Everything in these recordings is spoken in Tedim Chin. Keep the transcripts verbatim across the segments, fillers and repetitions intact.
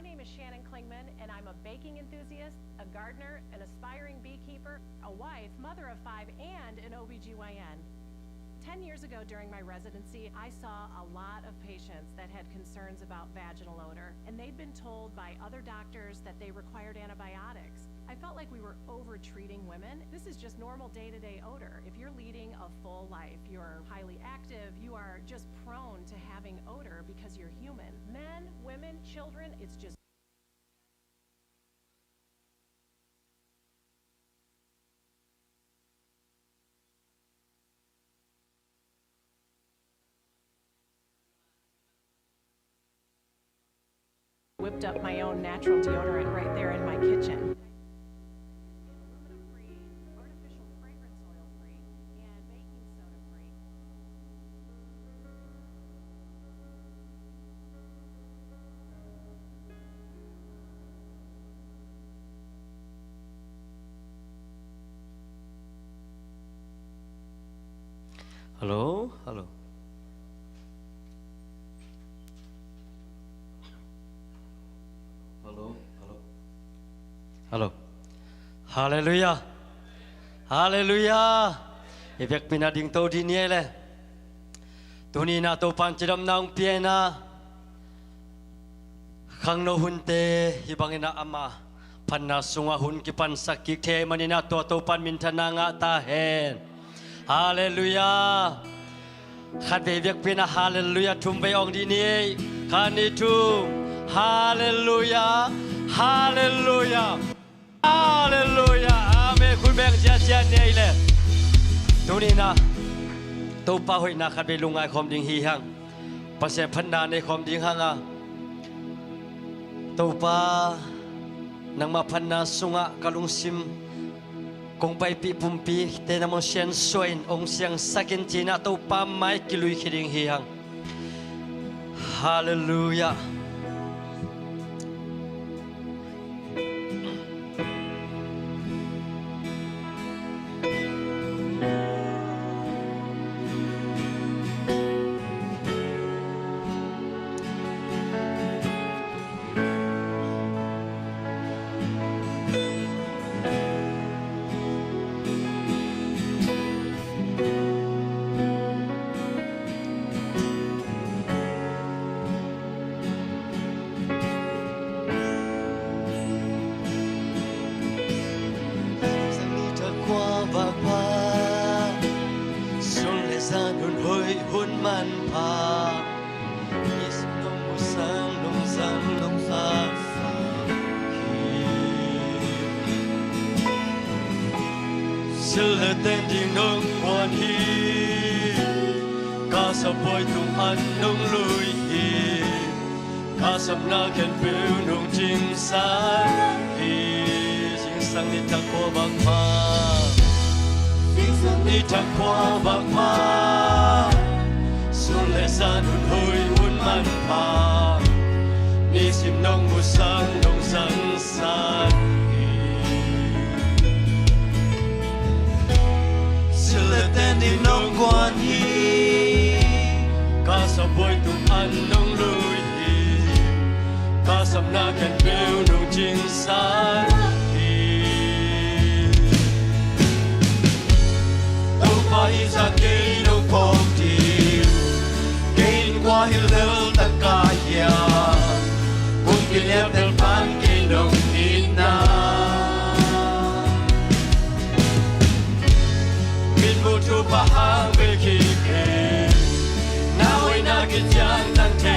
My name is Shannon Klingman, and I'm a baking enthusiast, a gardener, an aspiring beekeeper, a wife, mother of five, and an O B G Y N. Ten years ago, during my residency, I saw a lot of patients that had concerns about vaginal odor, and they'd been told by other doctors that they required antibiotics. I felt like we were over-treating women. This is just normal day-to-day odor. If you're leading a full life, you're highly active, you are just prone to having odor because you're human. Men, women, children, it's just whipped up my own natural deodorant right there in my kitchen. Hello, hello. Hello, hello. Hello. Halleluiah. Halleluiah. I vekpi-in a dingto dih ni ei le. Tuni-in ah Topa'n cidamna hong pia-in ah, khangno hunte hih bangin ah ama phatna sungah hun kipansak kik thei ahih manin ah tua Topa'n minthanna ngah ta hen. Halleluiah. Khatvei vekpi-in ah halleluiah thum vei hong dih ni ei. Khat, nih, thum. Halleluiah. Halleluiah. Halleluiah. Amen. Khut beng ziahziah ni ei le. Tuni-in ah Topa hoihna khatvei lungngai khawm ding hi hang. Pasian phatna nei khawm ding hang a, Topa, nangmah phatna sungah ka lungsim kong paipih pumpite nangmah hong siansuah in, hong siangsak in ci-in ah Topa mai kilui khia ding hi hang. Halleluiah. Sun le zan hun hoih hun manpha, nisim nong musak nong zang nong zang sa hi. Sil le ten ding nong guan hi. Ka sap buai tung an nong lui hi. Ka sapna khempeuh nong cingsak hi. Zingsang ni thak khua bang pha. Zingsang ni thak khua bang pha. Sun le zan hun hoih hun manpha, nisim nong musak nong zangsak hi. Sil le ten ding nong guan hi. Ka sap buai tung an nong lui hi. Ka sapna khempeuh nong cingsak hi. Topa, hih zah kei nong phawk ding, kei in kua hilh lel ta ka hiam? Kong kiliat tel pan kei nong itna. Mitmuh thupha hang bek hi kei, na hoihna kician tang thei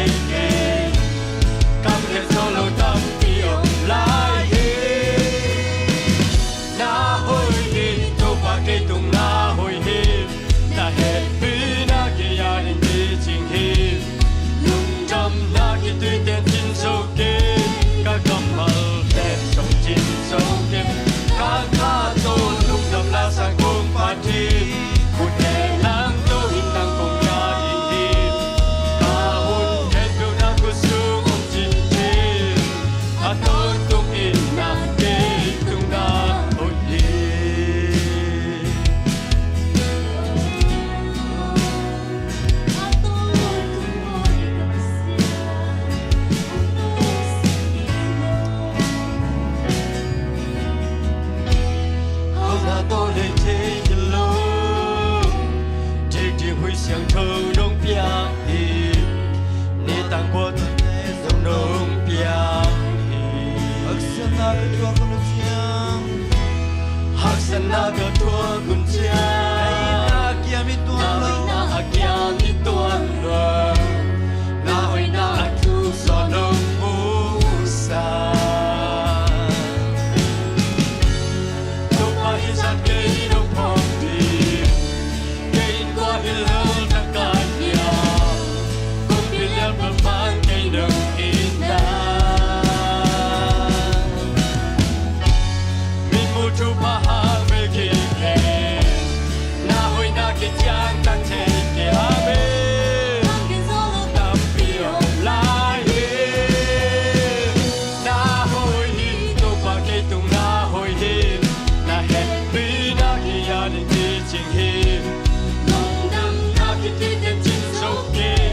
Kua kun cia. Ei na kiam i tuan lo. Na hoihna a kiam i tuan lo. Na hoihna a thu sa nong musa. Topa i zat kei nong phong ding. Kei in kua hi lo na ka hia. Kong pilian pa man kei nong ina. Min mu thupha hang bek hi. Na hoihna kician tak thei kei. Amen. Tampi om lai hi. Na hoih hi, Topa kei tung na hoih hi. Na hehpihna ki-a ding kicing hi. Lungdamna kituite cin zo kei.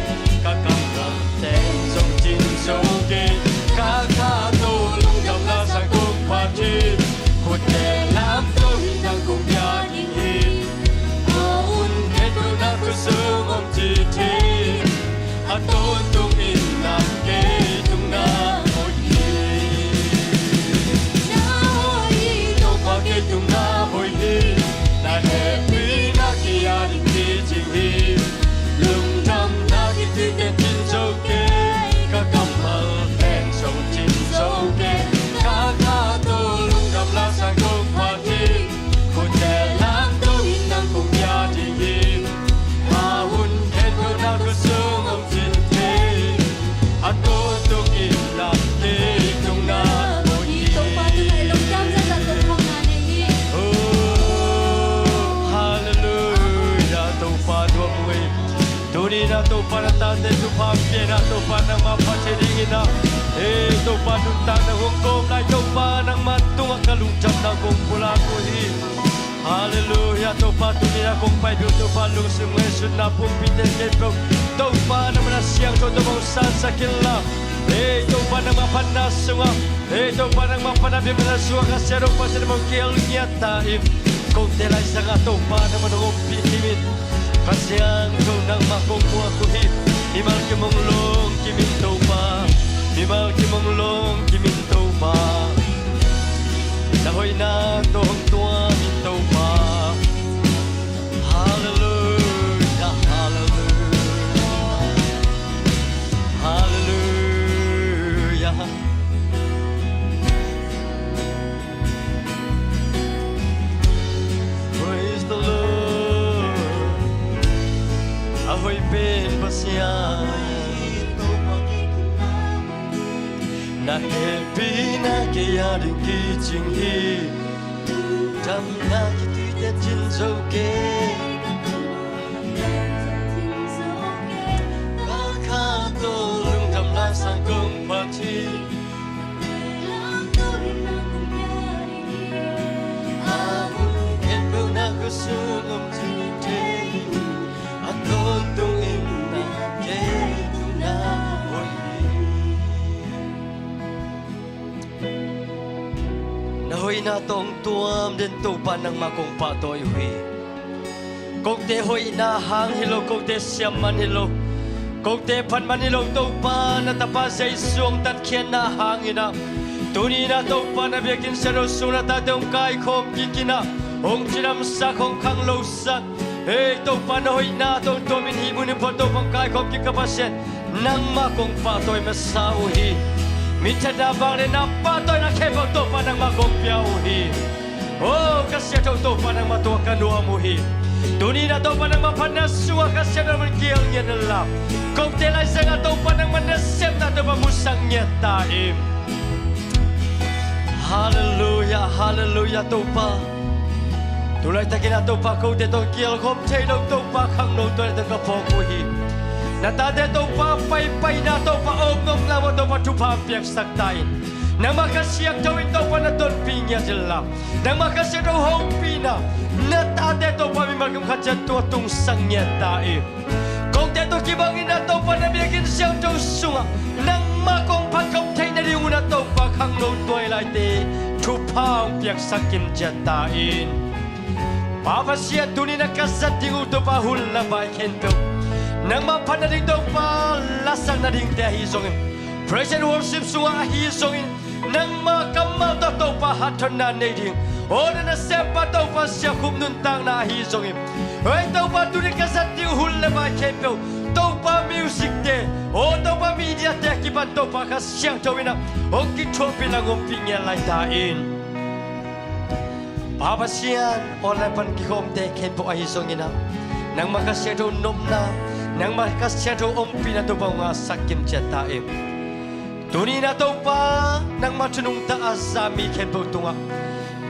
Ka kammal teng zong cin zo kei. Ka kha to lungdamna sang kong phat hi. Khutte lamto hi nang kong pia ding hi. A hun khen to na khutsung om ci thei. A tawntung in na kei tung na hoih hi. Na hoih hi, Topa kei tung na hoih hi. Na hehpihna ki-a ding kicing hi. Lungdamna kituite cin zo kei. Ka kammal teng zong cin zo kei. Ka kha to lungdamna sang kong phat hi. Khutte lamto in nang kong pia ding hi. A hun khen to na khutsung om ci thei. A tawntung in na kei tung na hoih hi. Topa tungah i lungdam zahzah tawh thungetna nei hi. Oh, hallelujah. Topa nuam uh hi. Tuni-in ah Topa na tate thupha pia-in ah Topa nangmah phat thei dingin ah, ei Topa nuntakna hong kawm lai Topa nangmah tungah ka lungdamna kong pulak uh hi. Hallelujah. Topa tuni-in ah kong paipih uh Topa lungsim ngaihsutna pumpi teng khempeuh Topa nangmah na siangtho Topa hong sansak inla, ei Topa nangmah phatna sungah, ei Topa nangmah phatna biakna sungah ka siangtho Pasian nangmah hong kihel ngiat ta in. Kote laisangah Topa nangmah hong ompih kim in. Ka siangtho nangmah kong muak uh hi. Mimal kim hong lawng kim in Topa. Mimal kim hong lawng kim in Topa. Na hoihna tawh hong tuam in Topa. Hallelujah, hallelujah, hallelujah. Praise the Lord. A hoih pen Pasian. Na hehpihna kei a ding kicing hi. Damna kituite cin zo kei. Ka kha tawh lungdamna sang kong phat hi. A hun khempeuh na khutsung om ci thei. A tawntung in na kei tung na hoih hi. Na hoihna tawh hong tuam den Topa nangmah kong pahtawi uh hi. Kote hoihna hang hi lo, kote siam man hi lo, kote phat man hi lo Topa na tapa Jesu hong tatkhiatna hangin ah, tuni-in ah Topa na biakinn siangtho sung na tate hong kaikhawm kik in ah, hong cidamsak, hong khanglosak. Ei Topa na hoihna tawh hong tuamin hih mun in phual Topa hong kaikhawm kik ka Pasian. Nangmah kong pahtawi masa uh hi. Minthanna, vangliatna, pahtawina khempeuh Topa nangmah kong pia uh hi. Oh, ka siangtho Topa nangmah tungah ka nuam uh hi. Tuni-in ah Topa nangmah phatna sungah ka siangtho nangmah kihel ngiat inla, kote laisangah Topa nangmah nasepna Topa musak ngiat ta in. Hallelujah, hallelujah Topa. Tulaitakin ah Topa kote tawh kielkhawm thei lo Topa khangno tua leh tawh ka phawk uh hi. Na tate Topa paipaina Topa awknopna mah Topa thupha piaksak ta in. Nangmah Kha Siangtho in Topa na tonpih ngiat inla, nangmah Kha Siangtho hopihna na tate Topa mimal kim khat ciat tua tungsak ngiat ta in. Kote tawh kibangin ah Topa na biakinn siangtho sungah nangmah kong phatkhop theih nading un ah Topa khangno tuai laite thupha hong piaksak kim ciat ta in. Pa Pasian, tuni-in ah ka zat ding uh Topa hun le vai khempeuh nangmah phat nading Topa lasak nadingte ahi zongin, praise and worship sungah ahi zongin, nangmah kammal tawh Topa hatthonna nei ding, Aw na nasempa Topa siakhum nuntakna ahi zongin, hei Topa tuni ka zat ding hun le vai khempeuh Topa music te, aw Topa media te kipan Topa Kha Siangtho in ah hong kithuahpih na ngompih ngiat lai ta in. Pa Pasian, online pan kikhawmte khempeuh ahi zongin ah nangmah Kha Siangtho nopna, nangmah Kha Siangtho ompihna Topa hong ngahsak kimciat ta in. Tuni in ah Topa, nangmah thu nungta a za mi khempeuh tungah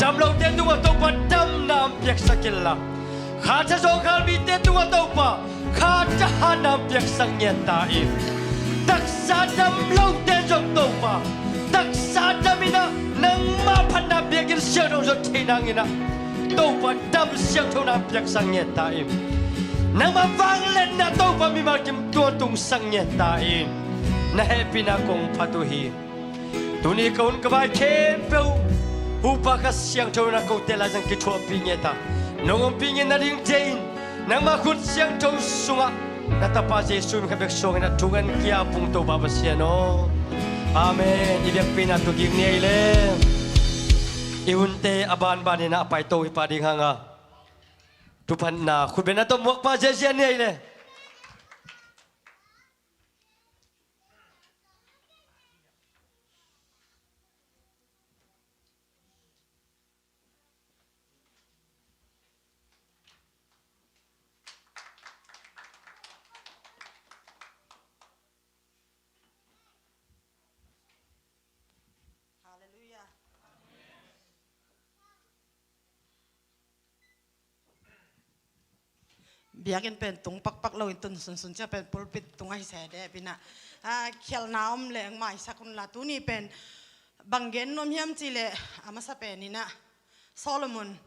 damlote tungah Topa damna hong piaksak inla, kha tha zawngkhal mite tungah Topa kha tha hatna hong piaksak ngiat ta in. Taksa damlote zong Topa taksa dam in ah nangmah phatna biakinn siangtho zong thei nang in ah Topa dam siangthona hong piaksak ngiat ta in. Nangmah vangliatna Topa mimal kim tuantungsak ngiat ta in. Na hehpihna kong phat uh hi. Tuni ka hun ka vai khempeuh Topa Kha Siangtho in ah kote laizang kithuahpih ngiat a, nong ompih ngiat nading te in nangmah khut siangtho sungah na Tapa Jesu min khat bek suangin ah thungen kia pung Topa Pasian aw. Amen. I biakpiakna tugik ni ei le. I hunte a banbanin ah a paito hi pah ding hanga, thuphatna khutbetna tawh muakpa ziazia ni ei le. Halleluiah. Biakinn pen tung pakpak lo in tun sunsun ciang pen pulpit tung ahi se deh pi in ah, ah, khialhna om leh maisak un la. Tuni pen bang gen nuam hiam cih leh a masa pen in ah Solomon,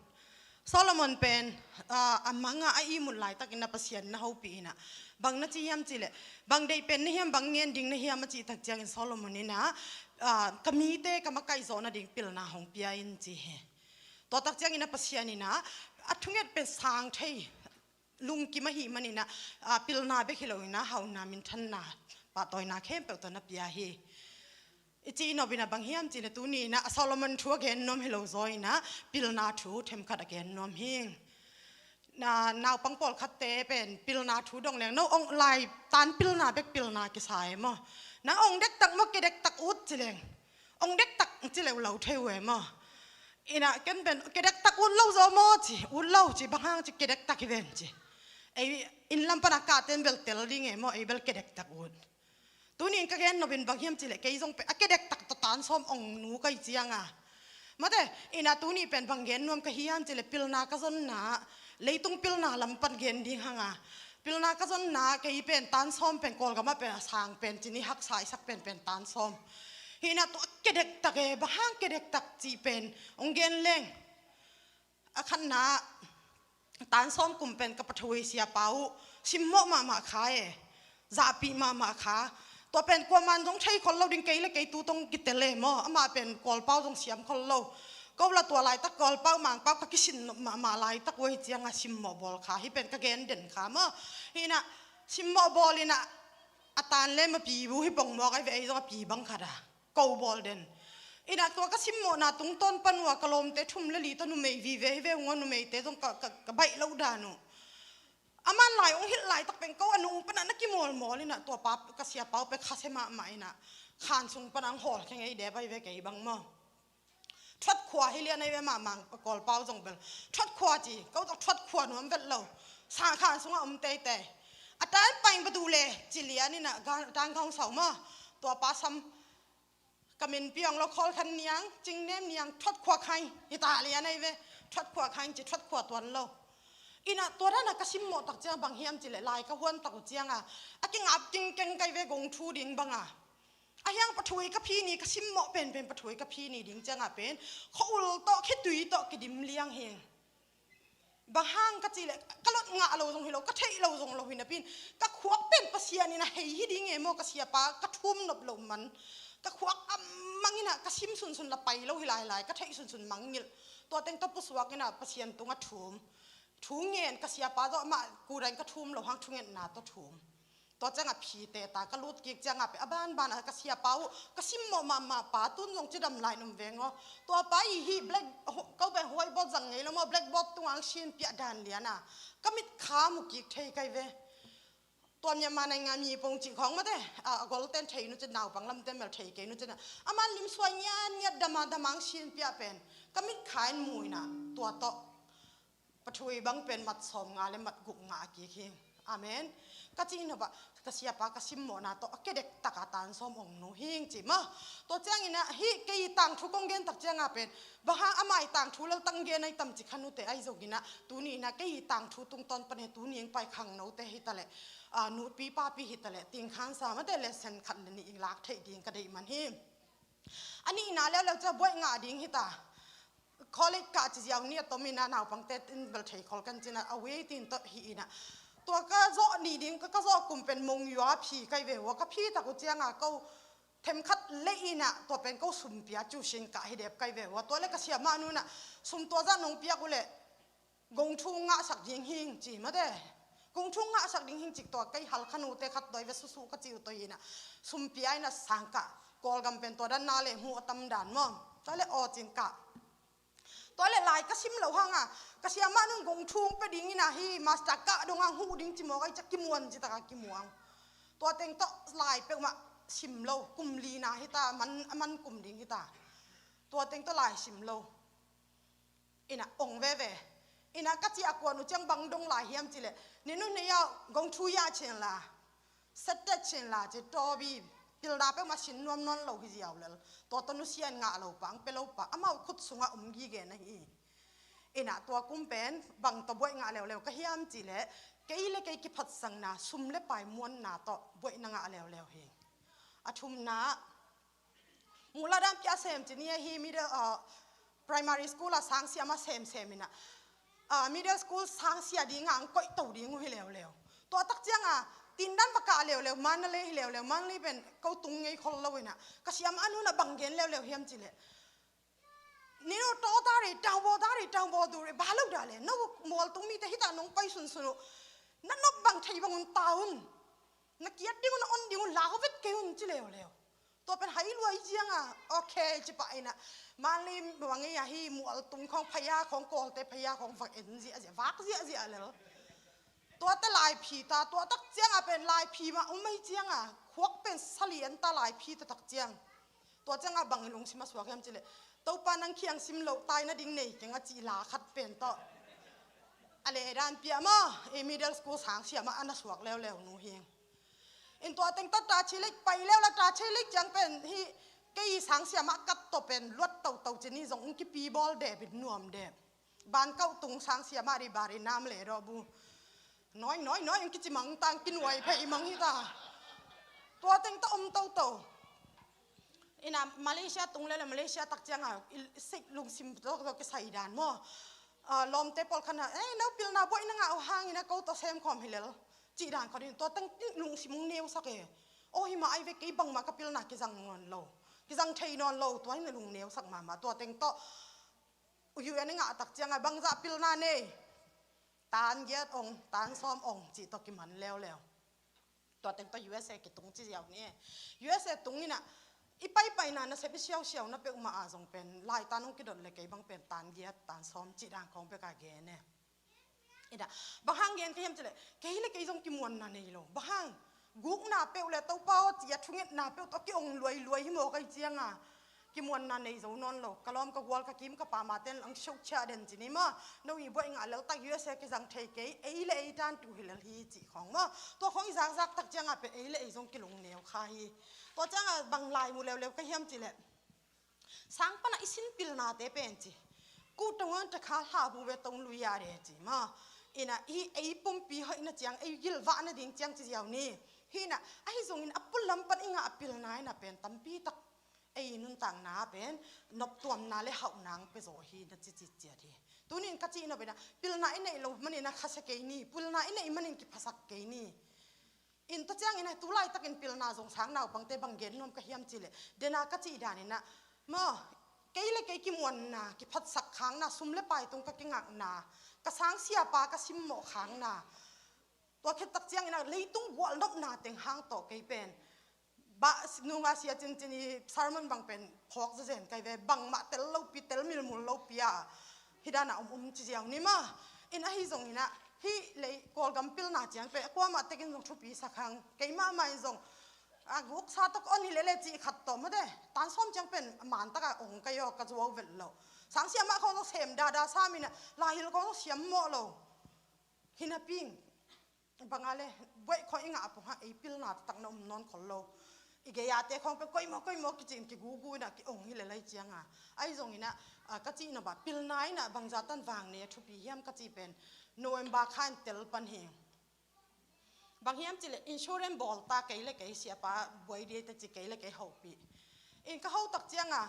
Solomon pen, ah, a mangah a ihmut laitakin a Pasian na hopih in ah bang na ci hiam cih leh bang deih pen na hiam, bang ngen ding na hiam a cih tak ciangin Solomon in ah, ah, ka mite ka makaih zawh nading pilna hong pia in ci hi. Tua tak ciangin a Pasian in ah a thunget pen sang thei lungkim ahih manin ah, ah, pilna bek hi lo in ah hauna, minthanna, pahtawina khempeuh tawh na pia hi. I cih nop in ah bang hiam cih leh tuni in ah a Solomon thu a gen nuam hi lo zaw in ah pilna thu themkhat a gen nuam hi. Na, naupang pawlkhatte pen pilna thu dong leng no ong lai tan pilna bek pilna kisa e maw? Nang ong dektak maw, kedektak ut ci leng ong dektak ci leh uh lo thei uh e maw? In ah ken pen kedektak ut lo zaw maw ci, ut lo ci, bang hang ci kedektak hi ven ci. Ei inn lam pan a kahte in bel tel ding e maw, ei bel kedektak ut. Tuni in ka gen nop in bang hiam cih leh kei zong pen a kedektak tawh tan sawm ong nu ka hih cianga, mate, in ah tuni pen bang gen nuam ka hiam cih leh pilna ka zonna, leitung pilna lam pan gen ding hanga, pilna ka zonna kei pen tan sawm pen Kawlgam ah pen a sang pen ci ni, haksa i sak pen pen tan sawm. Hi in ah tua kedektak e, bang hang kedektak cih pen ong gen leng. A khatna, tan sawm kum pen ka pathuai siapa uh simmawh mahmah kha e, zahpih mahmah kha. Tua pen kuaman zong thei khol lo ding, kei le kei tu tong kitel e maw, amah pen Kawlpau zong siam khol lo. Ko la tua laitak Kawlpau Mangpau ka kisin nop mahmah laitak uh ahi cianga simmawh bawl kha, hih pen ka gen den kha maw. Hi in ah simmawh bawl in ah a tan le mapi bu hi pongmawk ahi ve, ei zong a pi bang khat a ko bawl den. In ah tua ka simmawhna tungtawn pan uh a ka lawmte thum le li tawh numei vive hi ve ung aw, numeite zong ka, ka, ka baih loh dan uh. Aman lai ong hilh laitak pen ko a nung pan ah na kimawlmawl in ah tua pa ka siapa uh pen khasia mahmah in ah khan sung pan ah ong hawl khe ngei dep ahi ve kei bang maw. Thuat khua hi lian ahi ve mahmah, Kawlpau zong bel thuat khua ci, ko zong thuat khua nuam vet lo. Sa khan sungah om teitei. A tan paing badu le ci lian in ah gan, a tan khawng sau maw. Tua pa sam ka min piang lo, Khawl Khan Niang, Cing Nem Niang, thuat khua khai hi ta lian ahi ve. Thuat khua khai ci, thuat khua tuan lo. In ah tua dan a ka simmawh tak ciang bang hiam cih leh lai ka huan tak uh cianga a kingap kingkeng kai ve, gong thu ding banga. A hiang pathuai ka phi ni, ka simmawh penpen pathuai ka phi ni ding cianga pen khua-ul tawh, khitui tawh kidim liang hi. Bang hang ka cih leh ka lot ngah lo zong hi lo, ka theih lo zong lo hi napi in ka khuak pen Pasian in a hei hi ding e maw, ka siapa ka thum nop loh man. Ka khuak a mang in ah ka sim sunsun la pai lo hi lailai, ka theih sunsun mangngilh. Tua teng tawh pusuak in ah Pasian tungah thum. Thu ngen, ka siapa zawh mah kudain ka thum lo hang thungetna tawh thum. Tua ciangah phite ta ka lut kik ciangah pen a banbanah ka siapa uh ka simmawh mahmah pa, tun zong cidam lai num veng aw. Tua pa i hih black, ko pen whiteboard zang ngei lo maw, blackboard tungah ang sin piah dan liana ka mit kha mu kik thei kai ve. Tua Myanmar nainga mi pong cih khawng mate, a, a golten thei nu cin, naupang lamten mel thei kei nu cin, a man lim suai ngiat ngiat dama dama ang sin piah pen ka mit kha in mu inah tua tawh pathui bang pen mat sawm nga le mat guk nga a kik hi. Amen. Ka cih nopah ka siapa ka simmawhna tawh a kedek taka tan sawm ong nu hing ci maw. Tua cianginah hih kei tangthu kong gen tak cianga pen bang hang amah i tangthu lel tang gen ai tam ci kha nute ai zonginah tuni inah kei tangthu tungtawn pane tuni eng pai khangnote hitaleh, a, nupi papi hitaleh tingkhansa mate lesson khat le nih i lak theih ding ka deih man hi. A nihna leuleu cia buaih ngah ding hita. College kah ci ziau ni a tom ina naupangte in bel thei khol kan cina a waiting tawh hi ina. Tua ka zawh ni ding ka, ka zawh kum pen mong yua phi kai ve hua ka phi tak uh cianga ko themkhat leh ina tua pen ko sum pia cu sin kah hi dep kai ve hua. Tua le ka siamah nuna sum tua zah nong piak uh leh gong thu ngahsak ding hing ci mate. Gong thu ngahsak ding hing cik tua kei hal kha nute khat doi ve susu ka ci uh tua hi ina. Sum pia ina sang kah Kawlgam pen tua dan na le hmuh a tam dan maw. Tua le aw cin kah. Tua le lai ka sim lo hanga ka siamah nun gong thung pe ding ina hi master kah dong ang huh ding ci mawk ai ca kimuan ci taka kimuang. Tua teng tawh lai peuhmah sim lo, kum lina hita, man, a man kum ding hita. Tua teng tawh lai sim lo. Ina ong veve. Ina ka ci a kuan uh ciang bang dong lai hiam cileh. Ninu nei a gong thu ya chin la. Sette chin la ci tawbi pilna peuhmah sin nuam nawn lo hi ziau lel. Tua tawh nusian ngah lo pa ang pe lo pa amau khut sungah um gige na hi. Ina tua kum pen bang tawh buaih ngah leuleu ka hiam cileh kei le kei kiphatsakna sum le pai muanna tawh buaih na ngah leuleu hi. A thumna muhla dan pia sem ci ni a hi middle, uh, primary school a sang siama sem sem ina. Ah, middle school sang sia dinga ang koih to ding uh hi leuleu. Tua tak cianga tindan va kah leuleu, Mandalay hi leuleu, Mandalay pen ko tung ngei khol lo ina. Ka siam a nuna bang gen leuleu hiam cileh. Ninu to ta re, tang bo ta re, tang bo tu re, ba lo da le. No mual tung mite hita nong pai sun sun uh. Na nop bang thei bang un ta un. Na kiat ding un, na on ding un, lau vet kei un ci leuleu. Tua pen hai luai cianga, okay, ci pah ina. Mandalay bang ei ahi mual tung khong phaya khong kawlte phaya khong vak en ziahziah, vak ziahziah lel. Tua te laiphi ta, tua tak cianga pen laiphi mah um ei cianga, khuak pen sali en ta laiphi ta tak ciang. Tua cianga bang i lungsim a suak hiam cileh. Topa nang khiang sim loh tai na ding nei keng a cih la khat pen tawh. A le dan pia maw, i middle school sang siama a na suak leuleu nu hing. In tua teng tawh ta chilek pai leu la ta chilek ciang pen hi kei sang siama kat tawh pen luat toto cini zong ung kipi bawl dep in nuam dep. Ban kauh tung sang siama ri bari nam le dawh bu. Noi, noi, noi, ung kici mang tang kinuai phei mang hita. Tua teng tawh om toto. Ina Malaysia tung lel a Malaysia tak cianga sik lungsim tawh kisai dan maw. Ah, lawmte pawl khan a, eh, no pilna buaih na ngah uh hangin a ko tawh sem khawm hi lel. Cih dan khaw ding tua teng lungsim ung neusak e. Aw hi mah ai ve kei bangmah ka pilna kizang nawn lo. Kizang thei nawn lo tua in a lung neusak mahmah tua teng tawh. U U N i ngah tak cianga bangzah pilna nei. Tan giat ong, tan sawm ong, cih tawh kiman leuleu. Tua teng tawh U S A kitung ci ziau ni e. U S A tung ina i paipaina nasep i siausiau na peuhmah a zong pen laitan hong kidot le kei bang pen tan giat tan sawm cih dan khawng pek a gen e. Ina bang hang gen ka hiam cileh kei le kei zong kimuanna nei lo bang hang gukna peuh le Topa aw ci a thungetna peuh tawh ki ong luailuai hi maw kai cianga. Kimuanna nei zo nawn lo ka lawm ka gual ka kim ka pamate ang siauh chiah den ci ni maw. No i buaih ngah lel tak U S A kizang thei kei ei le ei tan tu hi lel hi cih khawng maw. Tua khawng i zakzak tak cianga pen ei le ei zong kilung neu kha hi. Tua cianga bang lai mu leuleu ka hiam cileh. Sang pana i sin pilnate pen ci. Ku tongon takha hla bu ve tong lui a de ci maw. Ina i ei pumpi hoihna ciang ei gilvahna ding ciang ci ziau ni. Hina ahi zongin a pulam pan i ngah a pilna ina pen tampi tak ei nuntakna pen noptuamna le hauhnang pe zaw hi na cicit ciat hi. Tunin ka cih nop ina pilna i neih lo manin a khasia kei ni, pilna i neih manin kiphasak kei ni. In tua ciangin a tu laitakin pilna zong sang naupangte bang gen nuam ka hiam cileh dena ka cih danin a maw kei le kei kimuanna kiphatsak khangna sum le pai tung ka kingakna ka sang siapa ka simmawh khangna Tua khit tak ciangin ah leitung gualnopna teng hang tawh kei pen bah nunga sia cincin i sermon bang pen phawk zazen kai ve, bangmah tel lopi, tel milmul lopi a hi dana om um ci ziau ni maw. In ahi zongin ah hih lei Kawlgam pilna ciang pen kuamah tekin zong thupi sak hang, keimah mah in zong a guksa tawh ka on hi lele cih khat tawh mate, tan sawm ciang pen man taka ong kai aw, ka zuau velh lo. Sangsia mah khawng zong sem dada sam in ah, laihil khawng zong siam mawh lo. Hi napi in bang a le buaih khawng i ngah pong hang, ei pilna taktak na om nawn khol lo. I gei-ate khawng pen koimaw koimaw kici in kigugu in ah ki ong hi lel lai cianga. Ahi zongin ah, ah, ka cih nop ah pilna in ah bangzah tan vang nei a thupi hiam ka cih pen November kha in tel pan hi. Bang hiam cih leh insurance bawl ta, kei le kei siapa buai ding te ci, kei le kei hopih. In ka ho tak cianga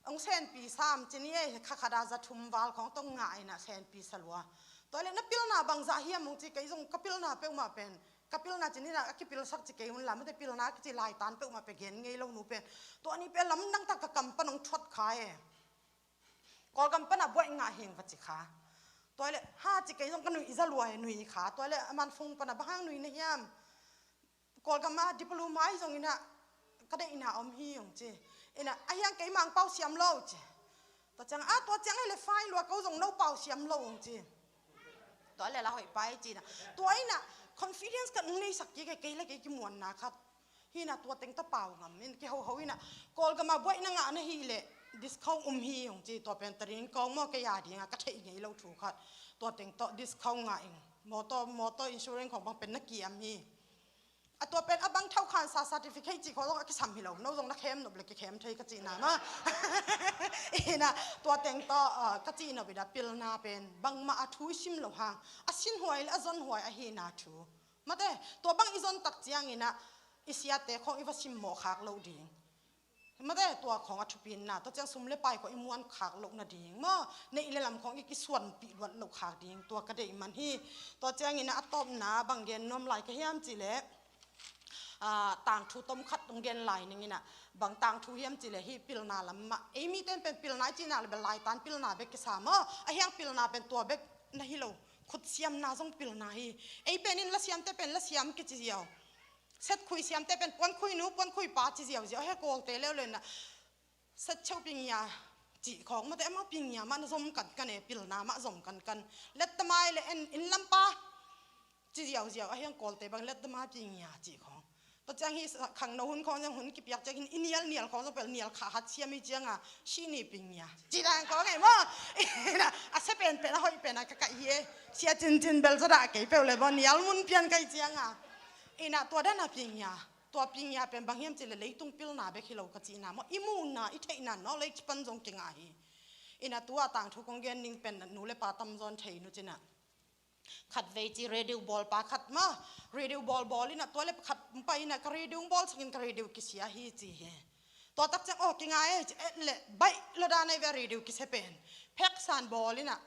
ong senpi sam ci ni e, kha khat a za thum val khawng tawh ngah in ah senpi sa lua. Tua leh na pilna bangzah hiam ong ci, kei zong ka pilna peuhmah pen, ka pilna ci ni in ah a kipilsak ci kei un la, mate, pilna kici laitan peuhmah pen gen ngei lo nu pen. Tua ni pen lamdang tak ka kam pan ong thuat kha e. Kawlgam pan a buaih ngah hing va ci kha. Tua leh ha ci, kei zong ka nui i za lua e, nui kha. Tua leh a man phone pan a bang hang nui na hiam? Kawlgam a diploma hi zongin ah ka deihna om hi ong ci. In ah ahi hang keimah ong pau siam lo ci. Tua ciang ah, tua ciang hi leh fine lua, ko zong no pau siam lo ong ci. Tua leh la hoih pai ci in ah. Tua in ah confidence khat ong neisak kik e, kei le kei kimuanna khat. Hi in ah tua teng tawh pau ngam in kihoho in ah, Kawlgam a buaih na ngah na hih leh discount om hi ong ci, tua pen tarin kawng maw, kei a ding a ka theih ngei lo thu khat. Tua teng tawh discount ngah in, motor, motor insurance khawng bang pen na kiam hi. A tua pen a bang thau khansa certificate cih khawng zong a kisam hi lo, no zong na khem nop leh kikhem thei ka cihna maw. In ah tua teng tawh, ah, ka cih nop in ah pilna pen bangmah a thu i sim loh hang, a sinhuai le a zonhuai ahihna thu. Mate, tua bang i zon tak ciangin ah i siate khawng i va simmawh khak loh ding. Mate, tua khawng a thupina, tua ciang sum le pai khawng i muan khak loh nading maw, neih le lam khawng i kisuanpih luat loh khak ding, tua ka deih man hi. Tua ciangin ah a tawpna bang gen nuam lai ka hiam cih leh, ah, tangthu tom khat ong gen lai ning in ah, bang tangthu hiam cih leh hih pilna lam mah. Ei mite in pen pilna i cih nak leh bel laitan pilna bek kisa maw, ahi hang pilna pen tua bek na hi lo. Khutsiamna zong pilna hi. Ei pen in lasiamte pen lasiam kici ziau. Setkhui siamte pen puankhui nu, puankhui pa ci ziauziau. Ahi a Kawlte leuleu in ah setcheu pingia cih khawng, mate, amau pingia mah na zom kankan e, pilna mah zom kankan. Lettamai le en, inn lampa ci ziauziau. Ahi hang Kawlte bang lettamai pingia cih khawng. Tua ciang hih khangno hun khawng ciang hun kipiak ciangin i nialnial khawng zong pel nial kha hat siam hi cianga, sini pingia ci dan khawng e maw. In ah a sia penpen a hoih pen a ka kaih hi e. Sia cincin bel zadah kei peuh le maw, nial mun pian kaih cianga. In ah tua dan a pingia. Tua pingia pen bang hiam cih leh leitung pilna bek hi lo ka cihna maw, i muhna, i theihna, knowledge pan zong kingah hi. In ah tua tangthu kong gen ning pen nu le pa tamzaw in thei nu cin ah. Khatvei ci radio bawlpa khat maw, radio bawl bawl in ah tua leh khat pai in ah ka radio ong bawlsak in ka radio kisia hi ci hi. Tua tak ciang aw kingai e ci, eh leh baih lo dan ahi ve, radio kisia pen pheksan bawl in ah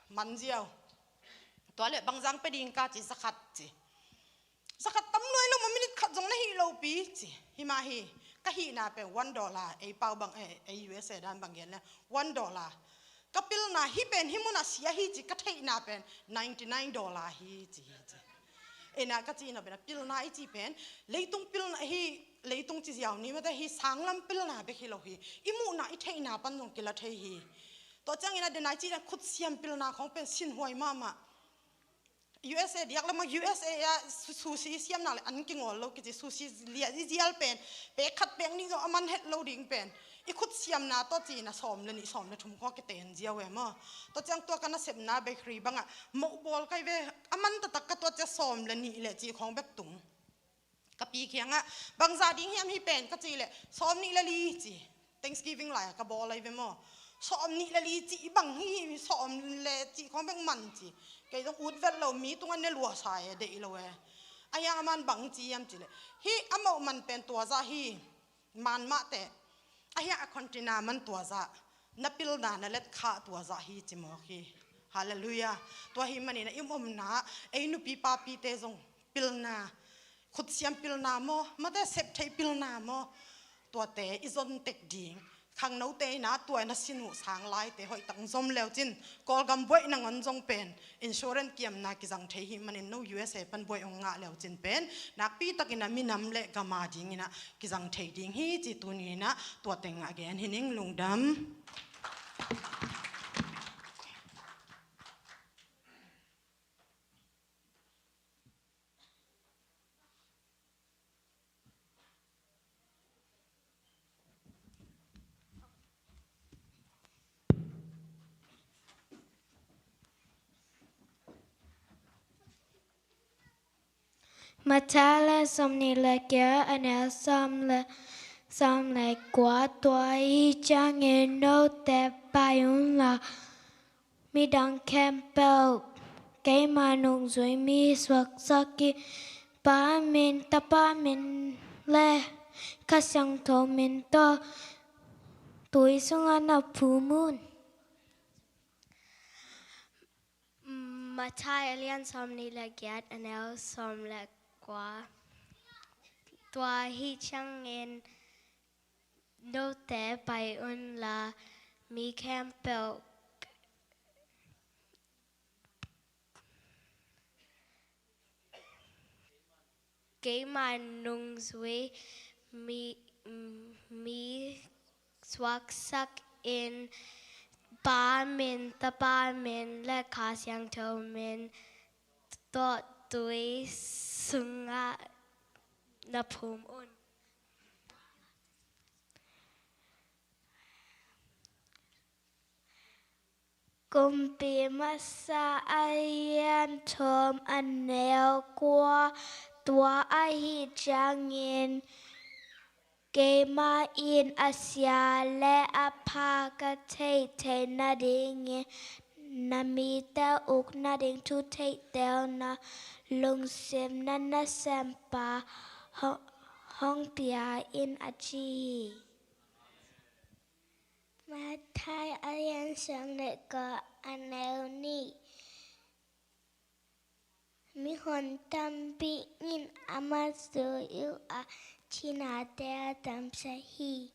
man ziau. Tua leh bangzah pia ding ka ci, zakhat ci. Zakhat tam nuai lo maw, minute khat zong na hih lopi ci. Hi mah hi, ka hihna pen one dollar, ei pau bang, eh, ei U S A dan bang gen le one dollar. Ka pilna hih pen hih munah sia hi ci, ka theihna pen ninety nine dollar hi ci, hi ci. Ina ka cihna pen a pilna i cih pen leitung pilna hi, leitung ci ziau ni mate, hi sanglam pilna bek hi lo hi. I muhna i theihna pan zong kila thei hi. Tua ciangin a dena i cihna khutsiam pilna khawng pen sinhuai mahmah. U S A diak lamah U S A ah su-, sushi siamna le an kingawl lo kici, sushi liah i zial pen, pek khat pek nih zong a man het lo ding pen. I khut siamna tawh ci-in a sawm le nih sawm le thum khawng a kiten ziau e maw. Tua ciang tua ka nasepna bakery bangah moh bawl kai ve, a man taktak ka tua ciang sawm le nih le cih khawng bek tung. Ka pi kiangah, bangzah ding hiam hih pen ka cih leh, sawm nih le li ci. Thanksgiving lai-ah ka bawl lai ve maw. Sawm nih le li ci bang hi, sawm le cih khawng bek man ci. Kei zong ut vet lo, mi tungah ne lua sa e, deih lo e. A hiang a man bang ci hiam cih leh, hih a moh man pen tua zah hi. Man mah teh. A hiang a container man tua zah. Na pilna na let khah tua zah hi ci mawk hi. Halleluiah. Tua hi manin a i omna, ei nupi papite zong pilna, khutsiam pilna maw, mate sep theih pilna maw, tuate i zon tek ding. khangnote in ah tua na sin uh sang laite hoih tak zom leu cin, Kawlgam buaih nangawn zong pen insurance kiamna kizang thei hi manin no U S A pan buaih hong ngah leu cin pen nakpi takin ah minam le gam a dingin ah kizang thei ding hi ci tuni in ah tua teng a gen hi ning. Lungdam. Matthai le sawmnih le giat, a neu sawm le, sawm le kua. Tua ahih ciangin note pai un la, midang khempeuh keima nungzui mi suaksak in, Pa min, Tapa min le Kha Siangtho min tawh tui sungah na phum un. Matthai a lian sawmnih le giat, a neu sawm le kua. Tua ahih ciangin note pai un la, mi khempeuh keima nungzui mi, mi suaksak in, Pa min, Tapa min le Kha Siangtho min tawh tui sungah na phum un. Kumpi Masa a lian thum, a neu kua. Tua ahih ciangin keimah in a sia le a pha ka theih theih nadingin na mite uk nading thu theihtelna lungsim na nasempa hong, hong pia in, a ci hi. Matthai a lian sawm le kua, a neu nih. Mihon tampi in amah zui uh a, thinate a tamsak hi.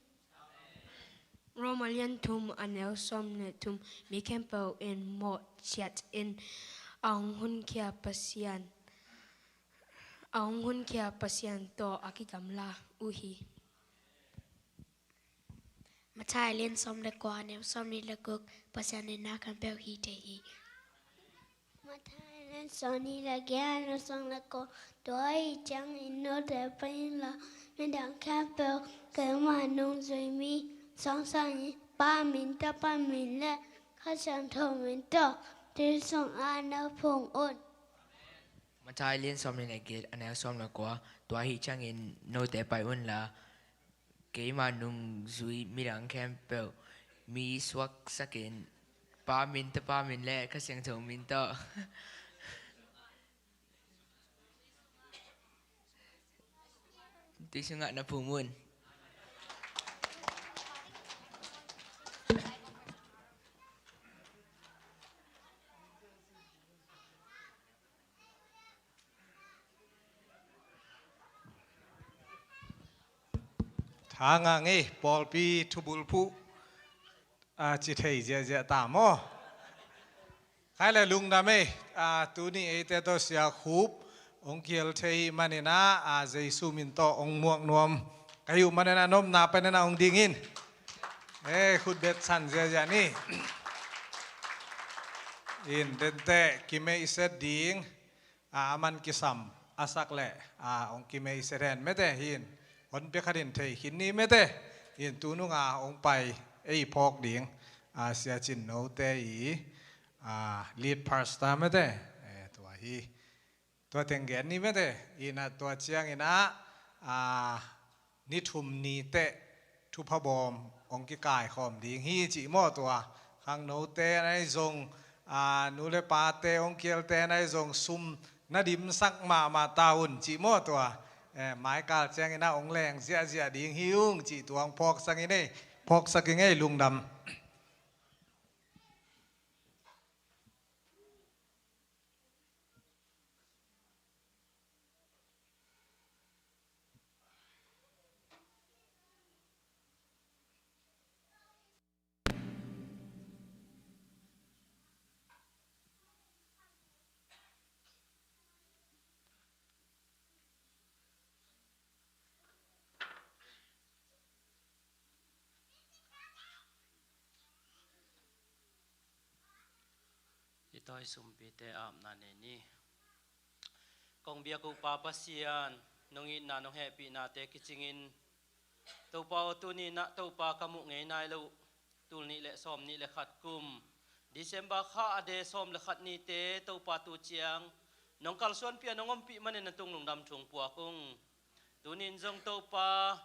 Rom a lian thum, a neu sawm le thum. Mi khempeuh in mawh ciat in a hong hunkhia Pasian, a hong hunkhia Pasian tawh a kigamla uh hi. Matthai a lian sawm le kua, a neu sawmnih le guk. Pasian in na khempeuh hih thei hi. Matthai a lian sawmnih le giat, a neu sawm le kua. Tua ahih ciangin note pai un la, midang khempeuh keima nungzui mi suaksak in, Pa min, Tapa min le Kha Siangtho min tawh tui sungah na phum un. Matthai a lian sawmnih le giat, a neu sawm le kua. Tua ahih ciangin note pai un la, keima nungzui midang khempeuh mi suaksak in, Pa min, Tapa min le Kha Siangtho min tawh tui sungah na phum un. Tha ngah ngei, pawlpi thubulphuh a ci thei ziahziah ta maw? Khai le lungdam ei, a, tuni eite tawh Sia Khup hong kihel thei manin ah, a, Jesu min tawh hong muak nuam ka hih uh manin ah, nopna panin ah hong ding in. Ei, khutbet san ziahziah ni. In, dente kimeihset ding, a, a man kisam a sak leh, a, hong kimeihset hen mete hin. Hon pia khat in thei khin ni mete hin, tunung a hong pai ei phawk ding, a, Sia Cin Note i, a, lead pastor mete, e, tua hi. Tua teng gen ni mete, in ah tua ciangin ah, a, ni thum ni teh thupha bawm hong kikaikhawm ding hi cih maw tua. Khangnote nai zong, a, nu le pate hong kialte nai zong sum na dimsak mahmah ta un cih maw tua. E, maikal ciangin ah hong leng ziahziah ding hi ung cih tua hong phawksak ing ei, phawksak ing ei, lungdam. Tawi sumpite apna nei ni. Kong biak uh Pa Pasian, nong itna nong hehpihnate kicingin, Topa aw, tuni-in ah Topa ka muh ngei nai lo uh, tul nih le sawm nih le khat kum, December kha a de sawm le khat nite Topa tu ciang nong kalsuanpih a nong ompih manin na tung lungdam thu hong puak ung. Tuni-in zong Topa,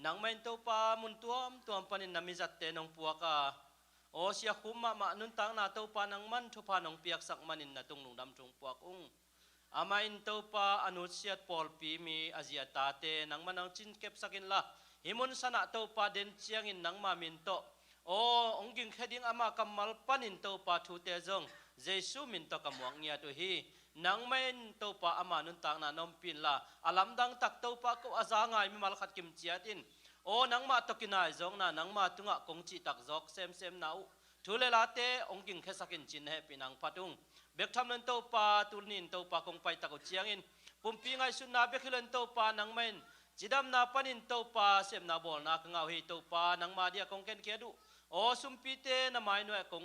nangmah in Topa mun tuamtuam panin na mizatte nong puak a, aw, sia khum mahmah nuntakna Topa nangman thupha nong piaksak manin na tung lungdam thu hong puak ung. Amah in Topa a nutsiat pawlpi mi a zi a tate nangman hong cinkepsak inla, hih mun sanah Topa den ciangin nangma min tawh, aw, hong gingkhia ding ama kammal panin Topa thute zong Jesu min tawh ka muak ngiat uh hi. Nangmah in Topa ama nuntakna na ompih inla, a lamdang tak Topa ko a za ngai mimal khat kim ciat in, aw, nangmah tawh kinaizawkna, nangma tungah kong cihtak zawk semsemna uh, thu le late hong gingkhiasak in ci-in na hehpihna hong phat ung. Bek tham lo in Topa, tuni-in Topa kong paitak uh ciangin, pumpi ngaihsutna bek hi lo in Topa, nangmah in cidamna panin Topa sepna bawlna ka ngah uh hi. Topa, nangma dia kong khenkhiat uh, aw, sumpite na mainuai ah kong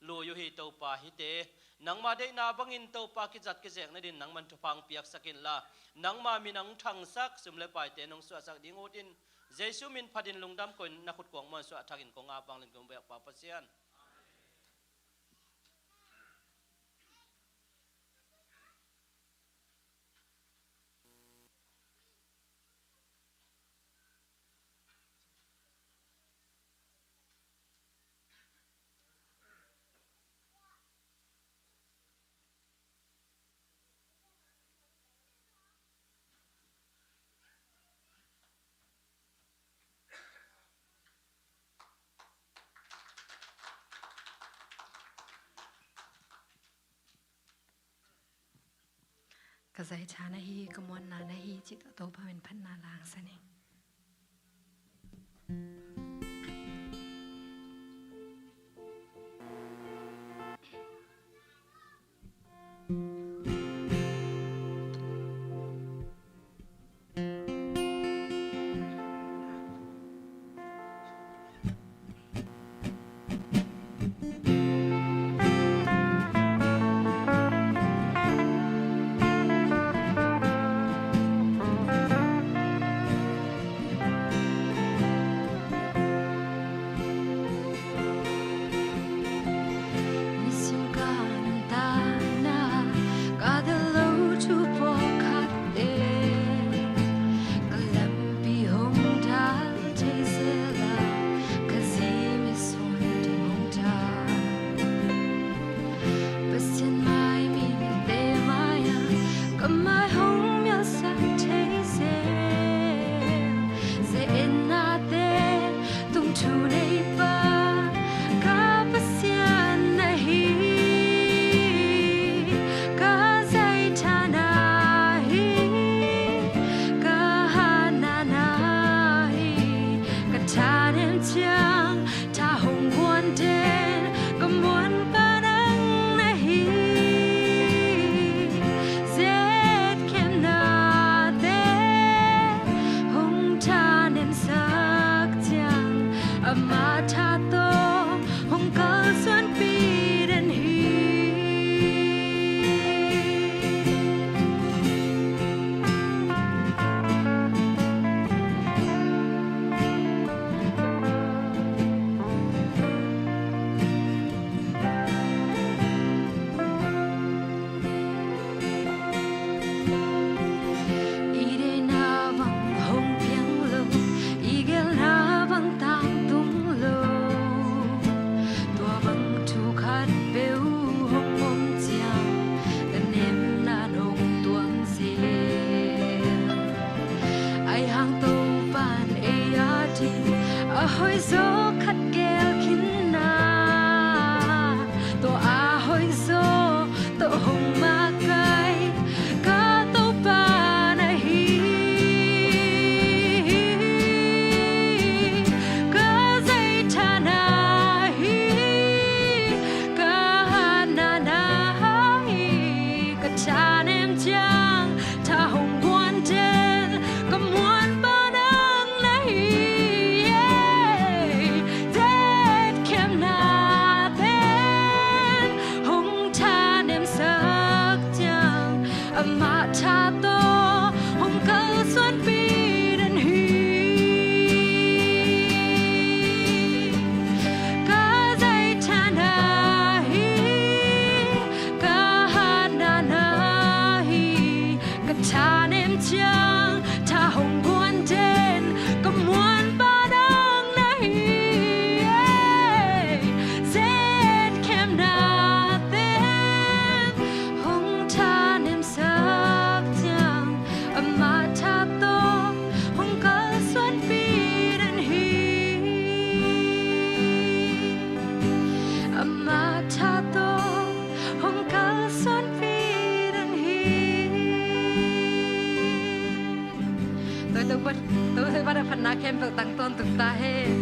lui uh hi. Topa, hihte nangma deihna bangin Topa kizat kizek nadingin nangman thupha hong piaksak inla, nangma min hong thangsak, sum le paite nong suahsak ding ut in, Jesu min phatin lungdam ko-in na khut kuang muan suah thakin kong ap vangleng kong biak Pa Pasian. Ka zaitha na hi, ka muanna na hi, cih tawh Topa min phatna la hong sa ning. Nisim ka nuntakna ka delh lo thu pawlkhat teh ka lampi hong dal thei zel a, ka zi misuan ding hong dal. Pasian mai mite mai-ah ka mai hong mialsak thei zel. Ze-etnate tungthu neipa ka Pasian na hi. Ka zaitha na hi, ka hatna na hi. Ka thanem ciang tha hong guan den, ka muanpa nang na hi. Zetkhialhnate hong thanemsak ciang, ama tha tawh hong kalsuanpih den hi. I deihna bang hong piang lo, i gelna bang tangtung lo, tua bang thu khatpeuh hong om ciang na nemna hong tuang zel. Ahi hang Topa'n ei ading a hoihzaw khat geel khin a, tua a hoihzaw tawh hong makaih ka Topa na hi. Ka zaitha na hi, ka hatna na hi. Ka thanem ciang tha hong guan den, ka muanpa nang na hi. Tuk ta hen.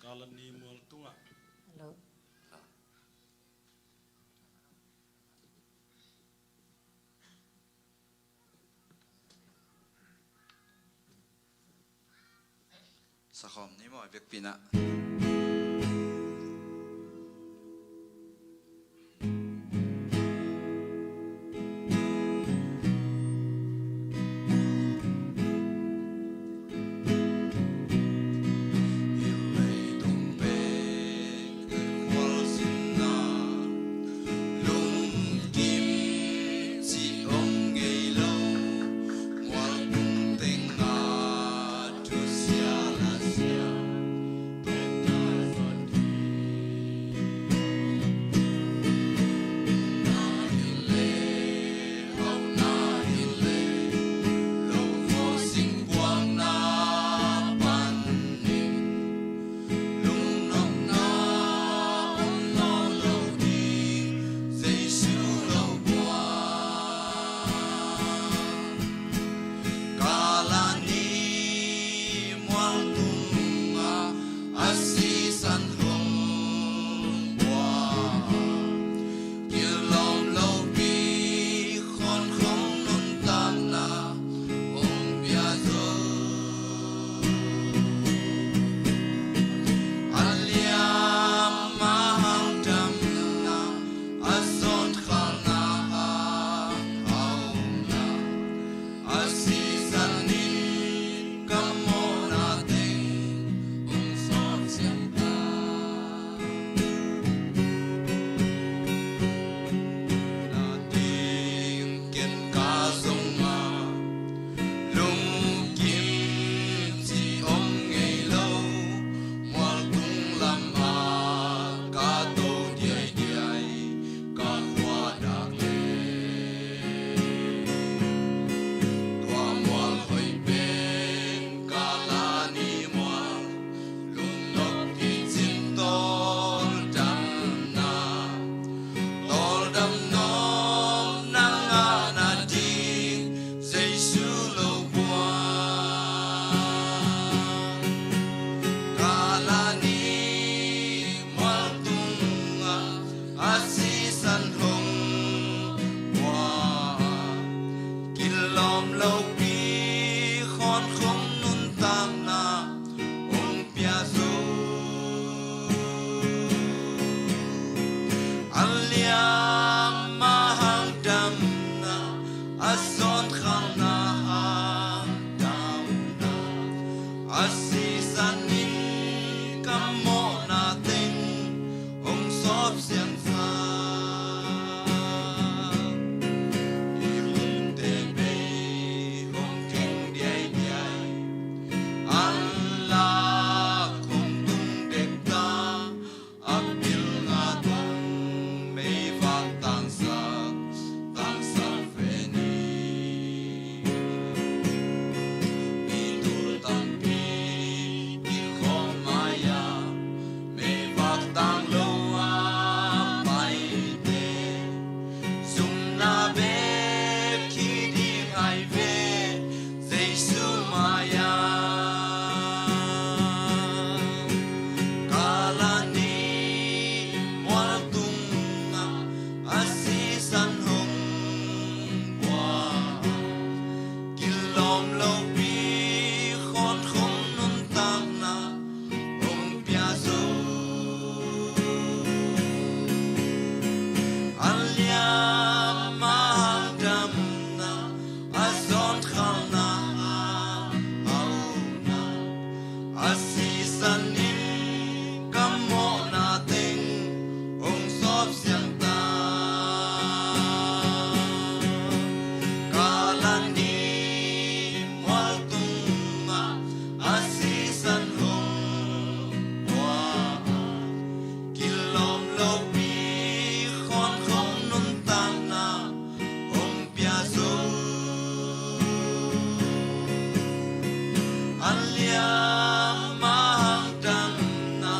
Kalani mual tungah. Hello. Sakhawm ni maw, a vekpi-in ah. Kalani mual tungah a sisan hong pua, kilawm lopi khawnkhong nuntakna hong pia zo. A liam a hangdamna, a zawnkhalna hang hauna, a sisan in ka mawhna teng hong sawt siang ta. Na ding ken ka zong a, lungkim ci om ngei lo, mual tung lam a ka to diaidiai, ka khua dak le. Tua mual hoih pen Kalani mual, lungnop kicin tawldamna, tawldam nop na ngahna ding Jesu lo pua. Kalani mual tungah a sisan hong pua, kilawm lopi khawnkhong nuntakna hong pia zo. A liam a hangdamna, a zawnkhalna hangdamna, a sisan in ka mawhna teng hong sawt siang sa. I lungte bei hong keng diaidiai, an lak hong tung dek ta, a pilna tawh mei Ka mawhna teng hong sawp siang ta. Ka lan hi mual tungah a sisan hong pua. Kilawm lopi khawn khong nuntakna hong pia zo. A liam a hangtanna,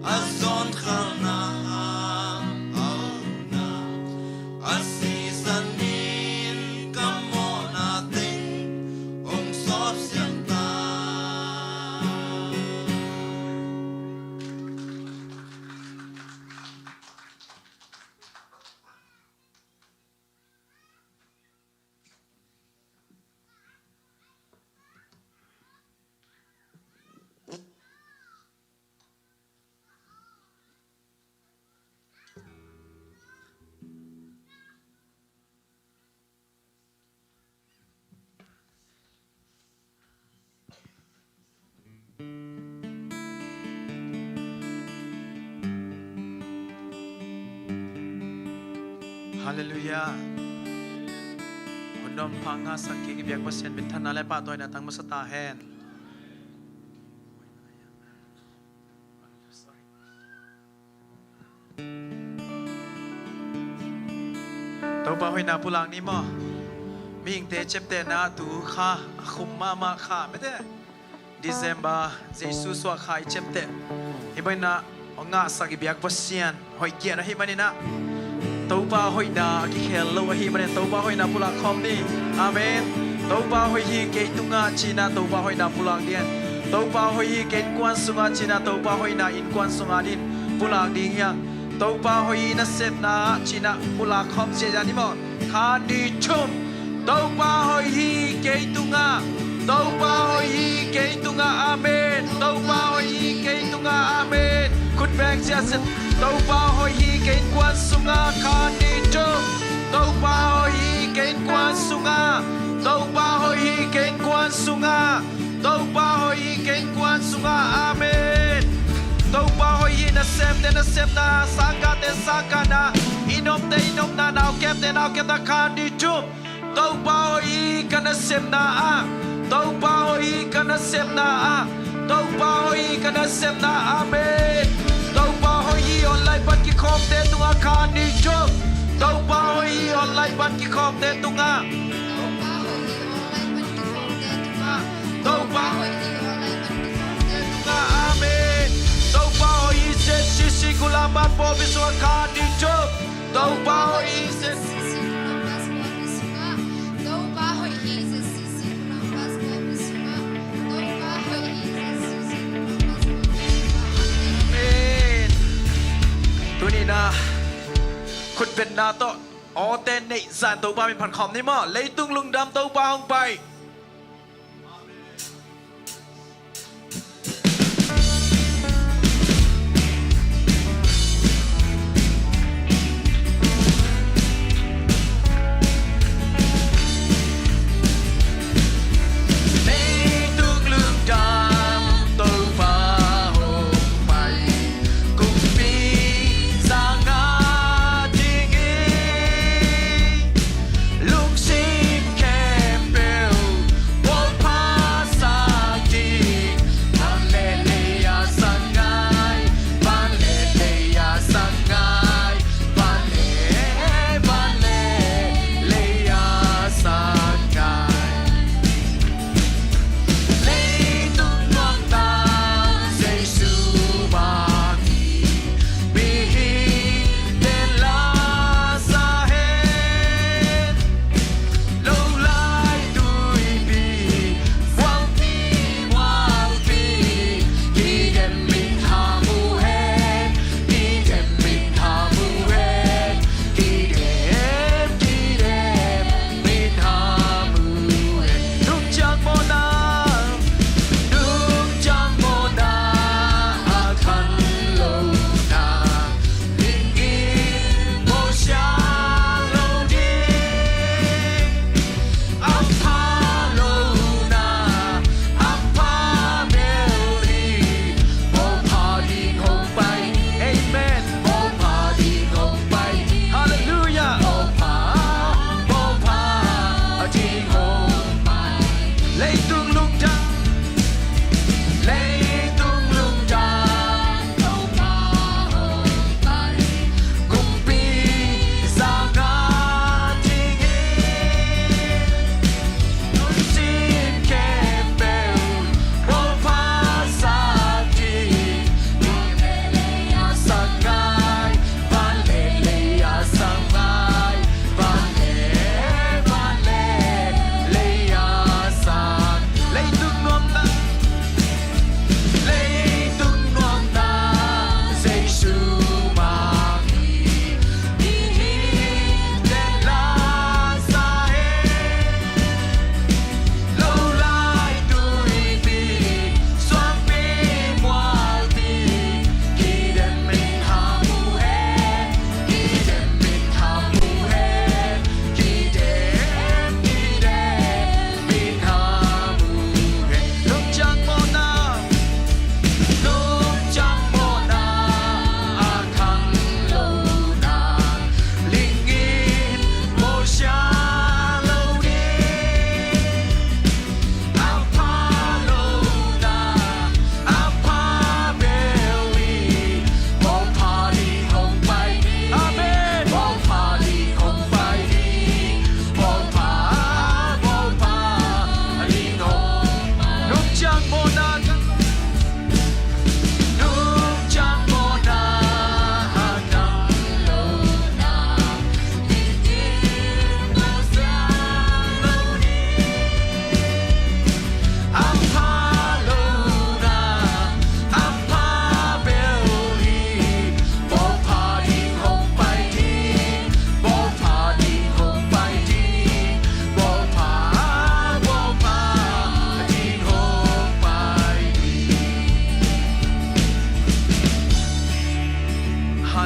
a zawnkhalna hang auhna, a sisan in ka mawhna teng hong sawp siang ta. Halleluiah. Hun dawm pha ngahsak kik i biak Pasian minthanna le pahtawina tang masa ta hen. Topa hoihna pulak ni maw? Mihingte ciaptehna tu kha a khum mahmah kha mete. December Jesu suah kha i ciapteh. Hih maninah hong ngahsak i biak Pasian hoih kian ahih maninah Topa hoihna a kikhel lo ahih manin Topa hoihna pulak khawm ni. Amen. Topa hoih hi kei tungah cinah Topa hoihna pulak ding. Topa hoih hi kei innkuan sungah cinah Topa hoihna innkuan sungah din pulak ding hiang. Topa hoih hi nasepna ah cinah pulak khawm ciacia ni maw? Khat nih thum. Topa hoih hi kei tungah. Topa hoih hi kei tungah. Amen. Topa hoih hi kei tungah. Amen. Khut beng ciacia. Topa hoih hi kei innkuan sungah. Khat nih thum. Topa hoih hi kei innkuan sungah. Topa hoih hi kei innkuan sungah. Topa hoih hi kei innkuan sungah. Amen. Topa hoih hi nasemte nasepna, sangkahte sangkahna, i nopte i nopna, naukepte naukepna. Khat nih thum. Topa hoih hi ka nasepna ah. Topa hoih hi ka nasepna ah. Topa hoih hi ka nasepna ah. Amen. Topa hoih hi online pan kikhawmte tungah. Khat nih thum. Topa hoih hi online pan kikhawmte tungah. Topa hoih hi online pan kikhawmte tungah. Topa hoih hi online pan kikhawmte tungah. Amen. Topa hoih hi Z C C Kulampar pawlpi sungah. Khat nih thum. Topa hoih hi Z C C Kulampar pawlpi sungah. Topa hoih hi Z C C Kulampar pawlpi sungah. Topa hoih hi Z C C Kulampar pawlpi sungah. Amen. Tuni-in ah khutbetna tawh awte neih zah in Topa min phat khawm ni maw? Leitung lungdam Topa hong pai. Leitung lungdam Topa hong pai. Kumpi zang adingin lungsim khempeuh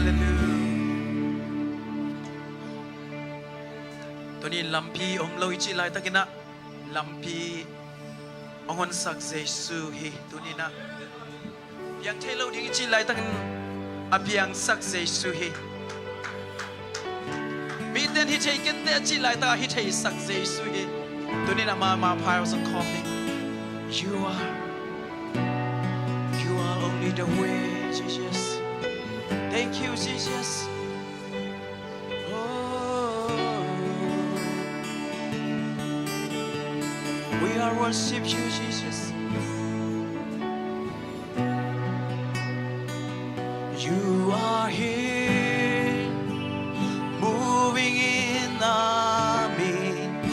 Hallelujah. Tuni in lampi om lo i cih laitakin ah, lampi hong honsak Jesu hi. Tuni in ah, piang thei lo ding i cih laitakin, a piangsak Jesu hi. Mite in hi thei kei teh a cih laitak a hi theisak Jesu hi. Tuni in ama, ama pha hong sung khawm ding. You are, you are only the way, Jesus. Thank you, Jesus. Oh, we are worship you, Jesus. You are here, moving in our midst.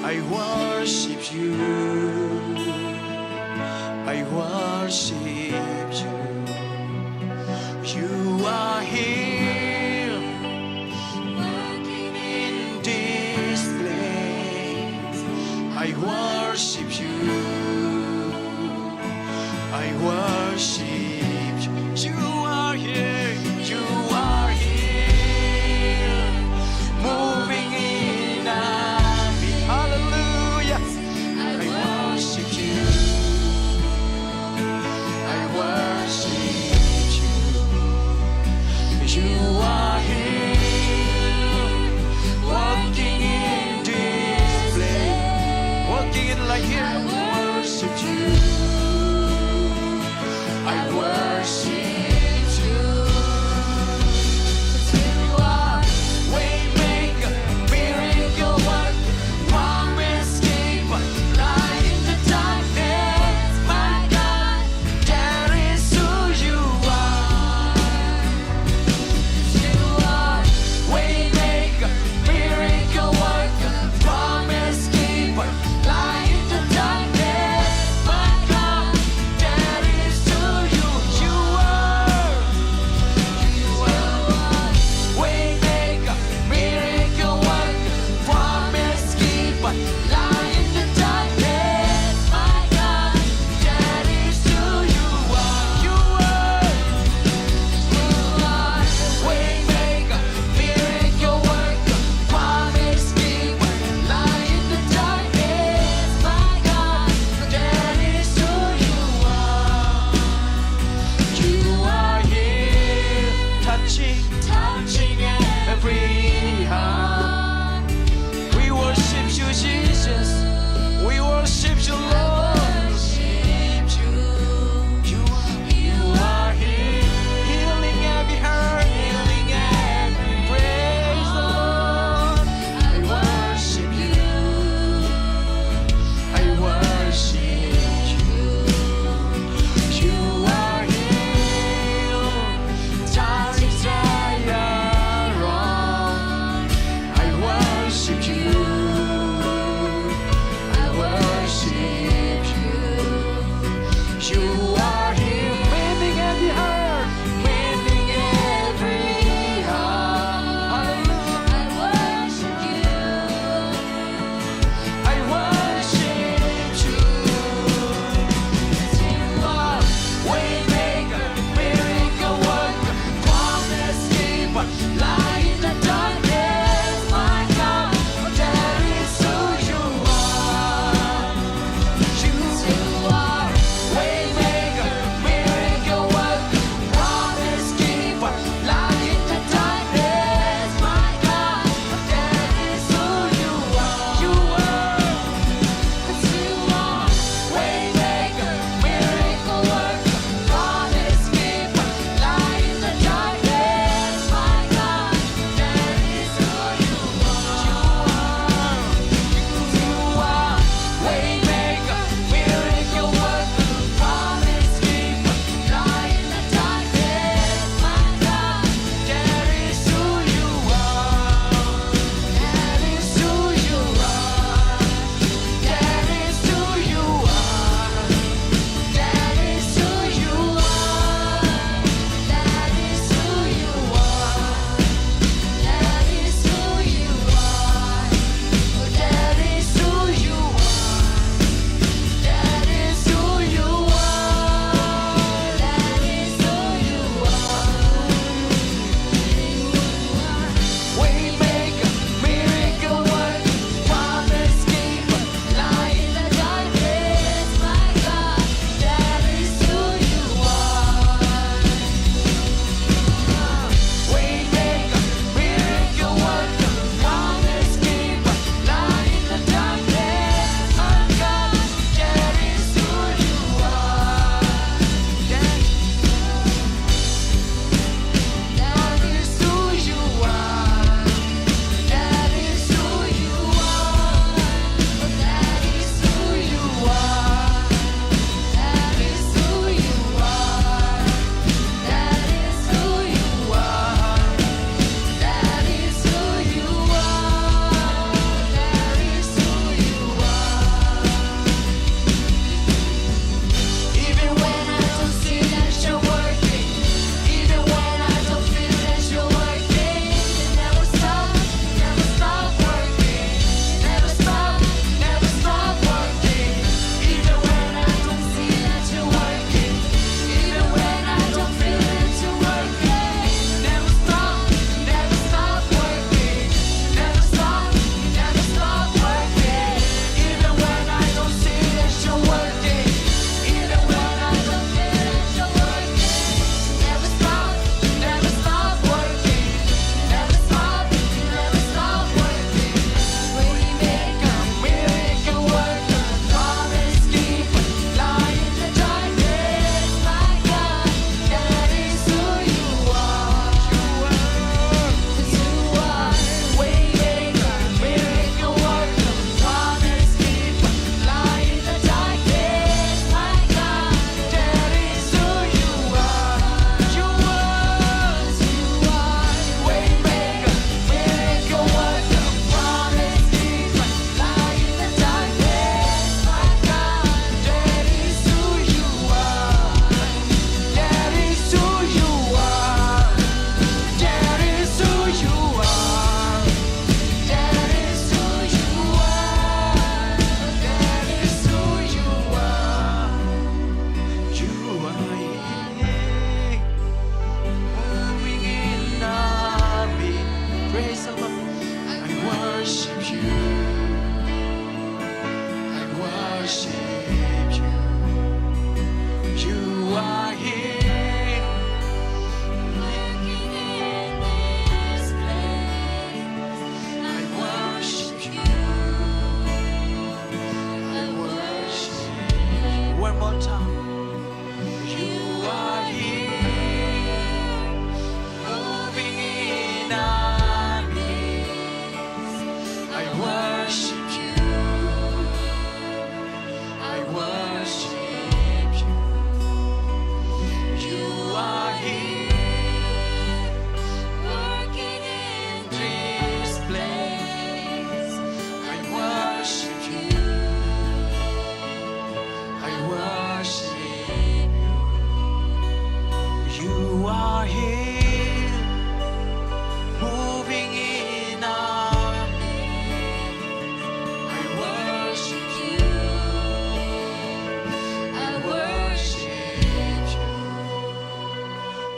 I worship you. I worship you. You are here, working in this place. I worship you. I worship you. You are here. You are here, moving in our midst. Hallelujah. I worship you.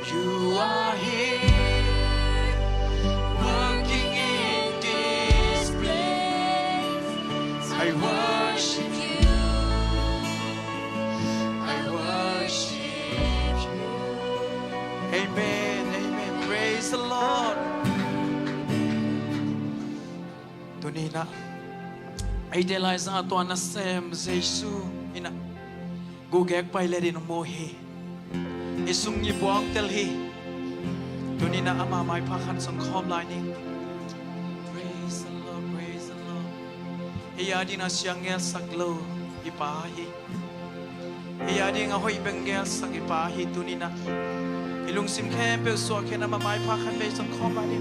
You are here, working in this place. I worship you. I worship you. Amen, amen. Praise the Lord. Tuni-in ah eite laizang tua nasem Jesu in ah gugek pai le ding mu hi. I sung i buang tel hi. Tuni-in ah ama maipha khat zong khawm lai ni. Praise the Lord, praise the Lord. Ei a ding a siang ngelsak lo i pa hi. Ei a ding a hoih bek ngelsak i pa hi. Tuni-in ah i lungsim khempeuh suah khia-in ama maipha khat vei zong khawm lai ni.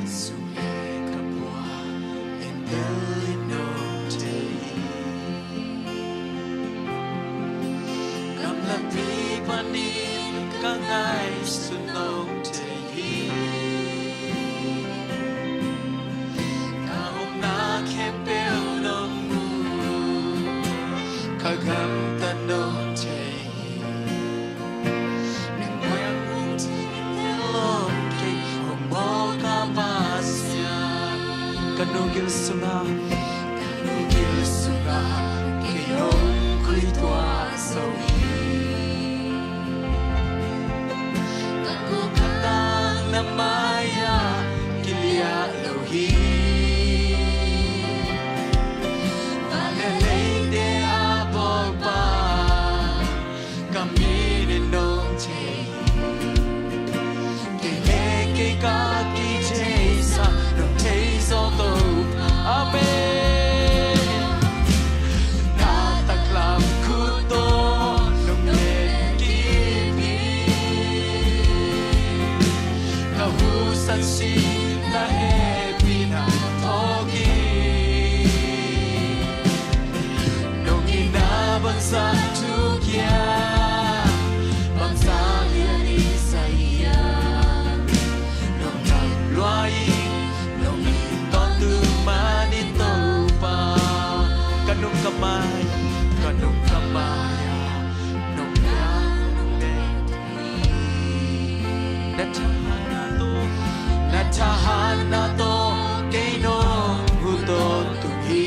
Ka sung le ka pua en tel in nong thei hi. Gamlapi panin ka ngaihsun nong thei hi. Ka omna khempeuh nong mu, ka gamtat nong thei hi. Nang buang hong thei tel lo kei, hong bawl ka Pasian. Ka nu gil sungah, ka nu gil sungah kei hong khui tuak zo hi. Ka khuak ka tang na mai-ah kiliah lo hi. Van le leite a bawlpa, ka min in nong thei hi. Kei le kei ka kitheihsa nong thei zo, Topa. Amen. Na taklam khut tawh nong letkip hi. Ka husan sin na hehpihna phawk hi. Nong itna bangzah thukhia, bangzah lian i sa hiam. Nong dam lua hi, nong it tawntung man in Topa. Ka nung ka mai, ka nung ka mai-ah nong piak nong let hi. Na thahatna tawh, na thahatna tawh kei nong huh tawntung hi.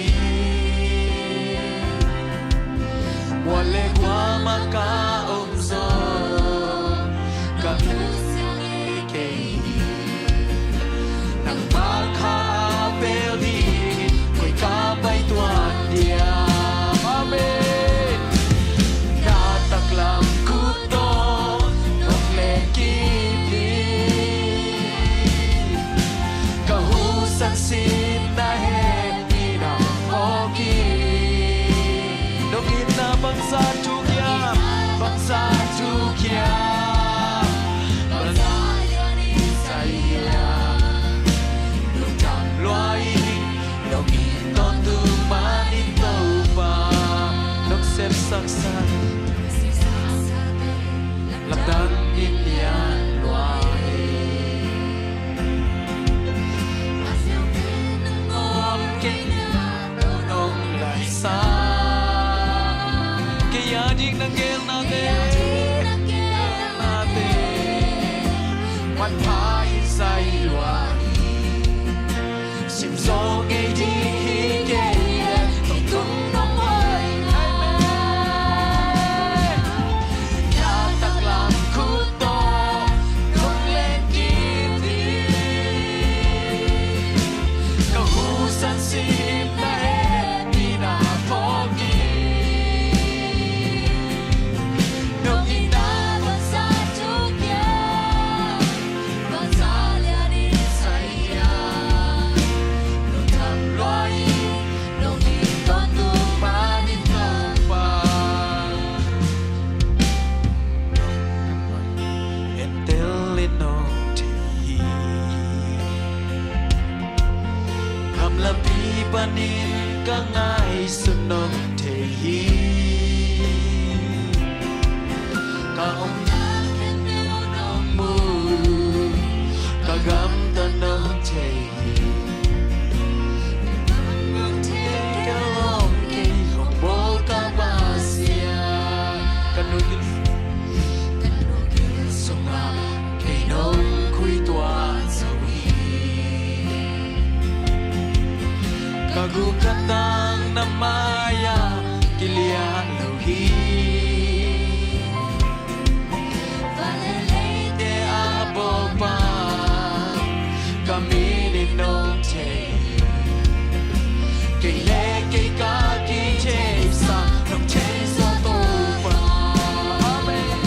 Mual le guam ah ka om zong, ka kisiang ngei kei hi. Nangmah kha a pel ding koi ka pai tuan diam. Amen. Na taklam khut tawh nong letkip hi. Ka husan sin na hehpihna phawk hi. Nong itna bangzah thukhia, bangzah thukhia, bangzah lian i sa hiam. Nong dam lua hi, nong it tawntung man in Topa. Nong sepsaksak lamdang in lian lua hi. A ziau pen nong om kei na, nong laisan. Kei a ding na geelnate, geelnate manpha in zai lua hi. Sim zo ngei ding hi kei leh, kei tung nong hoih. Amen. Na taklam khut tawh nong letkip hi. Ka husan sin na hehpihna phawk hi. Nong itna bangzah thukhia, bangzah lian i sa hiam. Nong dam lua hi, nong it tawntung man in Topa. En tel in nong thei hi. Gamlapi panin ka ngaihsun nong thei hi. Ka omna khempeuh nong mu, Tua ka tang na mai-ah kiliah lo hi. Vale leite a bawlpa ka mit in nong thei hi. Kei le kei ka kitheihsa nong thei zaw Topa. Amen.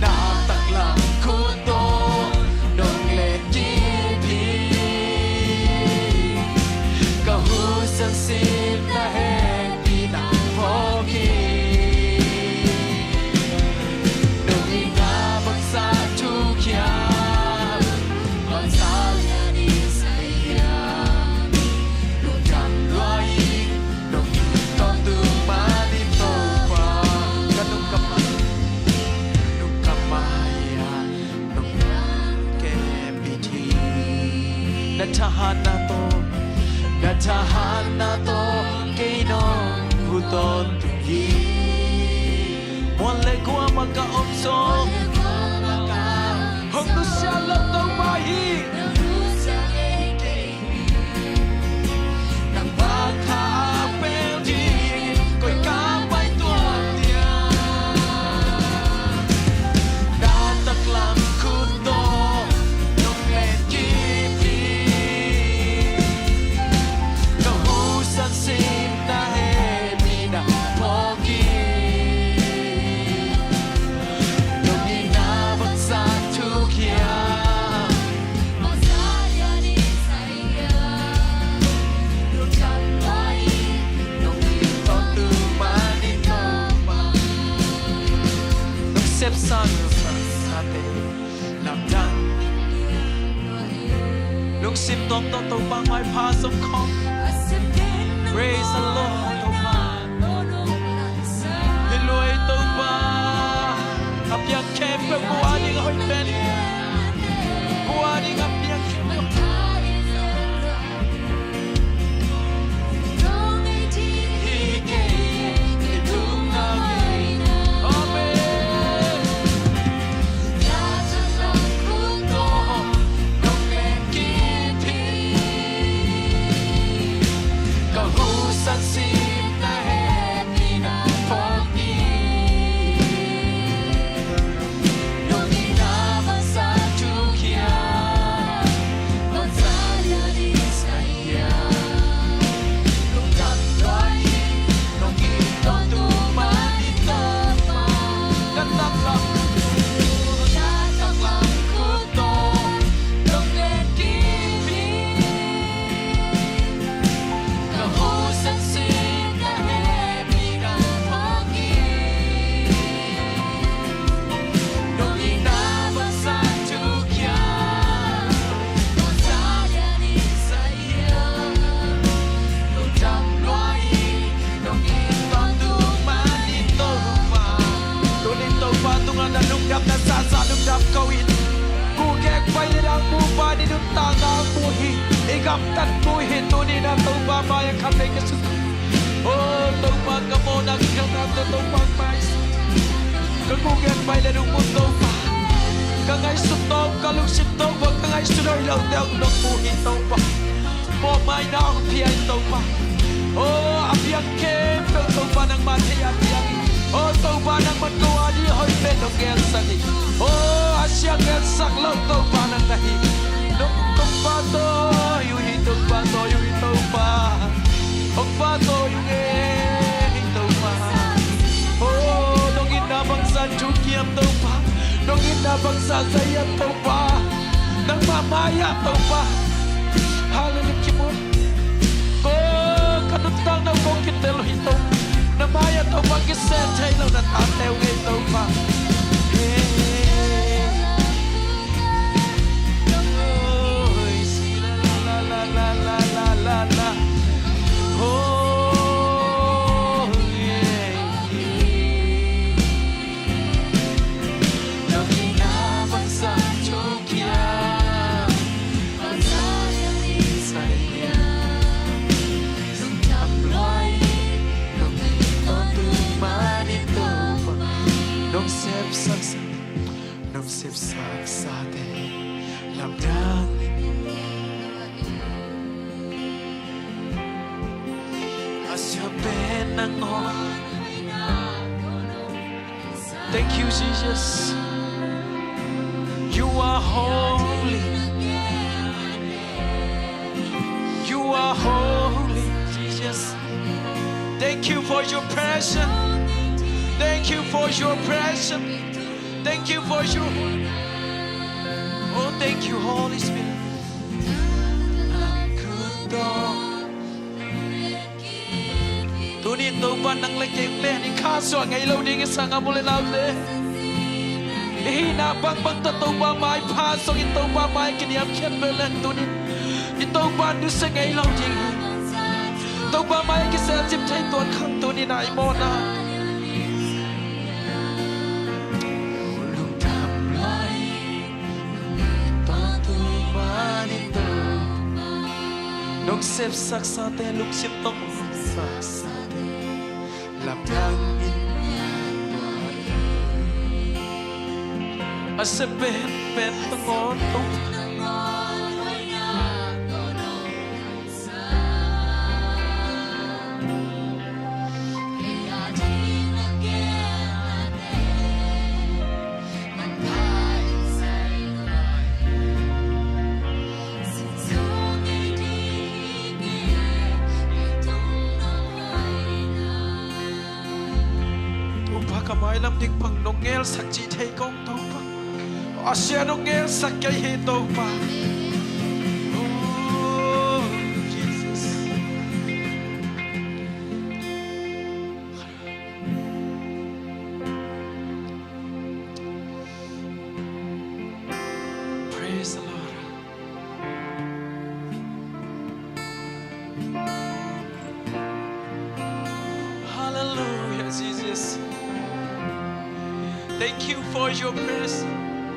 Na taklam khut tawh nong letkip hi. Ka husan sim na hehpihna phawk hi. Nong itna bangzah thukhia, bangzah lian i sa hiam. Lungdam lua ing, nong it tawntung man ing Topa. Ka lungkam ah, lungkam ah hiam. Nong kepit hi. Na thahatna tawh, na thahatna tawh kei nong huh tawntung hi. Mual le guam ah ka om zong hong nusia lo Topa hi. Nang bang kha a pel ding koi ka pai tuan dia. Na taklam khut tawh nong letkip hi. Ka husan sim na hehpihna phawk hi. Nong itna bangzah thukhia, nong sepsa nong sepsate lamdang. Lungsim tawm tawh Topa maipha zong khawm. Praise the Lord, Topa. Hi lua ei Topa. A piang khempeuh ko ading a hoih pen. Ko ading a piang khempeuh. Amen. Tunin Topa tungah na lungdam, na sasa lungdam ko in. Kugek pai le dang mu pa ni nuntakna mu hi. I gamtat mu hi. Tunin a Topa mai-ah khat vei ka suk. O Topa, ka mawhna ka khelhna tawh Topa mai. Ka kugek pai le dang mu Topa. Ka ngaihsut tawm, ka lungsim tawm, ka ngaihsut hoih lote hong nong mu hi Topa. Mawhmaina hong pia in Topa. O a piang khempeuh Topa nangmah thei a piang hi. O Topa nangmah ko ading a hoih pen nong gensak hi. O a siang gensak lo Topa nang na hi. Nong Topa tawh uh hi, Topa tawh uh hi Topa. Hong pa tawh uh hi Topa. O nong itna bangzah thukhia hiam Topa. Nong itna bangzah za hiam Topa. Nangmah mai-ah Topa. Hallelujah, kimu. Ko ka nuntakna uh kong kitel uh hi Topa. Na mai-ah Topa kiseh thei lo na tate uh ngei Topa. Hey. Nong sepsak, nong sepsak sate lamdang. Thank you, Jesus. You are holy. You are holy, Jesus. Thank you for your presence. Thank you for your presence. Thank you for your. Oh, thank you, Holy Spirit. Tunin Topa nang le kei le ni kha suah ngei lo ding i sang a mu le naute. I hihna bangbang tawh Topa mai pha sungin Topa mai kiniamkhiat pen leng tunin i Topa nusia ngei lo ding hi. Topa mai a kiselcip thei tuan khang tunin a i mawhna. Nong sepsaksate lungsim tawh lamdang in a sep pen pen tangawn tawh. Topa ka mailam ding bang nong ngelsak cih thei kong Topa. A sia nong ngelsak kei hi Topa. Oh, Jesus. Praise the Lord. Hallelujah, Jesus. Thank you for your presence.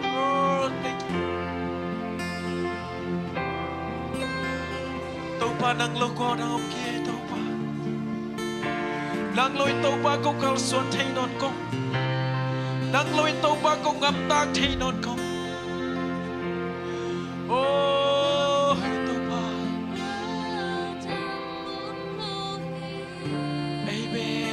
Oh, thank you. Topa nang lo kua nang om kei Topa. Nang lo in Topa ko kalsuan thei nawn kong. Nang lo in Topa ko ngamtak thei nawn kong. Oh, hei Topa. Amen.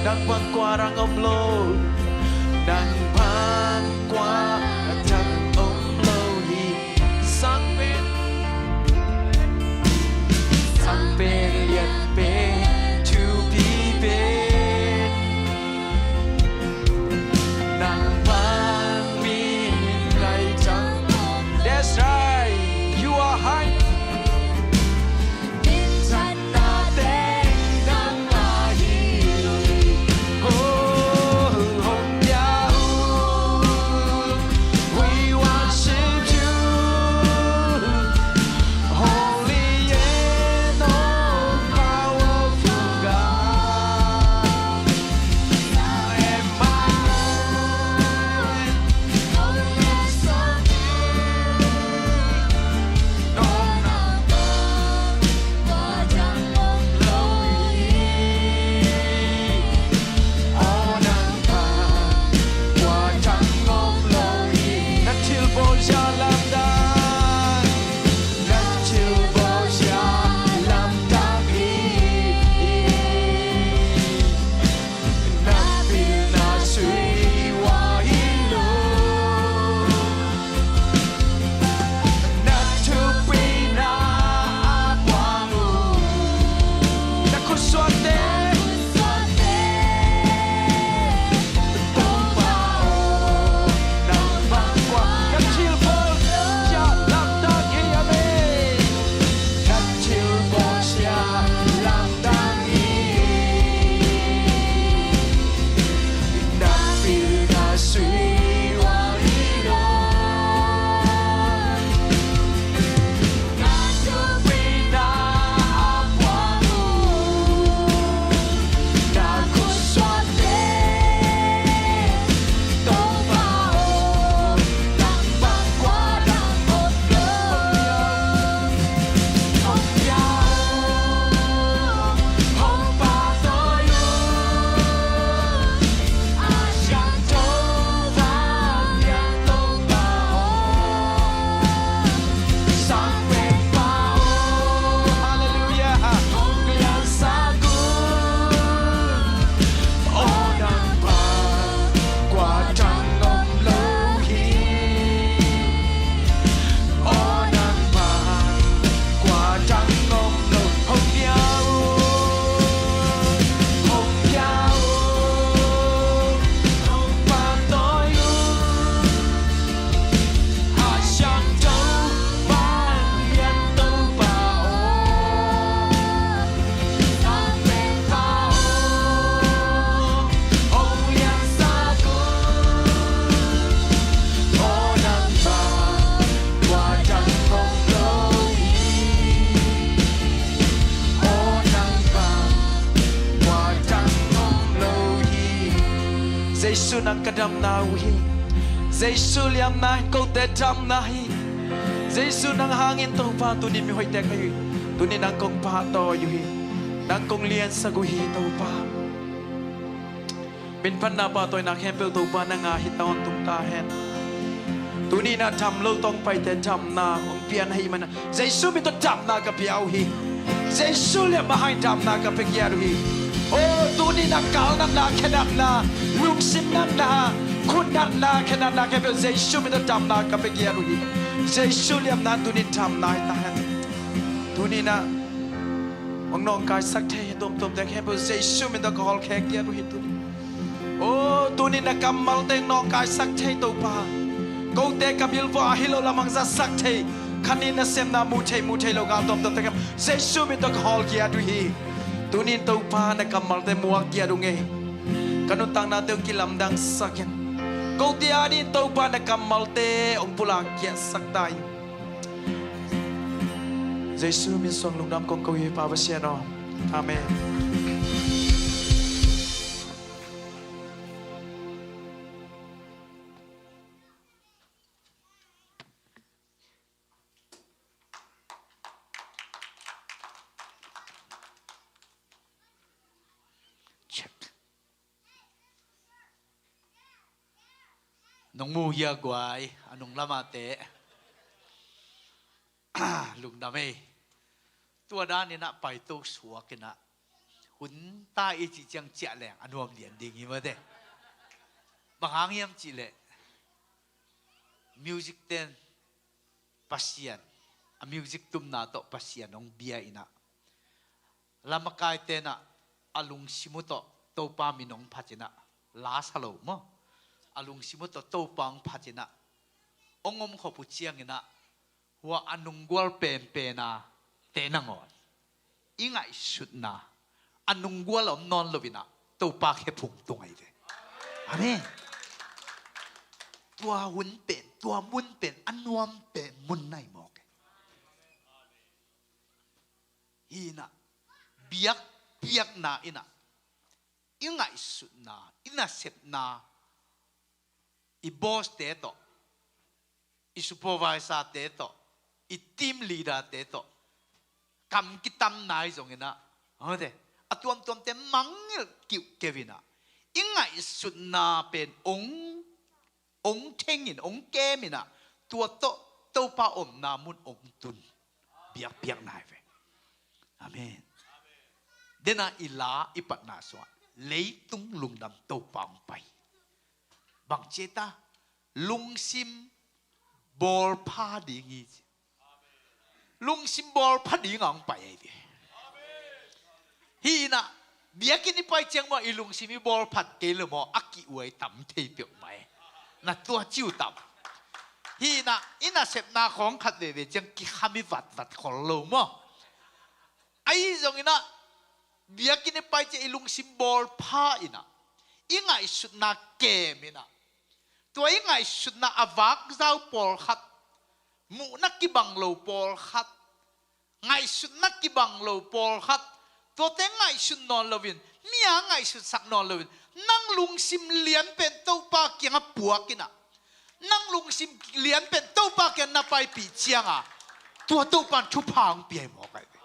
Nang bang kua dang om lo, nang bang kua dang om lo hi. Sang pen, sang pen lian pen thupi pen. Nang bang mi ngai cang. That's right. You are high. Jesu nang ka damna uh hi. Jesu liamna in kote damna hi. Jesu nang hangin Topa tuni mi hoihte ka hi uh hi. Tuni nang kong pahtawi uh hi. Nang kong liansak uh hi Topa. Minphatna pahtawina khempeuh Topa nang a hi tawntung ta hen. Tuni na dam lo tawng paite damna hong pian ahih manin Jesu min tawh damna ka pia uh hi. Jesu liamna hangin damna ka pia giat uh hi. O, tuni na kalnatna, khenatna, lungsim natna, khut natna, khenatna khempeuh Jesu min tawh damna ka pia giat uh hi. Jesu liamna tuni damna hi ta hen. Tuni na hong nawngkaisak thei hi tuamtuamte khempeuh Jesu min tawh ka hawlkhia giat uh hi tuni. O, tuni na kammalte nawngkaisak thei Topa. Kote ka bilvua ahi lo lamang zasak thei. Khanin nasepna mu thei mu thei lo gal tuamtuamte khempeuh Jesu min tawh ka hawlkhia uh hi. Tuni in Topa na kammalte muak giat uh ngei. Ka nuntaknate hong kilamdangsak in. Kote adingin Topa na kammalte hong pulak giatsak ta in. Jesu min suang lungdam kong ko hi Pa Pasian aw. Amen. Nong mu hia guai, a nung lamate. Lungdam ei. Tua danin ah paito suak in ah hun ta i cih ciang ciah leng a nuam lian ding hi mate. Bang hang hiam cih leh music ten Pasian, a music tumna tawh Pasian hong bia in ah, lamakai ten ah a lungsim uh tawh Topa min hong phat in ah, la sa lo maw, a lungsim uh tawh Topa hong phat in ah, hong om khop uh ciangin ah, hua a nunggual penpen a te nangawn i ngaihsutna a nunggual a om nawn lo in ah Topa khephung tung ahi ve. Amen. Tua hun pen, tua mun pen a nuam pen mun na hi mawk e. Hi in ah biakpiakna in ah i ngaihsutna, i nasepna, i boss te tawh, i supervisor te tawh, i team leader te tawh kam kitamna hi zongin ah, a tuamtuamte mangngilh kiuhkeu in ah i ngaihsutna pen hong, hong theng in, hong kem in ah, tua tawh Topa omna mun hong tun biakpiakna hi ve. Amen. Den ah i la i patna sungah leitung lungdam Topa hong pai. Bang ci ta, lungsim bawlpha ding hi ci. Lungsim bawlpha ding a hong pai ahi ve. Hi in ah biakinn i pai ciang maw i lungsim i bawlphat kei lo maw a ki-uai tam thei peuhmah e. Na tua ci uh tam. Hi in ah i nasepna khawng khat veve ciang kikham i vatvat khol lo maw. Ahi zongin ah biakinn i pai ciang i lungsim bawlpha in ah i ngaihsutna kem in ah, tua i ngaihsutna a vakzau pawlkhat, muhna kibang lo pawlkhat, ngaihsutna kibang lo pawlkhat, tuate ngaihsut nawn loin, mi a ngaihsutsak nawn loin, nang lungsim lian pen Topa kiangah puak in ah, nang lungsim lian pen Topa kiang na paipih ciang a, tua Topa in thupha hong pia hi mawk ahi ve.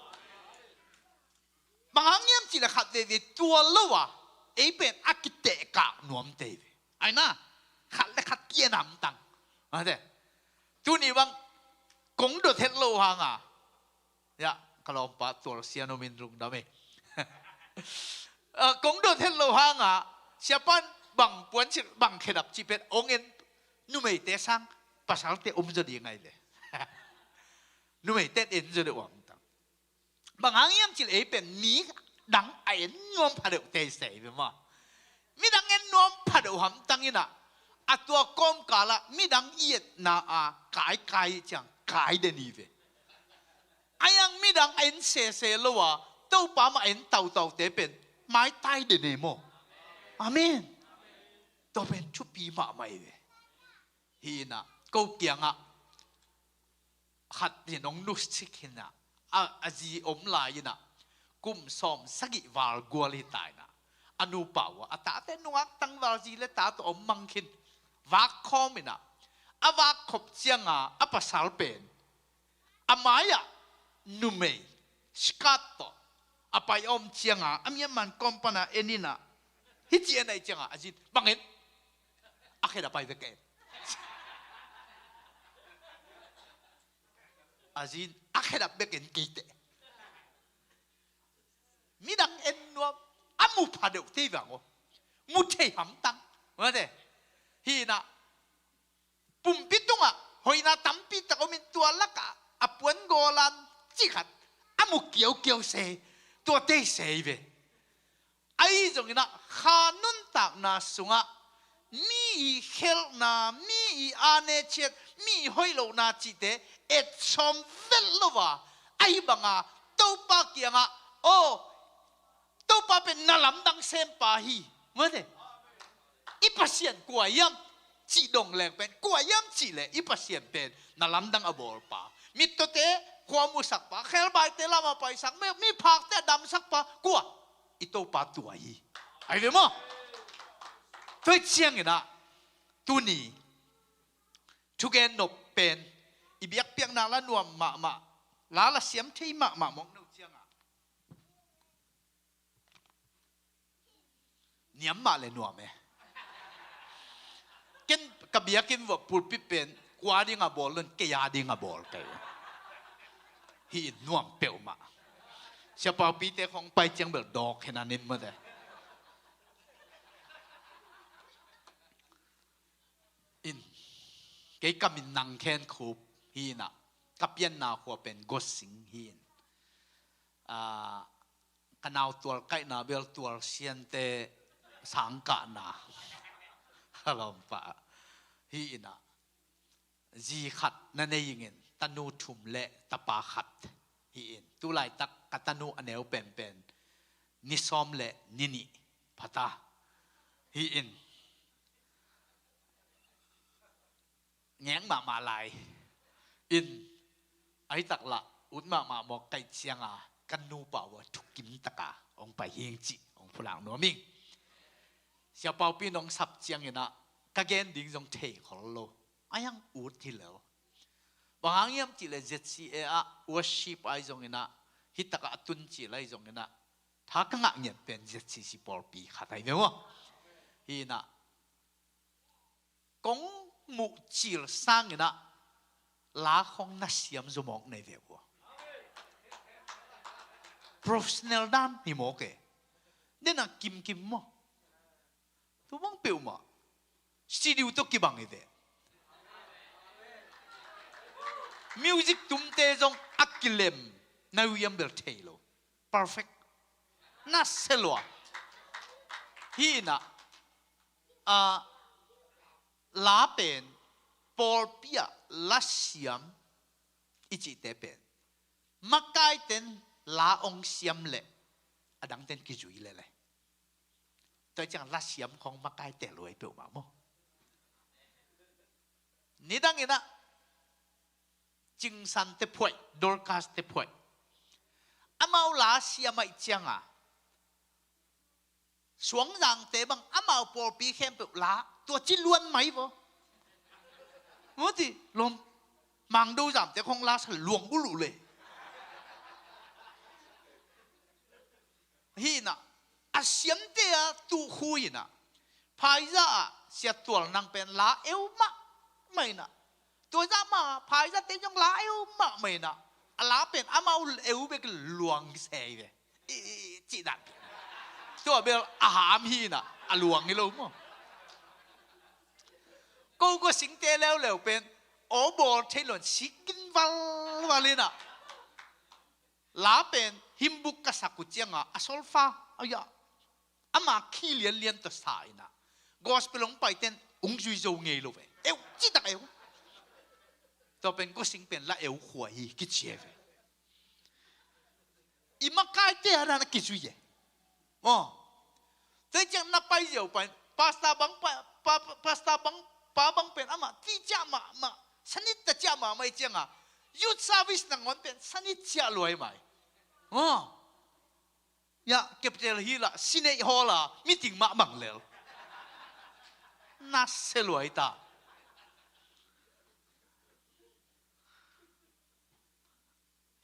Bang hang hiam cih leh khat veve tua lo a ei pen a kitehkak nuam te hi ve. Ahi na, khat le khat ki-en hamtang. Tuni bang kong dot het loh hang a, ya, ka lawmpa Tual Sian om in lungdam e. Ah, kong dot het loh hang a, siapa in bang puan cih, bang khedap cih pen hong en, numeite sang pasalte om zaw ding ahi ve. Numeite in en zaw deuh hamtang. Bang hang hiam cih leh ei pen midang a en nuam phadeuh te i sei ve maw. Midang en nuam phadeuh hamtang in ah, a tua kawmkal ah midang i etna a kaikai ciang kai den hi ve. Ahi hang midang a en sese lo a Topa mah a en tautaute pen maitai den e maw. Amen. Tua pen thupi mahmah hi ve. Hi in ah ko kiangah khat in hong nusia khin ah, a, a zi om lai in ah, kum sawm sagih val gual hi ta in ah, A nupa uh a, a tate nungak tangval zi le ta tawh om mang khin. Vak khawm in ah, a vak khop ciangin a pasal pen a mai-ah numei skirt tawh a pai a om ciangin a miaman kawm panah en in ah, hih ci en ahih ciangin a zi in, "Bang en?" "A khet ah pai vek en." A zi in, "A khet ah bek en kei teh." Midang en nuam, a mu pha deuh tei vang aw. Mu thei hamtang. Mate. Hi in ah, pumpi tungah hoihna tampi tak om in, tua lakah a puan gawlan cih khat a mu kiaukiau se, tua tei se hi ve. Ahi zongin ah, kha nuntakna sungah mi i khelhna, mi i aa ne ciat, mi i hoih lohna cihte et sawm vet lo a, ahi banga Topa kiangah, "Aw, Topa pen na lamdang sempa hi." Mate. "I Pasian kua hiam?" cih dong leng pen, "Kua hiam?" cih leh, "I Pasian pen na lamdang a bawlpa, mittawte khua musakpa, khelbaite lam a paisak, mi, miphakte a damsakpa, kua? I Topa tua hi." Ahi ve maw? Tua hi ciangin ah, tuni thugen nop pen, i biakpiakna la nuam mahmah, la la siam thei mahmah mawk no ciangin ah, niam mah le nuam e. Ken ka biakinn vuah pulpit pen kua ding a bawl lo in, kei a ding a bawl kei. Hih in nuam peuhmah. Siapaupite khong pai ciang bel dawk hen a nim mate. In, kei ka min Nang Khen Khup hi in ah, ka pianna khua pen Gosing hi in. Ah, ka nau tual kaihna bel Tual Siante sang kahna a lawmpa hi in ah, zi khat na nei ing in, tanu thum le tapa khat hi in. Tulaitak ka tanu a neu penpen ni sawm le ni nih phata hi in. Ngeng mahmah lai in, ahi tak lah ut mahmah mawk ka hih ciangin ka nupa uh a thukim takin hong pai hing cih hong pulak nuam ing. Siapaupi in hong sap ciangin ah ka gen ding zong thei khol lo. A hiang ut hi lo. Bang hang hiam cih leh Z C A ah worship ahi zongin ah, hih takah a tun cil ahi zongin ah, tha ka ngah ngiat pen Z C C pawlpi khat ahi ve maw. Hi in ah, kong muh cil sangin ah la khong na siam zaw mawk na hi ve uh. Professional dan hi mawk e. Den a kimkim maw. Tu bang peuhmah studio tawh kibang hi ve. Music tumte zong a kilem na wiam bel thei lo. Perfect. Na se lua. Hi in ah, a, la pen, pawlpi ah la siam i cihte pen, makaiten la hong siam leh a dangten kizui lele. Tua ciang la siam khong makaite luai peuhmah maw. Nidangin ah, Cingsan te phuaih, Dorcas te phuaih. Amau la siam ahih ciangin, Suangzangte bang amau pawlpi khempeuh la tua ci luan mai vaw. Muti lom, Mangdo zamte khong la sa luang ulu le. Hi in ah, a siamte a tuh khu in ah, Phaizah ah Sia Tual Nang pen la eu mahmah in ah, tua zah mah Phaizahte zong la eu mahmah in ah, a la pen amau eu bek luang se hi ve. I, i, i, cih dan. Tua bel a ham hi in ah, a luang hi lo maw. Ko Gosingte leuleu pen aw bawl thei lo in sik gin valval in ah, la pen hymn book ka sak uh ciangin a solfa, ai-a, ama key lianlian tawh sa in ah, gospel hong paiten hong zui zo ngei lo ve. Eu, citak eu. Tua pen Gosing pen la eu khua hi kici e ve. I makaite a dan a kizui e. Aw. Tua ciang na pai ziau pai, pastor bang pa, pa, pa, pastor bang, pa bang pen amah ti ciah mahmah, sanit ta ciah mahmah i ciangin, youth service nangawn pen sanit ciah luai mai. Aw. Ya, Capital Hill ah, Senate Hall ah, meeting mah bang lel. Na se luai ta.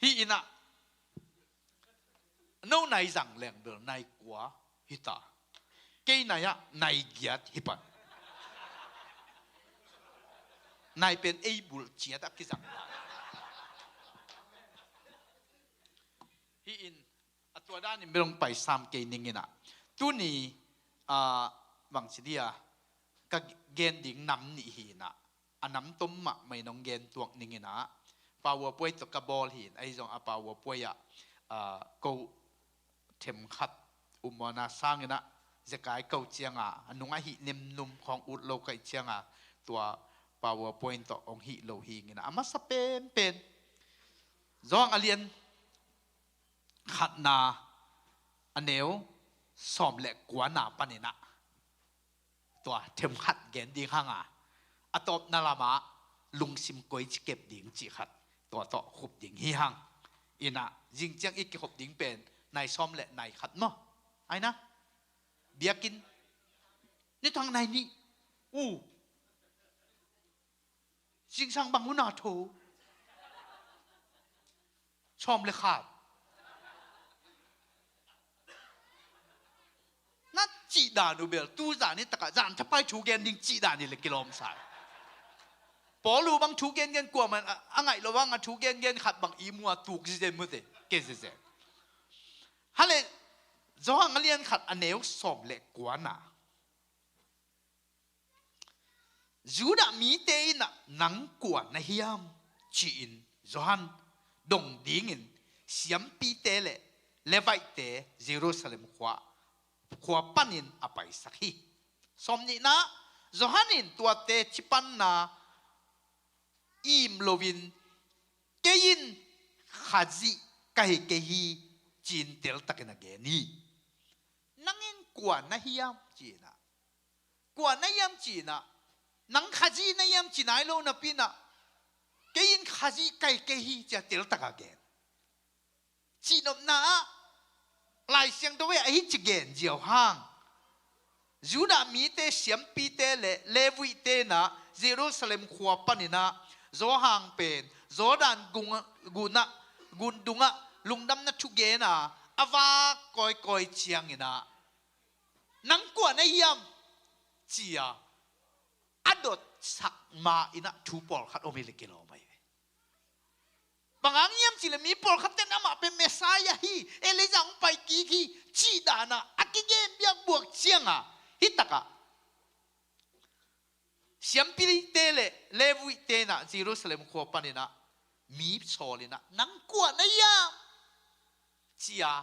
Hi in ah, no nai zang leng bel nai kua hi ta. Kei nai ah nai giat hi pan. Nai pen ei bul ciat ah kizang ta. Hi in, a tua dan in bel hong pai sam kei ning in ah. Tuni, ah, bang ci dia, ka gen ding nam nih hi in ah. A nam tom mahmah in hong gen tuak ning in ah. PowerPoint tawh ka bawl hi in, ahi zong a PowerPoint ah, ah, ko them khat um maw, na sang in ah, zekai ko ciang a, a nung ah hih nemnum khawng ut lo ka hih ciang a, tua PowerPoint tawh hong hih lo hi ing in ah. A masa penpen, Johan a lian khatna, a neu sawm le kuana pan in ah, tua them khat gen ding hang a, a tawpna lam ah lungsim koici kep ding cih khat, tua tawh khup ding hi hang. In ah, zing ciang i kikhop ding pen nai sawm le nai khat maw? Ai na? Biakinn ni thang nai nih. U. Zingsang bang hun a tho? Sawm le khat. Na cih dan uh bel, tu zan hi tak ah, zan thapai thu gen ding cih dan hi le kilawm sa. Paul uh bang thu gengen kuamah in a, a ngaih lo bang a thu gengen khat bang i mu a, tuk zizen mute, ke zizen. Hale, Johan a lian khat, a neu sawm le kuana. Judah mite in ah, "Nang kua na hiam?" ci-in Johan dong dingin siampite le Levite Jerusalem khua, khua panin a paisak hi. Sawm nihna, Johan in tuate cipanna im loin, "Kei in Khazih ka hi kei hi," ci-in teltakin a gen hi. "Nang in kua na hiam?" ci-in ah, "Kua na hiam?" ci-in ah, "Nang Khazih na hiam?" ci nai lo napi in ah, "Kei in Khazih ka hi kei hi," ci-a teltak a gen. Cihnopna ah Lai Siangtho ah ahi ci gen ziau hang. Judah mite siampite le Levite in ah Jerusalem khua panin ah Johan pen Jordan gun, gun ah, gun dung ah lungdamna thu gen a, a vak kawikawi ciangin ah, "Nang kua na hiam?" ci-a a dotsak ma in ah thu pawlkhat om hi le kilawm ahi ve. Bang hang hiam cih leh mi pawlkhat ten amah pen Messiah hi, Elijah hong pai kik hi, cih dan ah a kigen biakbuak ciang a, hi tak ah siampite le Levite in ah Jerusalem khua panin ah mi sawl in ah, "Nang kua na hiam?" ci-a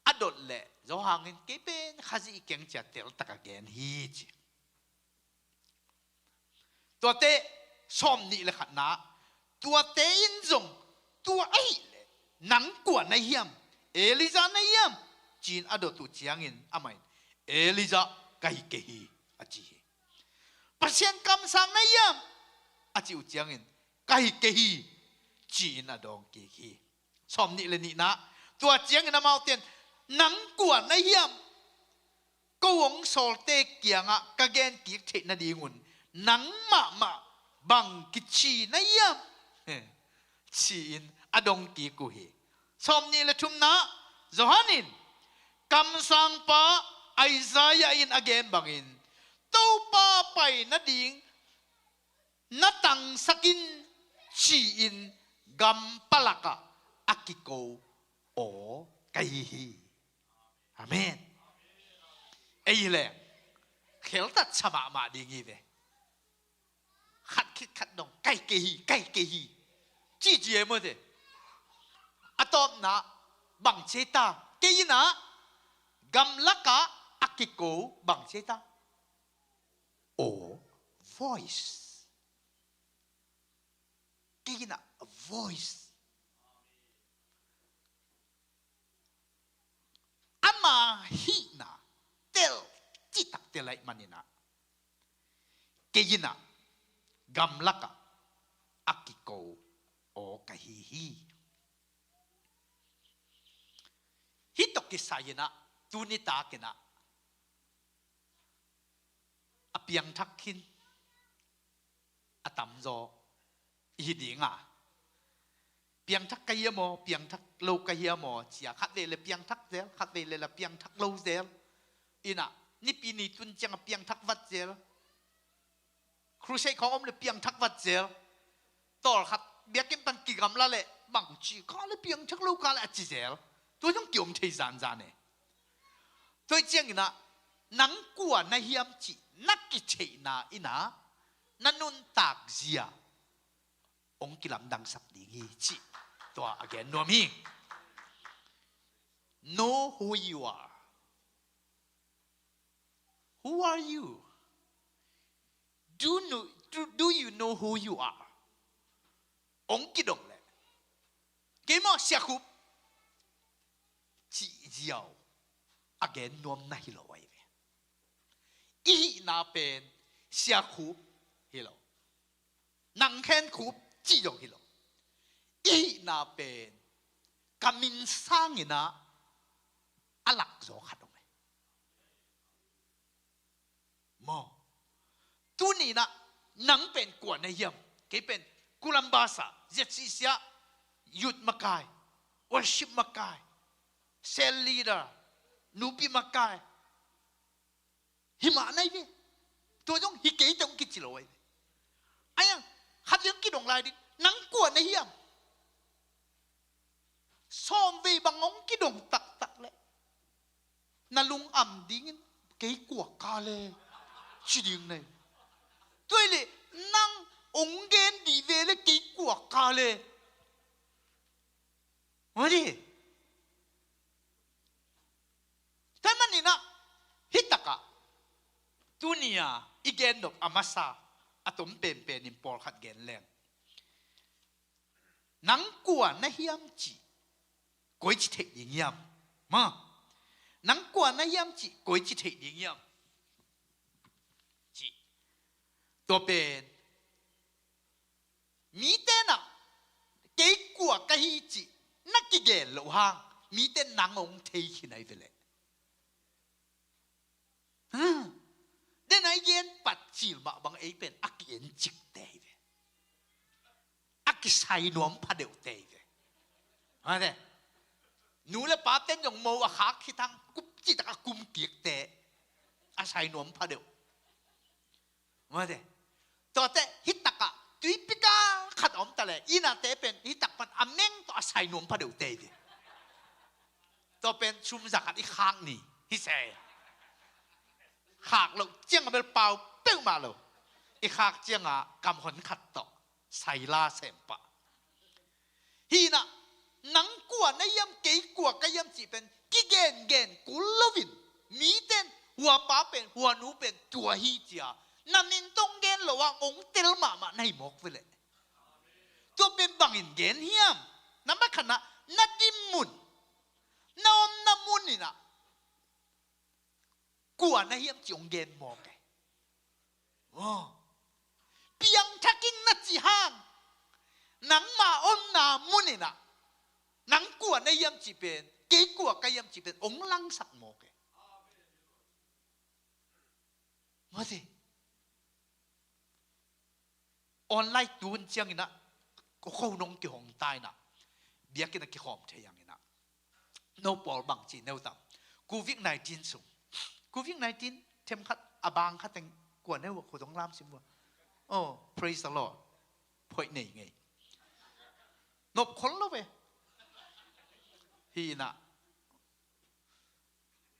a dot leh Johan in, "Kei pen Khazih ka hi keng," ci-a teltak a gen hi ci. Tuate sawm nih le khatna, tuate in zong tua ahih leh, "Nang kua na hiam? Elijah na hiam?" ci-in a dot uh ciangin amah in, "Elijah ka hi kei hi," a ci hi. "Pasian kamsang na hiam?" a cih uh ciangin, "Ka hi kei hi," ci-in a dawng kik hi. Sawm nih le nihna, tua ciangin amaute in, "Nang kua na hiam? Ko hong sawlte kiangah ka gen kik theih nadingun nang mahmah bang kici na hiam?" ci-in a dong kik uh hi. Sawm nih le thumna, Johan in, "Kamsangpa Isaiah in a gen bangin, Topa pai nading na tangsak in," ci-in gam palakah a kiko aw ka hi hi. Amen. Ei hi leng, kheltat sa mahmah ding hi ve. Khat khit khat dong, "Ka hi kei hi, ka hi kei hi," ci ci e mawte. A tawpna, "Bang ci ta?" "Kei in ah gamlakah a kiko, bang ci ta?" Aw, voice. Kei in ah voice. Ama hihna tel citak tel ahih manin ah, "Kei in ah gamlakah a kiko aw ka hi hi." Hih tawh kisai in ah, tuni takin ah, a piangthak khin a tamzaw i hi ding a, piangthak ka hiam aw, piangthak lo ka hiam aw ci-a, khatvei le piangthak zel, khatvei le la piangthak lo zel. In ah, Nipi ni tun ciang a piangthak vat zel. Crusade khawng om le piangthak vat zel. Tawlkhat biakinn pan kigamla le bangci ka le piangthak lo ka le a ci zel. Tua zong kiom thei zanzan e. Tua hi ciangin ah, nang kua na hiam cih na kitheihna in ah, na nuntak zia hong kilamdangsak ding hi cih tua a gen nuam hi. Know who you are. Who are you? Do, know, do, do you know who you are? Hong kidong leh, kei maw Sia Khup cih ziau a gen nuam na hi lo ahi ve. I hihna pen Sia Khup hi lo, Nang Khen Khup cih zong hi lo. I hihna pen ka min sangin ah a lak zaw khat om e. Maw, tuni in ah nang pen kua na hiam? Kei pen Kulambasa, Z C C ah youth makai, worship makai, cell leader, nupi makai. Hi mah na hi ve. Tua zong hi kei teh hong kici lo ahi ve. Ahi hang, khat zong kidong lai ding. Nang kua na hiam? Sawmvei bang hong kidong taktak leh, na lungam dingin, kei kua ka le ci ding na hi. Tua hi leh nang hong gen dih ve le kei kua ka le. Mawh dih. Tua ahih manin ah, hih takah, tuni-a i gen nop a masa a tom penpenin pawlkhat gen leng, nang kua na hiam cih koici theih ding hiam? Maw, nang kua na hiam cih koici theih ding hiam? Cih. Tua pen mite in ah kei kua ka hi cih na kigen loh hang, mite in nang hong thei khin ahi ve leh. Hmm. Den a i gen patcil mah bang ei pen a ki-en cikte hi ve. A kisai nuam phadeuhte hi ve. Mate. Nu le pa ten zong mo a khak khit hang, kup cih tak a kum kikte. A sai nuam phadeuh. Mate. Tuate hih takah tuipi kal khat a om ta leh, inn ah te pen hih tak pan a meng tawh a sai nuam phadeuhte hi ve. Tua pen sum za khat i khak ni hi se. Khak loh ciangah bel pau peuhmah lo. I khak ciangah kamhon khat tawh sai la sempah. Hi in ah, nang kua na hiam, kei kua ka hiam cih pen kigengen kul loin, mite in hua pa pen, hua nu pen tua hi ci-a na min tawh hong gen loh hang hong tel mahmah na hi mawk ve leh. Tua pen bangin gen hiam? Nambat khatna, na dinmun, na omna mun in ah kua na hiam cih hong gen mawk e. Aw. Piangthak ing na cih hang, nangma omna mun in ah nang kua na hiam cih pen, kei kua ka hiam cih pen hong langsak mawk e. Mate. Online tun ciangin ah, ko ko nong kihong ta in ah, biakinn ah kikhawm thei hang in ah, no pawl bang ci neu tam? Covid nineteen sung. Covid nineteen them khat a bang khat teng kua neu a, ko dong lam sim vua. Oh, praise the Lord. Phoih nei ngei. Nop khol lo ve. Hi in ah,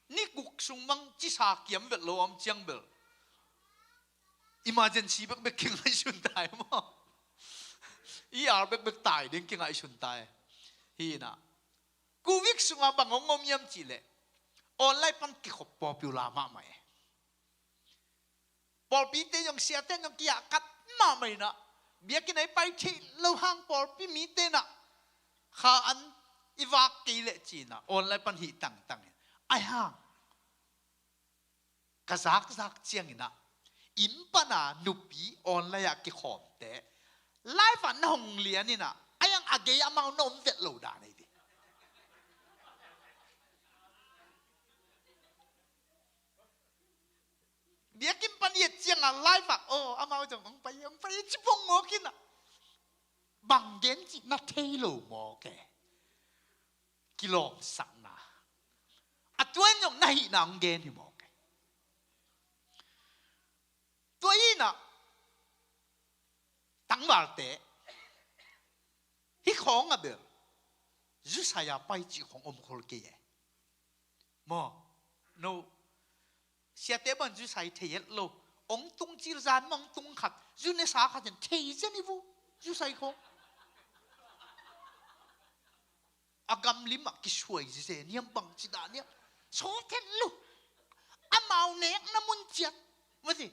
ni guk sung mang cisa kiam vet lo om ciang bel, emergency bekbek kingaihsun ta e maw. E R bekbek tai ding kingaihsun ta e. Hi in ah, Covid sungah bang hong om hiam cih leh, online pan kikhop popular mahmah e. Pawlpite zong, siate zong kiahkat mahmah in ah, biakinn ah i pai theih loh hang pawlpi mite in ah kha an i vak kei leh ci in ah online pan hih tangtang in. Ahi hang, ka zakzak ciangin ah, inn pana nupi online ah kikhawmte live ah na hong lian in ah, ahi hang a gei amau na om vet lo dan ahi ve. a life ah, oh, amau zong hong pai, hong pai, ci pong mawk in ah. Bang gen cih na thei lo mawk e. Kilawmsakna. A tua in zong na hihna hong gen hi mawk e. Tua in ah, tangvalte, hih khawng a bel, zusai a pai cih khawng om khol kei e. Maw, no, siate bang zusai thei het lo. Ong tung cil zan mah ong tung khat, zu ne sa khat in thei zen hi vo, zusai khawng. A gamlim ah kisuai zen hiam, bang ci dan hiam. Sawt het lo. Amau nekna mun ciat. Mati.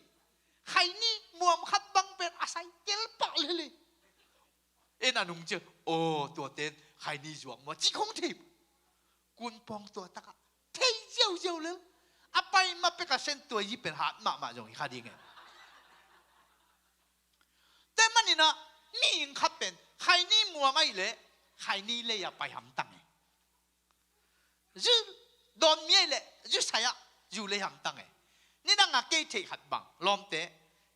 Khaini muam khat bang pen a sai tel pah lel hi. En a nung ciang, aw, tuate in khaini zuak maw, ci khong thei. Kun pawng tua takah thei ziauziau lel. A pai ma pek a sen tua yi pen hat mahmah zong hi kha ding e. Tua manin ah, mihing khat pen khaini muam ahih leh khaini lei ah pai hamtang e. Zu dawn mi ahih leh zu sai ah zu lei hamtang e. Nidang a kei theih khat bang, lawmte,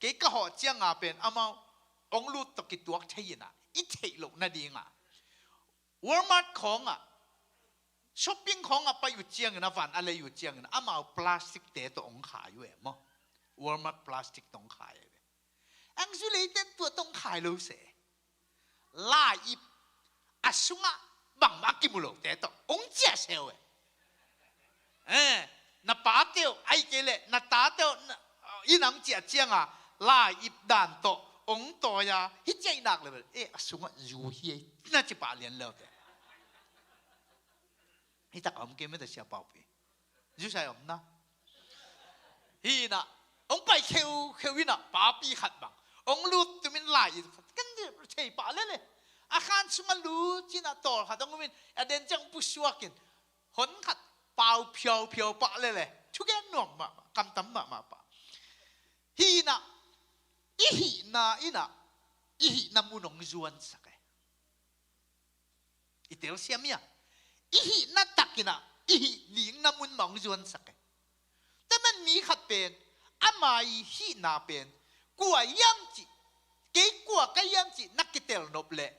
kei ka hawh ciang a pen amau ong lut tawh kituak thei in ah, i theih loh nading a, Walmart khawng ah, shopping khawng ah pai uh ciangin, a van a lei uh ciangin, amau plastic te tawh ong khai uh e maw. Walmart plastic tawh ong khai e. Ang zu leite'n tua tawh ong khai lo se. Lai-ip a sungah bangmah a kimu lote tawh ong ciah se uh e. Eh, na pate uh, ahih kei leh na tate uh, na, inn ah ong ciah ciang a, lai-ip dan tawh ong tawi a, hih ciah i nak leh bel, eh, a sungah zu hi ei, na ci pah lian leu te. Hih tak a om kei mah ta, Sia Paupi. Zu sai om na. Hi in ah, ong pai kheukheu in ah, papi khat bang ong lut tum in, lai-ip khat kan thei pah lel e. A khan sungah lut ci in ah, tawl khat ong om in, a den ciang pusuak in, hon khat pau phiauphiau pah lel e. Thugen nuam mahmah, kamtam mahmah pah. Hi in ah, i hihna in ah, i hihna mun ong zuansak e. I telsiam hi a, i hihna tak in ah, i hih dingna mun mah ong zuansak e. Tua manin mi khat pen, ama i hihna pen kua hiam cih, kei kua ka hiam cih na kitel nop leh,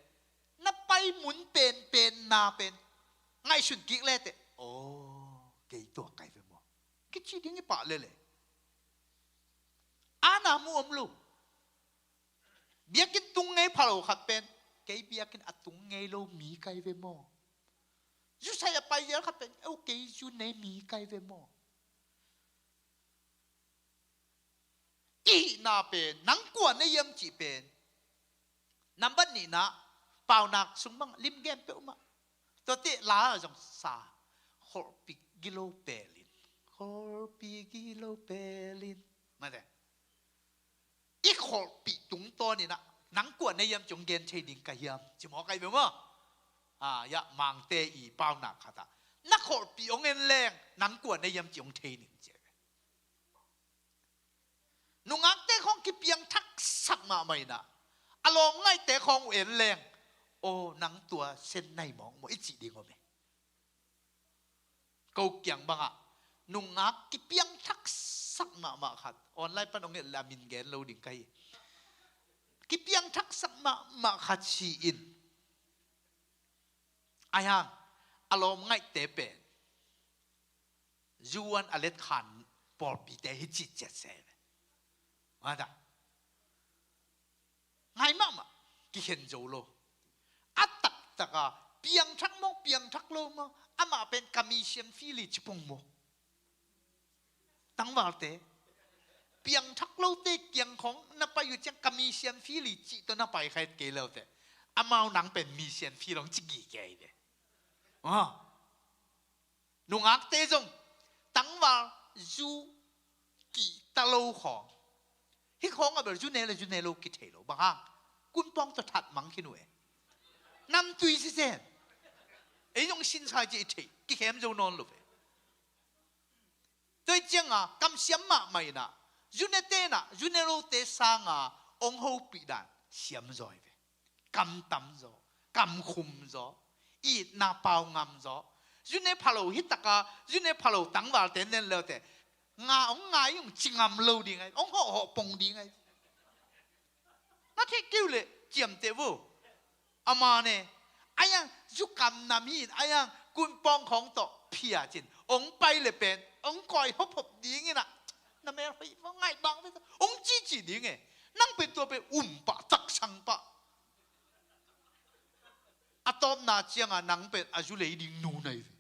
na pai mun penpen na pen ngaihsun kik le teh, aw, kei tua ka hi ve maw, kici ding hi pah lel e. A na mu om lo. Biakinn tung ngei pha lo khat pen, kei biakinn a tung ngei lo mi ka hi ve maw. Zu sai a pai zel khat pen, aw, kei zu nei mi ka hi ve maw. I hihna pen, nang kua na hiam cih pen, nambat nihna, Paunak sung bang lim gen peuhmah. Tuate la zong sa, kholhpih gilo pelin, kholhpih gilo pelin. Mate. I kholhpih tungtawn in ah, nang kua na hiam cih ong gen thei ding ka hiam, ci mawk ahi ve maw. Ah, ya, Mangte i Paunak khat ah, na kholhpih ong en leng, nang kua na hiam cih ong thei ning ci ahi ve. Nungakte khawng kipiangthaksak mahmah in ah, a lawmngaihte khawng uh en leng, aw, nang tua sen nai mawk maw, i cih ding om e. Ko kiang bangah nungak kipiangthaksak mahmah khat, online pan ong et leh a min gen lo ding ka hi. Kipiangthaksak mahmah khat si in, ahi hang a lawmngaihte pen zuan a letkhan pawlpite hi cih ciat se ve. Mata. Ngai mahmah, kikhen zo lo. A taktak a, piangthak maw, piangthak lo maw, amah pen ka mi siamfili ci pong maw. Tangvalte, piangthak lote kiang khawng na pai uh ciang ka mi siamfili cih tawh na pai kha het kei leu teh, amau nang pen mi siamfili ong ci gige hi ve. Ah. Nungakte zong tangval zu kihta lo khawng, hih khawng a bel zu ne le zu ne lo kithei lo. Bang hang? Kunpawng tawh that mang khin uh e. Namtui sisen. Ei zong sinsa ci i thei, kikhem zo nawn lo ve. Tua hi cianga kamsiam mahmah in ah, zu nete in ah zu ne lote sanga ong hopih dan siam zaw hi ve. Kam tam zaw, kam khum zaw, itna pau ngam zaw. Zu ne pha lo hi taka, zu ne pha lo tangvalte nen leute, Nga, hong ngai, hong ci ngam lo ding ahi, hong hawhhawh pong ding ahi. Na theih kei uh leh ciamteh vo. Ama ne, a iang zukam nam hi in, a iang kunpawng khawng tawh phiat in hong pai leh pen hong kawi hopihop ding in ah, na mel hoih mawk, ngaih bang ve, hong cici ding e. Nang pen tua pen um pah, taksang pah. A tawpna ciangah nang pen a zu lei ding nu na hi ve.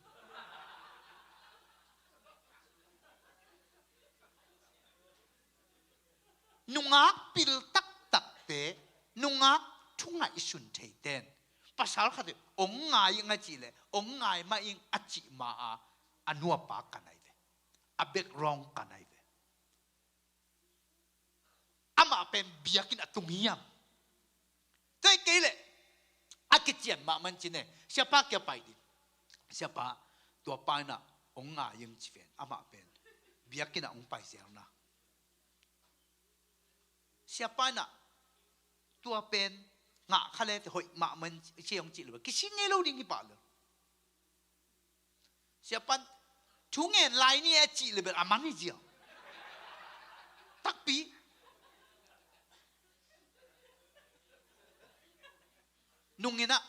Nungak pil taktakte, nungak thu ngaihsun theite in, pasal khat in hong ngai ing a cih leh hong ngai mah ing a cih ma-a, a nuapa kan ahi ve. A background kan ahi ve. Amah pen biakinn a tung hiam? Tua hi kei leh a kician mahmah in ci ne, siapa kia pai ding. Siapa, tua pa in ah hong ngai ing ci ven, amah pen biakinn ah hong pai zel na. Siapa in ah tua pen ngah kha le teh hoih mahmah in ci, hong cih leh kisik ngei lo ding hi pah lo. Siapa in thu ngen lai ni e cih leh bel a man hi ziau. Takpi. Nung in ah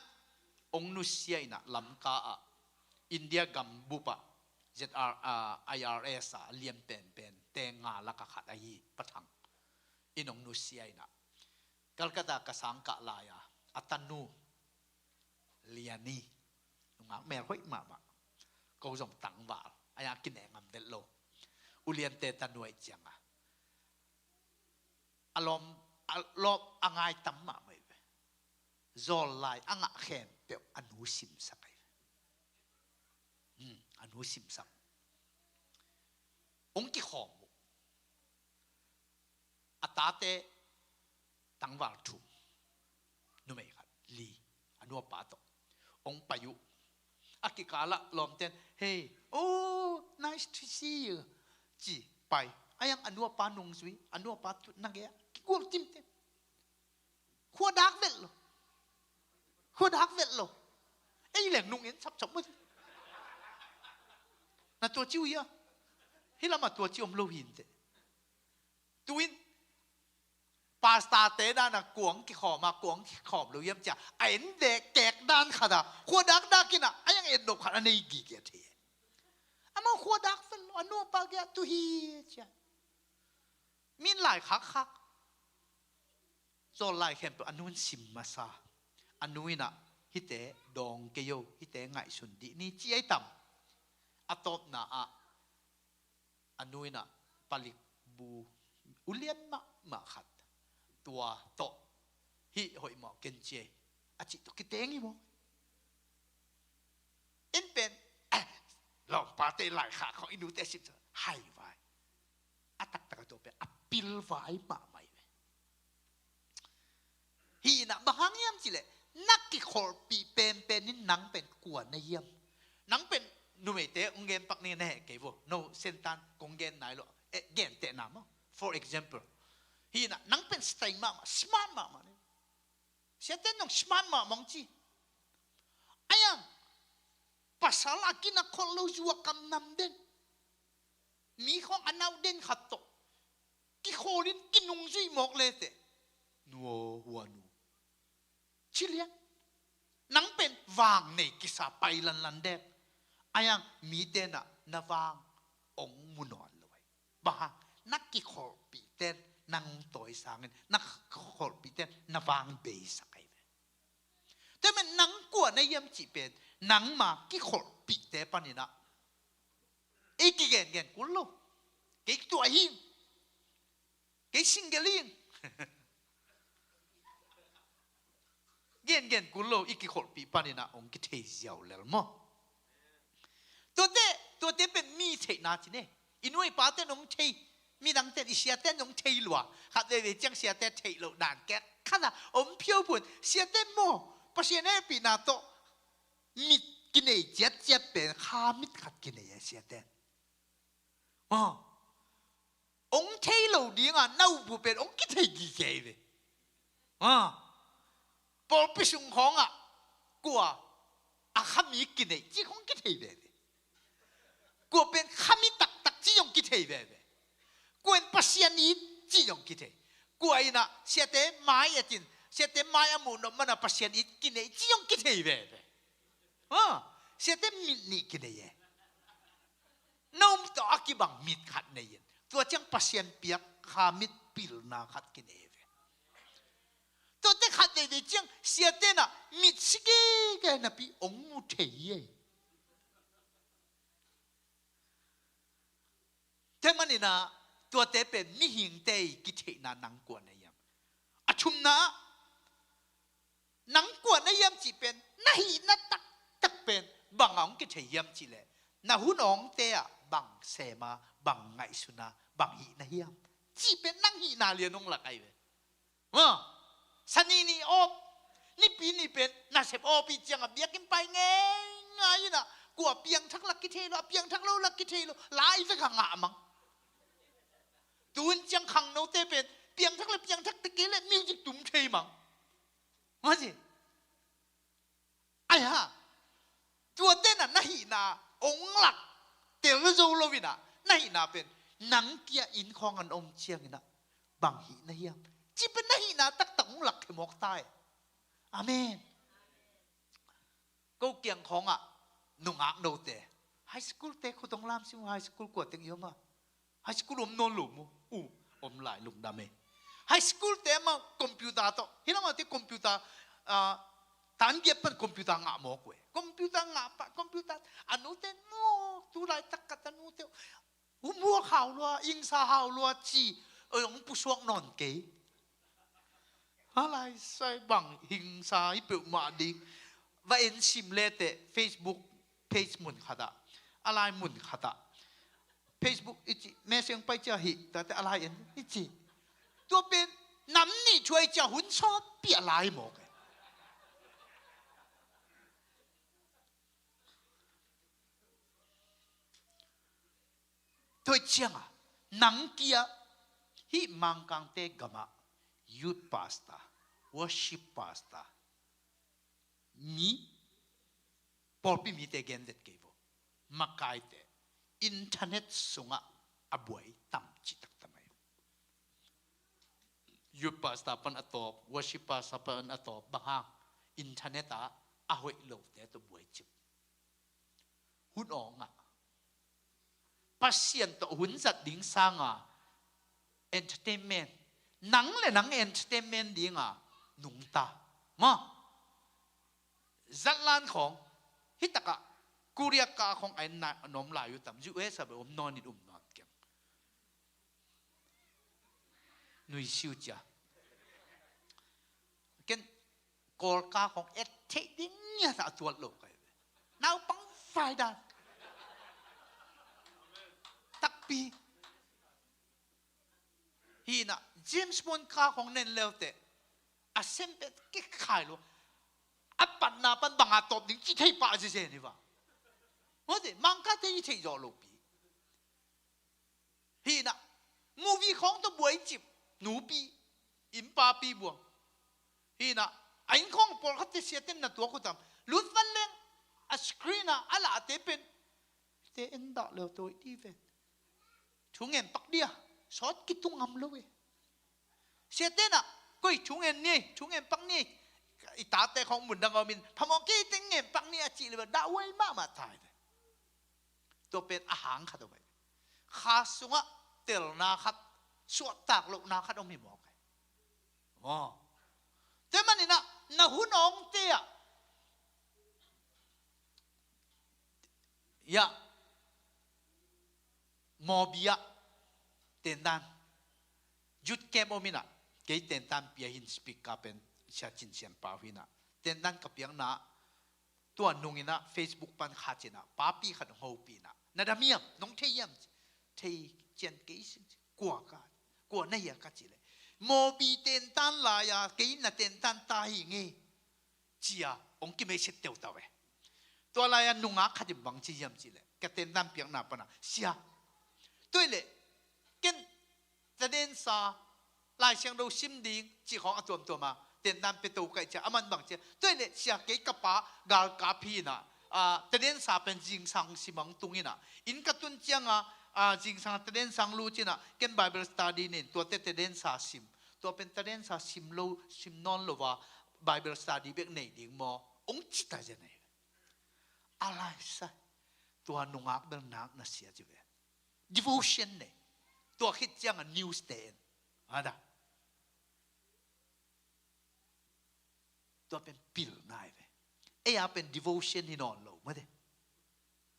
hong nusia in ah Lamka ah, India gambup ah, Z R, ah, I R S ah a lian penpen te nga lakah khat ahi Pa Thang in hong nusia in ah, Calcutta ka sangkah lai-a, a tanu Lian hi. Nungak mel hoih mahmah. Ko zong tangval, a iang kineh ngam vet lo. U Liante tanu ahih ciangah, a lawm, a lawm a ngai tam mahmah hi ve. Zawl lai a ngah khempeuh a nu simsak ahi ve. Hmm, a nu simsak. Hong kikhawm uh. A tate tangval thum, numei khat, li, a nuapa tawh hong pai uh. A kikal ah lawmten, "Hey, oh, nice to see you," ci pai. A iang a nuapa nungzui, a nuapa tu na gei ah kigual timtim. Khua dak vet lo. Khua dak vet lo. Ei leng nung en sapsap mah. Na tua ci uh hia? Hih lamah tua ci om lo hi inteh. Tu-in pastor te dan a kua hong kikhawm a, kua hong kikhawm lo hiam ci a, a en dek kek dan khat a, khua dakdak in a, a iang en nop khat a nei gige thei. Amau khua dak vet lo, a nuapa gei ah tu hi ci a. Min laikhak khak. Zawl lai khempeuh a nu in sim masa. A nu in a, "Hihte dawng kei o, hihte ngaihsun dih ni," ci ahi tam. A tawpna ah a nu in a palik bu ulian mahmah khat, tua tawh, "Hih hoih mawk ken ci ei," a cih tawh kiteng hi mawk. En pen, eh, lawmpate laikhak khawng i nute sim hai vai. A taktak a tua pen a pilvai mahmah hi ve. Hi in a, bang hang hiam cih leh, na kikholhpih penpen in nang pen kua na hiam? Nang pen numeite hong gen pak ni, na heh kei vo. No, Sentan kong gen nai lo. Eh, gentehna maw. For example, hi in a, nang pen style mahmah, smart mahmah ni. Siate in zong smart mahmah hong ci. A iang pasal a kinakholh lo, zu a kam nam den, mi khawng a nau den khat tawh kikhawl in kinungzuih mawk le teh, "Nu aw, hua nu," ci lian. Nang pen vang nei kisa pai lanlan dek. A iang mite in a na vang hong mu nawn lo ahi. Bang hang? Na kikholhpihte in nang tawi sangin, na kikholhpihte in na vang beisak ahi ve. Tua ahih manin nang kua na hiam cih pen nangma kikholhpihte panin a, ei kigengen kul lo. Kei tua hi ing. Kei single hi ing. Gengen kul lo, i kikholhpih panin a hong kithei ziau lel maw. Tuate, tuate pen mi theihna ci ne. I nu i pate in hong thei, midangte in, i siate in hong thei lua. Khat veivei ciang siate theih loh dan kek khat a om phiau phun. Siate in maw, Pasian hehpihna tawh mit kinei ciatciat pen kha mit khat kinei a, siate in. Maw. Hong thei lo ding a, na upu pen hong kithei gige hi ve. Ah. Pawlpi sung khawng ah kua a khami kinei cih hong kithei veve. Kua pen khami taktak cih hong ki, thei veve. Kua in Pasian it cih zong kithei. Kua in ah siate mai et in, siate mai a muh nop man a Pasian it kinei cih zong kithei veve. Ha, siate mit nih kinei e. Nom tawh a kibang mit khat nei in, tua ciang Pasian piak kha mit pilna khat kinei ve. Tuate khat veivei ciang siate in ah mit si kei napi hong mu thei e. Tua manin ah tuate pen mihingte i kitheihna nang kua na hiam? A thumna ah, nang kua na hiam cih pen na hihna taktak pen bang a hong kithei hiam cih leh, na hun awngte ah bang sem a, bang ngaihsun a, bang hih na hiam cih pen nang hihna lian hong lak ahi ve. Ha, sani ni awp, nipi ni pen nasep awp i ciang a biakinn pai ngeingai in ah, kua piangthak lak kithei lo, a piangthak lo lak kithei lo, lai vek a ngah mang. Tun ciang khangnote pen piangthak le piangthak te kei le music tum thei mang. Maw ci. Ai ha. Tuate in ah na hihna hong lak tel zo lo in ah, na hihna pen nang kia inn khawng an om ciangin ah bang hih na hiam? Ci pen na hihna taktak hong lak thei mawk ta e. Amen. Ko kiang khawngah nungak note, high school te khut hong lam sim uh, high school kua teng i om a? High school om nawn lo mu. Uh, om lai lungdam e. High school te mah computer tawh, hi lamah te computer, ah, tan giat pan computer ngah mawk uh e. Computer ngah pah, computer, a nute ngawk, tu laitak kat a nute uh muak hau lua, ingsa hau lua ci, oi, hong pusuak nawn kei. A lai sai bang hingsa hi peuhmah ding. Va en sim le teh Facebook page mun khatah, a lai mun khatah. Facebook i ci, Messenger pai cia hi, tate a lai en i ci. Tua pen nam nih thuai cia hun sawtpi a lai mawk e. Tua ciangah nang kia hih Mangkangte gamah youth pastor, worship pastor, mi, pawlpi mite gen det kei vo, makaite internet sungah a buai tam ci taktak mai. Youth pastor pan a tawp, worship pastor pan a tawp, bang hang? Internet ah a hoih lote tawh buai cip. Hun awngah Pasian tawh hun zat ding sanga entertainment, nang le nang entertainment dinga nungta. Maw? Zatlan khawng, hi takah Korea ka khawng a en na, a nuam lai uh tam, U S a beh om nawn in um nawn keng. Nuisiu cia. Ken Kawlka khawng et theih ding ngiat a tuat lo kai ve. Naupang vai dan takpi. Hi na, James Bond ka khawng nen leute a sem pet kik khai lo. A patna pan banga tawp ding ci thei pah zezen hi va. Mawte, Mangkate i theih zawh lopi. Hi na, movie khawng tawh buai cip, nupi, innpapi buang. Hi na, a inn khawng pawlkhatte siaten na tuak uh tam. Lut van leng, a screen a, a lahte pen, te en dah leu tawi ti ven. Thu ngen pak dia, sawt kitung ngam lo e. Siaten ah, koi thu ngen ni, thu ngen pak ni. I tate khawng mun dang om in, phamawh kei te ngen pak ni a cih le dah uai mahmah tai ve. Tua pen a hang khat om ai. Kha sungah telna khat, suahtak lohna khat om hi mawk ai. Maw? Tua manin ah, na hun awngte ah, ya, Mawbi ah tentan, youth camp om in ah, kei tentan pia hin, speaker pen Sia Cin Sian Pau hi na. Tentan ka piakna, tua nung in ah Facebook pan khat in ah, papi khat hong hopih in ah, na dam hiam, nong thei hiam? Thei cian kei sing, kua ka, kua na hia ka cih leh, Mawbi tentan lai-a kei na tentan ta hi ngei, cia hong kimei set teu tau e. Tua lai-a nungak khat in bang ci hiam cih leh, ka tentan piakna pan a, sia, tua hi leh ken tadensa, Lai Siangtho sim ding cih khawng a tuamtuam a, tentan pia to kaih cia, aman bang cia, tua hi leh sia, kei ka pa galkap hi na, a, tadensa pen zingsang simang tung hi na, inn ka tun cianga, A, zingsang tadensang lu cinah ken Bible study nin, tuate tadensa sim. Tua pen tadensa sim lo, sim nawn lo a Bible study bek nei ding maw? Ong ci ta zen ei. A lai sa. Tua nungak bel nak na sia ci ve. Devotion nei. Tua khit ciangah news te en. Ada. Tua pen pilna hi ve. Ei a pen devotion hi nawn lo mate.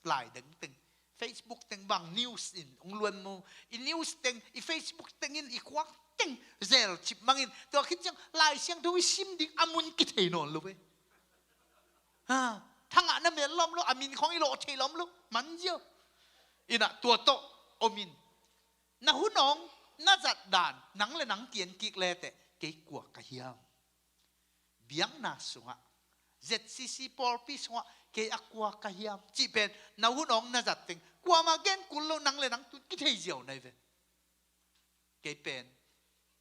Lai deng teng, Facebook teng bang news in ong luan mu. I news teng, i Facebook teng in, i khuak teng zel cip mangin. Tua khit ciang Lai Siangtho i sim ding a mun kithei nawn lo ve. Ha, thangah na mel lawm lo, a min khawng i lawh thei lawm lo. Man zia. Inah tua tawh om in. Na hun awng na zat dan nang le nang kian kik leteh kei kua ka hiam? Biakna sungah, Z C C pawlpi sungah kei a kua ka hiam? Cih pen na hun awng na zat teng kuamah gen kul lo, nang le nang tun kithei ziau nai ve. Kei pen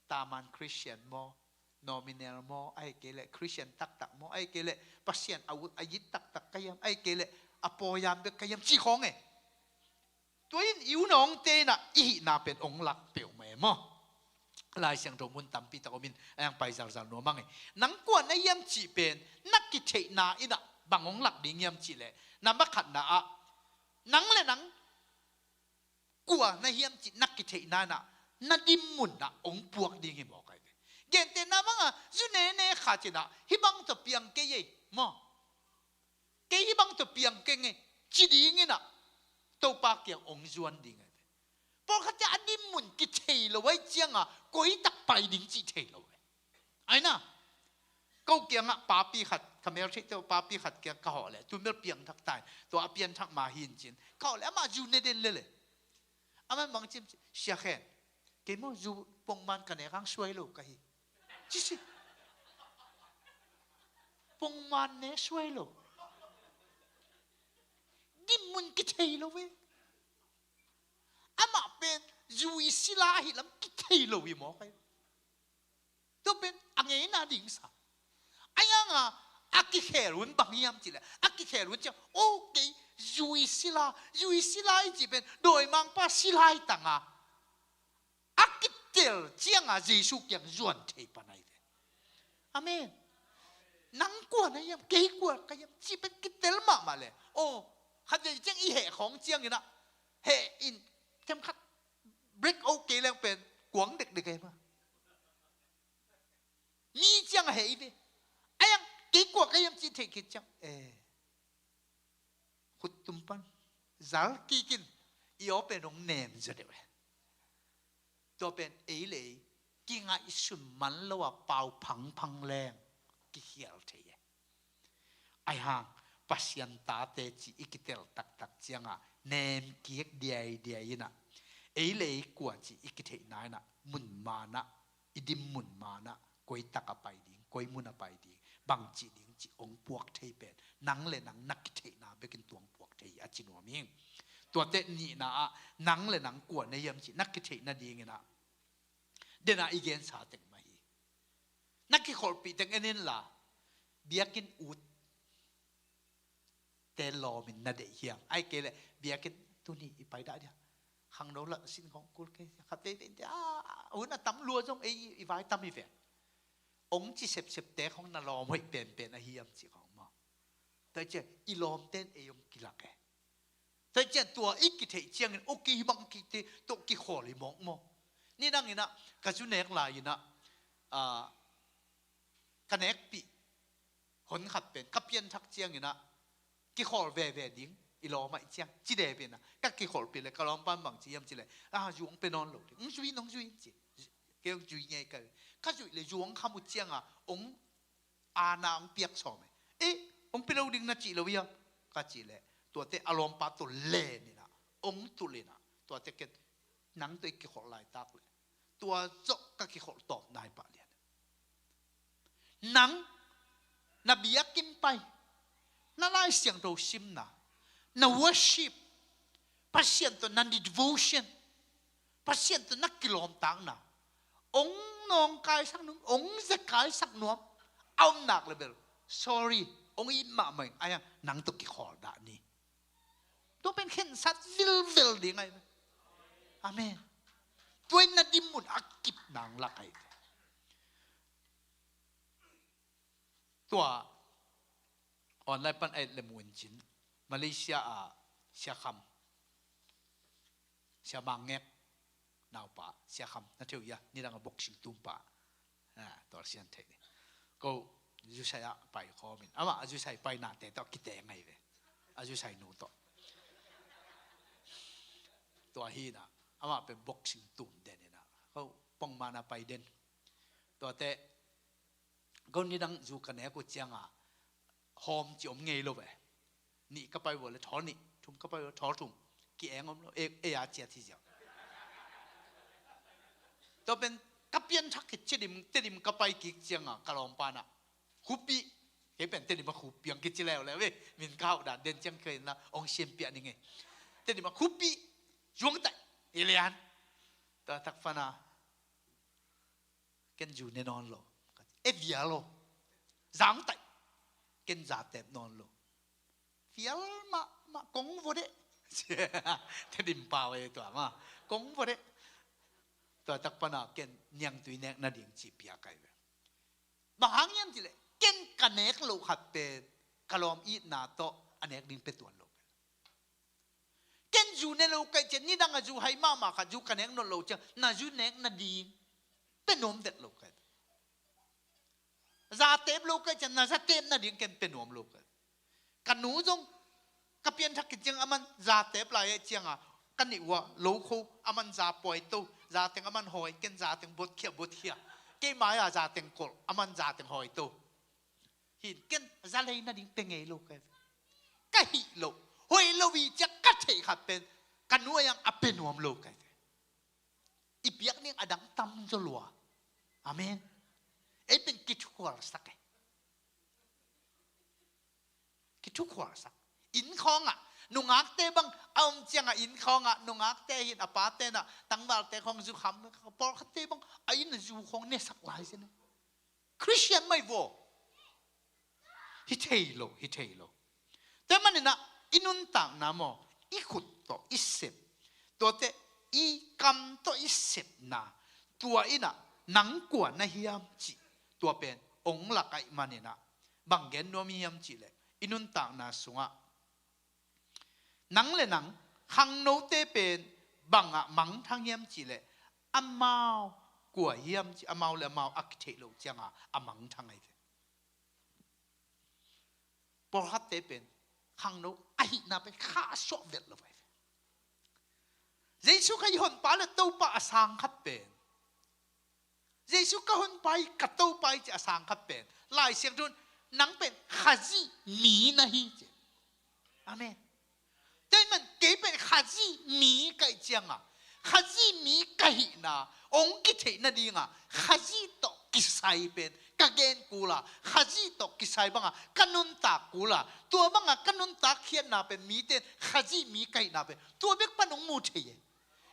taman Christian maw, nominal maw, ahih kei leh Christian taktak maw, ahih kei leh Pasian a ut a it taktak ka hiam, ahih kei leh a pawian bek ka hiam, cih khawng e. Tua in i unawngte inah i hihna pen ong lak peuhmah e maw? Lai Siangtho mun tampi tak om in, a yang pai zalzal nuam ang e. Nang kua na hiam cih pen na kitheihna inah bang ong lak ding hiam cih leh, na makhatna ah nang le nang kua na hiam cih na kitheihna inah na dinmun ah ong puak ding hi mawk ai ve. Gentehna bangah zu nene khat inah hih bang tawh piang kei ei maw? Kei hih bang tawh piang keng e, ci ding inah Topa kiang ong zuan ding ai ve. Pawlkhat ciah a dinmun kithei lo ai ciangah koi tak pai ding cih thei lo ai. Ai na, ko kiangah papi khat, ka mel theih teuh papi khat kiang ka hawh leh, tu mel piang thak tai, tua a pian thak ma hin cin. Ka hawh leh amah zu ne den lele. Amah bang cim ci, Sia Khen, kei maw zu pongman ka nek hang suai lo ka hi. Ci si. Pongman ne suai lo. Dinmun kithei lo ve. Amah pen zu i sila ahi lam kithei lo i mawk ai. Tua pen a ngeina ding sa. A yanga a kikhel hun bang hiam cih leh, a kikhel hun ciang, okay, zu i sila, zu i sila i cih pen dawimangpa sila i tanga a kitel cianga Jesu kiang zuan thei pan ai ve. Amen. Nang kua na hiam, kei kua ka hiam cih pen kitel mahmah leh, oh, khat vei ciang i heh khawng ciang inah, heh in, kem khat break okay leng pen kuang dekdek e ma. Mi ciang a heh i ve. A yang kei kua ka hiam cih theih khit ciang, eh, khut tum pan zal kikin i aw pen hong nem zaw deuh e. Tua pen ei le ei kingaihsun man lo a pau phangphang leng kikhial thei e. Ai hang Pasian tate cih i kitel taktak ciangah nem kik diaidiai inah, ei le ei kua cih i kitheihna inah mun manah, i dinmun manah koi tak a pai ding, koi mun a pai ding, bang cih ding cih ong puak thei pen nang le nang na kitheihna bekin tuang puak thei a ci nuam hi. Tuate nihna ah nang le nang kua na hiam cih na kitheih nading inah, dena i gensa teng mah hi. Na kikholhpih teng en inla, biakinn ut te lawmin na deih hiam? Ai kei leh biakinn tuni i pai dah dia, khangno lah sin khawng kul kei, khat vei vei in te, a, hun a tam lua zong ei i vai tam hi ve. Ong ci sepsep te khawng na lawm hoih penpen ahi hiam ci khawng maw? Tua ciah i lawmten ei ong kilak e. Tua ciah tua i kitheih ciangin, okay, hih bang kite tawh kikhawl hi mawk maw? Nidang inah ka zu nek lai inah, a, ka nekpih hon khat pen ka pianthak ciangin ah kikhawl veve ding i lawm ahih ciang ci dep inah ka kikholhpih leh ka lawmpan bang ci hiam cih leh, a, zu ong pia nawn lo ding, ong zui in, ong zui in ci. Kei ong zui ngei ka, ka zuih leh zu ong kham uh ciangah ong aana ong piak sawm e. Eh, ong pia lo ding na cih lo hiam ka cih leh, tuate a lawmpa tawh len inah ong tulh inah tuate ken nang tawh i kikholh laitak leh tua zawh ka kikholh tawp nai pah lian. Nang na biakinn pai, na Lai Siangtho simna, na worship, Pasian tawh na devotion, Pasian tawh na kilawmtakna, ong nawngkaisak nuam, ong zekaisak nuam a om nak leh bel, sorry, ong it mahmah in, ai hang nang tawh kikhawl dah ni. Tua pen khensat vilvel ding ahi ve. Amen. Tua in na dinmun a kip nang lak ahi ve. Tua online pan a et le mu in cin, Malaysia a Sia Kham, Sia Mang Ngek naupa, Sia Kham na thei uh hia, nidang a boxing tumpa. Ah, tua sian thei ni. Ko zusai a pai khawm in, amah a zusai pai nate tawh kiteng ahi ve. A zusai nu tawh. Tua hi na, amah pen boxing tum den in a, ko pongman a pai den. Tuate, ko nidang zu ka nek uh ciang a, hawm ci om ngei lo ve. Nih ka pai uh le thawl nih, thum ka pai uh le thawl thum. Ki-eng om lo, e, e a ciat hi ziau. Tua pen ka pianthak khit Tedim, Tedim ka pai kik ciang a, ka lawmpa na, Khupi, kei pen Tedim a Khupi ang kici leuleu ve. Min ka hauh dan den ciang kei na ong siam piak ning e. Tedim a Khupi, zuang tai, i lian. Tua tak pana, ken zu ne nawn lo. E vial lo. Zang tai. Ken za tep nawn lo. Vial mahmah, kong vot e. Tedim pau e tua mah. Kong vot e. Tua tak pana ken niangtui nek nading ci piak ahi ve. Bang hang hiam cih leh, ken ka nek loh khat pen ka lawm itna tawh a nek ding pia tuan lo. Ken zu ne lo ka hih ciang, nidang a zu hai mahmah khat zu ka nek nawn lo ciang, na zu nek nading pia nuam vet lo ka hih. Za tep lo ka hih ciang, na za tep nading ken pia nuam lo ka hih. Ka nu zong ka pianthak khit ciang aman za tep lai ahih ciang a, ka nih uh a lo kho, aman za pawi to, za teng aman hawi, ken za teng botkhia, botkhia. Kei mai-a za teng kolh, aman za teng hawi to. Hin ken za lei nading pia ngei lo ka hih. Ka hih loh, hoih lo hi ci-a ka theih khat pen ka nu a yang a pia nuam lo ka hih. I piak ning a dang tam zaw lua. Amen. Ei pen kithukhualsak e. Kithukhualsak. Inn khawngah nungakte bang a om ciangah, inn khawngah nungakte hin a pate na tangvalte khawng zu kham, pawlkhatte bang a inn a zu khawng nesak lai sin. Khristian mai vaw. Hi thei lo, hi thei lo. Tua maninah i nuntakna maw, i khut tawh i sep, tuate i kam tawh i sepna, tua innah nang kua na hiam cih, tua pen ong lak ahih maninah bang gen nuam i hiam cihleh, i nuntakna sungah nang le nang khangnote pen bangah mangthang hiam cihleh, amau kua hiam cih amau le amau a kitheih loh cianga a mangthang ahi ve. Pawlkhatte pen khangno ahihna pen khahsuah vet lo ahi ve. Jesu Khazih Honpa le Topa a sang khat pen, Jesu ka Honpa hi, ka Topa hi ci a sang khat pen, Lai Siangtho in nang pen Khazih mi na hi ci. Amen. Tua ahih man kei pen Khazih mi ka hih cianga, Khazih mi ka hihna ong kitheih nadinga Khazih tawh kisai pen ka gen kul a, Khazih tawh kisai banga ka nuntak kul a, tua banga ka nuntak khiatna pen mite in Khazih mi ka hihna pen tua bek pan ong mu thei e.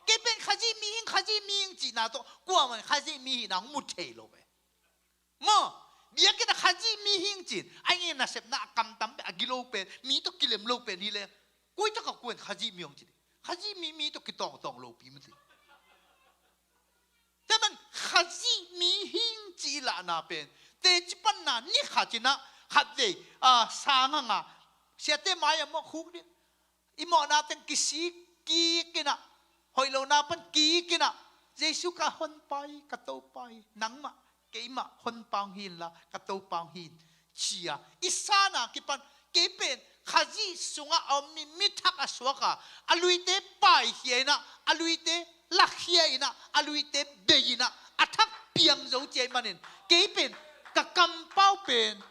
Kei pen Khazih mi hing, Khazih mi hing cihna tawh kuamah in Khazih mi hihna hong mu thei lo ve. Maw, biakinn ah Khazih mi hing cin, a ngen nasepna a kamtam pen, a gilo pen, mi tawh kilem lo pen hi leng, koi tak a kuan Khazih mi hong ci ding. Khazih mi, mi tawh kitawngtawng lopi mah ci. Tua man Khazih mi hing ci lahna pen, teci panna ni khat inah, khatvei, a, sang hanga, siate mai-ah mawh khuk ding. I mawhna teng kisik kik inah, hoih lohna pan kik inah, Jesu ka Honpa hi, ka Topa hi, nangmah, keimah Honpa hong hi inla, ka Topa hong hi in, ci-a i sanna kipan, kei pen Khazih sungah a om mi, mi thak a suak a, a luite paikhia inah, a luite lakhia inah, a luite bei inah, a thak piang zo ci ahih manin, kei pen ka kampau pen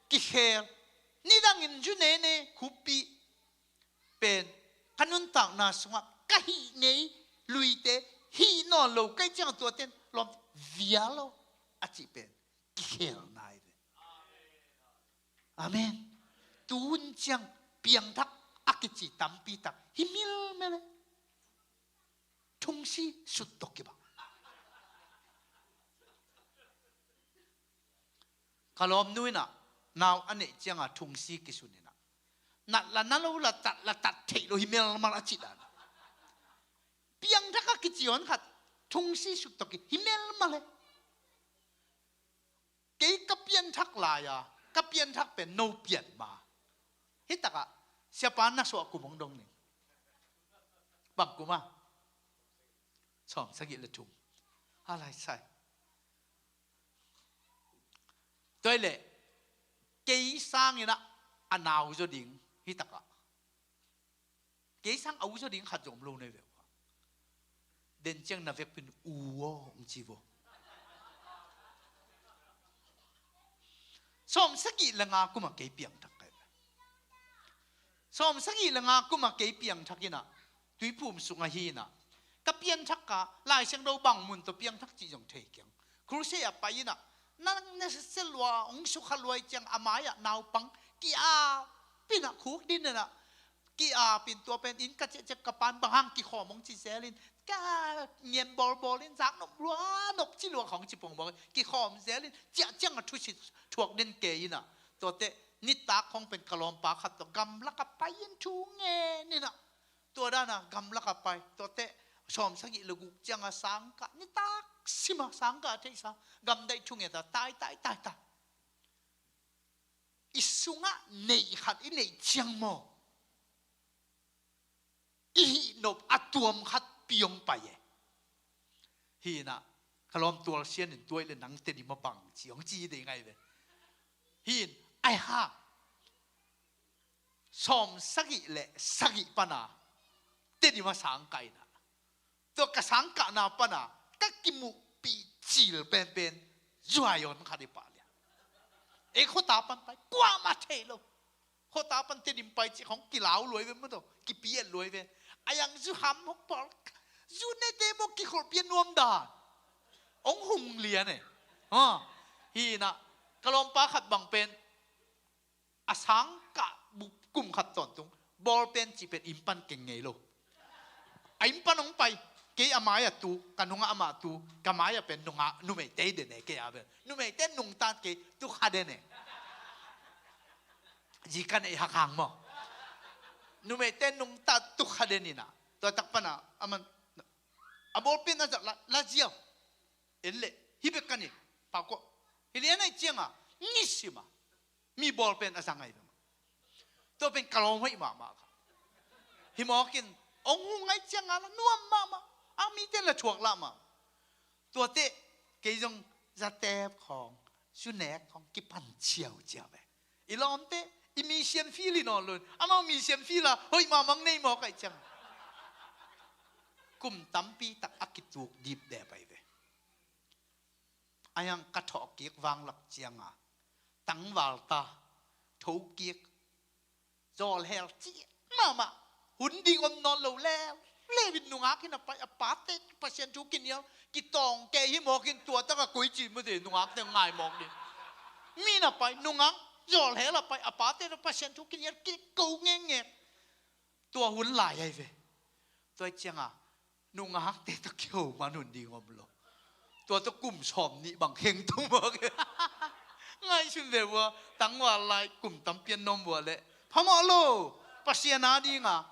kikhel, nidangin zu nene khuppih pen ka nuntakna sungah ka hih ngei luite hih nawn lo ka hih ciang tuate in lawm via lo a cih pen kikhelna hi ve. Amen. Tuhun ciang piangthak a kici tampi tak hi milmel e. Thungsi sut tawh kibang. Ka lawmnu inah nau a neih cianga thungsi kisun inah, nat la na lo, la tat la tat theih lo hi melmal a cih dan. Piangthak a kici hon khat thungsi suk tawh kihi melmal e. Kei ka pianthak lai-a, ka pianthak pen no pian ma. Hi takah siapa na suah kum hong dong ning. Bang kum a? Sawm sagih le thum. A lai sai. Tua hi leh kei sangin ah a nau zaw ding hi takah. Kei sang a u zaw ding khat zong om lo nei ve ua. Den ciang na vekpin u aw hong ci vo. Sawm sagih le nga kum a kei piangthak kai ve. Sawm sagih le nga kum a kei piangthak in ah, Tuiphum sung ahi in ah, ka pianthak ka Lai Siangtho bang mun tawh piangthak cih zong thei keng. Crusade a pai in ah, nang na sel lua, hong sukha lua i ciang a mai-ah naupang ki-ap in ah khuk din in ah, ki-ap in tua pen inn ka ciahciah ka pan bang hang kikhawm hong ci zel in, ka ngen bawlbawl in, zak nop lua, nop ci lua khawng ci pongbawl in kikhawm zel in, ciah ciang a thusit thuak den kei in ah, tuate nitak khawng pen ka lawmpa khat tawh gamlak a pai in thu ngen in ah, tua dan a gamlak a pai, tuate sawm sagih le guk ciang a sangkah, nitak sim a sangkah a theihsa, gamdaih thunget a tai tai tai tai. I sungah neih khat i neih ciang maw, i hih nop a tuam khat pi hong pai e. Hi in ah, ka lawm tual sian in tua hi leh nang Tedim a bang ci hong ci ding ahi ve. Hi in, ai ha. Sawm sagih le sagih pan a Tedim a sangkah in ah, tua ka sangkahna pan a ka kimuhpih cil penpen Zion khat i pah lian. Ei khuata pan pai kuamah thei lo. Khuata pan Tedim pai cih khawng kilau luai ve maw tawh, kipiat luai ve. A yang zu ham hong pawl, zu nete maw kikholh pian nuam dan. Hong hung lian e. Ha. Hi in ah, ka lawmpa khat bang pen a sangkah bu-, kum khat tawntung bawlpen cih pen inn pan keng ngei lo. A inn pan hong pai, kei a mai-ah tu, ka nungah amah tu, ka mai-ah pen nungah, numeite den e, kei a pen numeite nungta kei tu kha den e. Zi ka neih hak hang maw. Numeite nungta tu kha den in ah, tua tak pan a, aman, a bawlpen a zat la, la ziau. En leh, hi bek ka ni, pau kua. Hi lian ahi ciang a, nisim a mi bawlpen a zang ahi bek. Tua pen ka lawm hoih mahmah ka. Hi mawk in, hong hung ahi ciang a la nuam mahmah. A mite la thuak lah mahmah. Tuate, kei zong zatep khawng, zunek khawng kipan ciauciau ve. I lawmte, i mi siam feel hi nawn lo in, amau mi siam feel a hoih mahmah nei mawk ahi ciang. Kum tampi tak a kituk dipdep ahi ve. A hiang ka thawh kik vanglak ciang a, tangval ta, tho kik, zawlhel cih mahmah, hun ding om nawn lo leuleu in nungak in a pai, a pate Pasian thu kinial, kitawng kei hi mawk in tua tak a koi ci mawk ding, nungakte ngai mawk ding. Mi in a pai, nungak, zawlhel a pai, a pate Pasian thu kinial, kiko ngekngek. Tua hun lai ahi ve. Tua ciang a, nungakte tawh kiho man hun ding om lo. Tua tawh kum sawm nih bang kheng tung mawk. Ngaihsun ve ua, tangval lai kum tam pian na om ua leh phamawh lo, Pasian a ding a.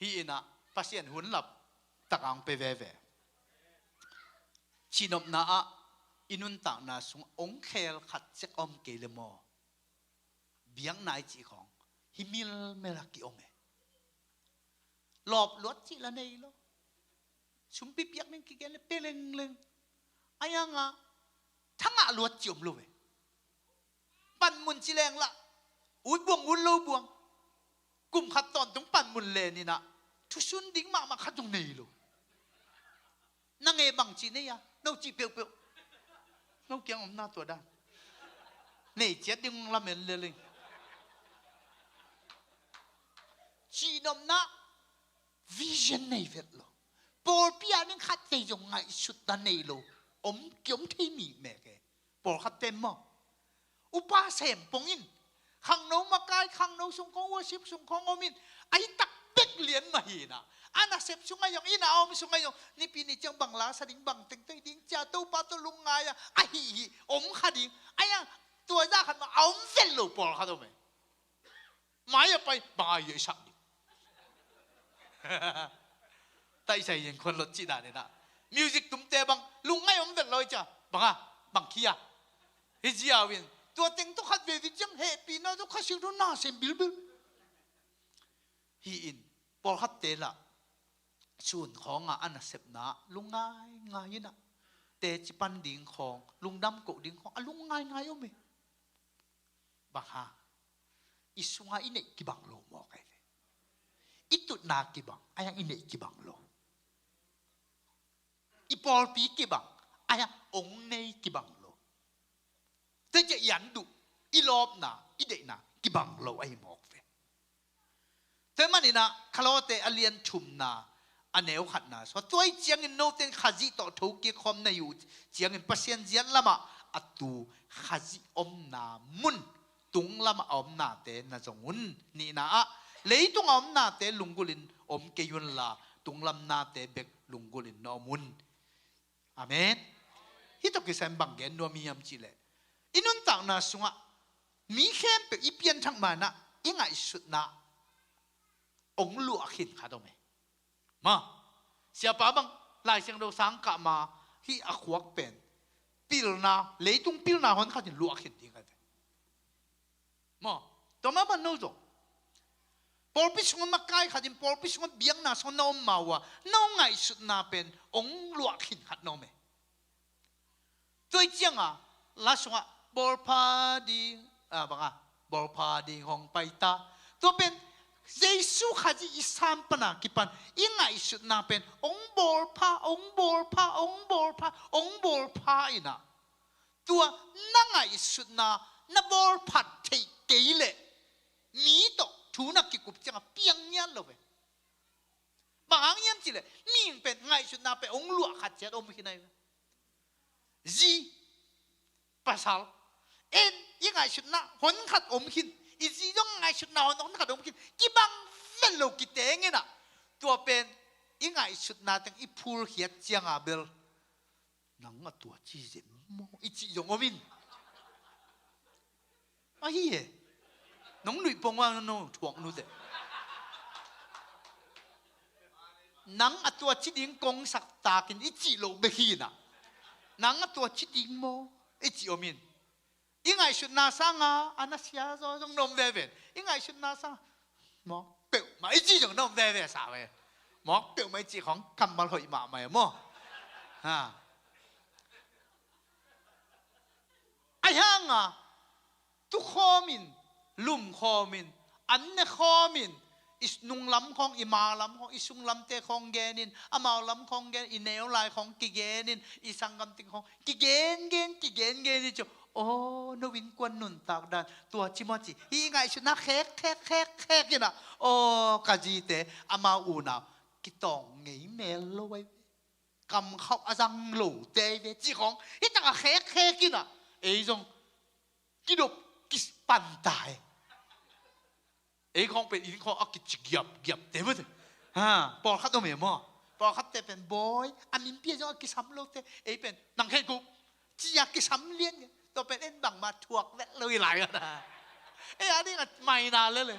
Hi in ah, Pasian hun lap tak a hong pe veve. Cihnopna ah i nuntakna sung hong khel khat ciat om kei le maw. Biakna i cih khawng hi milmel a kiom e. Lawp luat cih la nei lo. Sumpi piak ning kigen le pe lengleng. A hiang a thangah luat cih om lo e. Panmun ci leng lah, ut buang ut lo buang. Kum khat tawntung panmun len in ah, thusun ding mahmah khat zong nei lo. Na nge bang ci nei a, no cih peuhpeuh. No kiang om na tua dan. Nei ciat ding lamen lel ing. Cihnopna, vision nei vet lo. Pawlpi ah ning khat vei zong ngaihsutna nei lo. Om kiom thei mi mek e. Pawlkhat pen maw, upa sem pong in, khangno makai, khangno sung khawng, worship sung khawng om in, a hi tak bek lian mah hi in ah, a nasep sung ah zong, inn a om sung ah zong, Nipi ni ciang bang la sa ding, bang teng tei ding ci a, Topa tawh lungngai a, ahi hi, om kha ding. A hiang, tua zah khat mah a om vet lo pawlkhat om e. Mai a pai, bang a i sak ding. Taisai in khuan lot cih dan inah music tumte bang lungngai om vet lo i cia. Bang a, bang khi a, hi ziau in tua teng tawh khat veve ciang hehpihna tawh Kha Siangtho nasem bilbil. Hi in pawlkhatte lah sun khawnga a nasepna lungngai ngai inah teci pan ding khawng, lungdam koh ding khawng a lungngai ngai om hi. Bang hang? I sunga i neih kibang lo mawk ahi ve. I tutna kibang, a hiang i neih kibang lo. I pawlpi kibang, a hiang ong nei kibang lo. Tua ciah i an duh, i lawpna, i deihna kibang lo ahi mawk ve. Tua maninah Khalawte a lian thumna a neu khatna sua, tua ih ciangin note in Khazih tawh thokik khawm na hi uh ciangin Pasian ziat lamah a tu Khazih omna mun tunglamah a omnate na zong un. Nihna ah, leitung a omnate lunggulhin om kei unla, tunglam nate bek lunggulhin na om un. Amen. Hih tawh kisai in bang gen nuam hiam cihleh, i nuntakna sungah mi khempeuh i pianthak manah i ngaihsutna ong luah khin khat om e. Ma, siapa bang Lai Siangtho sang kah ma, hih a khuak pen pilna, leitung pilna hon khatin luah khin ding khat ve. Maw, tua mah bang no zong pawlpi sungah makai khatin pawlpi sungah biakna sungah na om ma uh a, no ngaihsutna pen ong luah khin khat na om e. Tua ih cianga la sungah bawlpha ding, a, banga bawlpha ding hong paita. Tua pen Jesu Khazih i sam pana kipan i ngaihsutna pen ong bawlpha, ong bawlpha, ong bawlpha, ong bawlpha inah, tua na ngaihsutna na bawlphat theih kei leh mi tawh thu na kikup cianga piang ngiat lo ve. Bang hang hiam cihleh mihing pen ngaihsutna pen ong luah khat ciat om khin ahi ve. Zi, pasal, en i ngaihsutna hon khat om khin, i zi zong ngaihsutna hon khat om khin, kibang vet lo kiteng inah, tua pen i ngaihsutna teng i phulkhiat cianga bel, nang a tua ci zem maw i cih zong om in. Ahi e. Nong nuih pong a no thuak nute. Nang a tua ci ding kongsak takin i cih loh bek hi inah, nang a tua ci ding maw i cih om in. I ngaihsutna sanga a na sia zaw zong na om veve in. I ngaihsutna sanga mawk peuhmah i cih zong na om veve sa ve. Mawk peuhmah i cih khawng kammal hoih mahmah e maw. Ha. Ahi hanga tukhawmin, lumkhawmin, an ne khawmin, i nunglam khawng, i malam khawng, i sunglamte khawng genin, amau lam khawng gen, i neu lai khawng kigenin, i sanggamte khawng kigengen, kigengen i cu. Aw, no innkuan nuntak dan tua ci maw ci, i ngaihsutna khek khek khek khek inah, aw, ka zite amau unau kitawng ngei mel lo ai ve. Kamkhauh a zang lote ai ve ci khawng hi takah khek khek inah ei zong kidop kipan ta e. Ei khawng pen inn khawng a kici giap giapte mate. Ha, pawlkhat om e maw? Pawlkhatte pen bawi a minpia zong a kisam lote, ei pen nang khen kup ci a kisam lian nge. Tua pen en bangmah thuak vet lo i lai a na. Ei a ding a maina lele.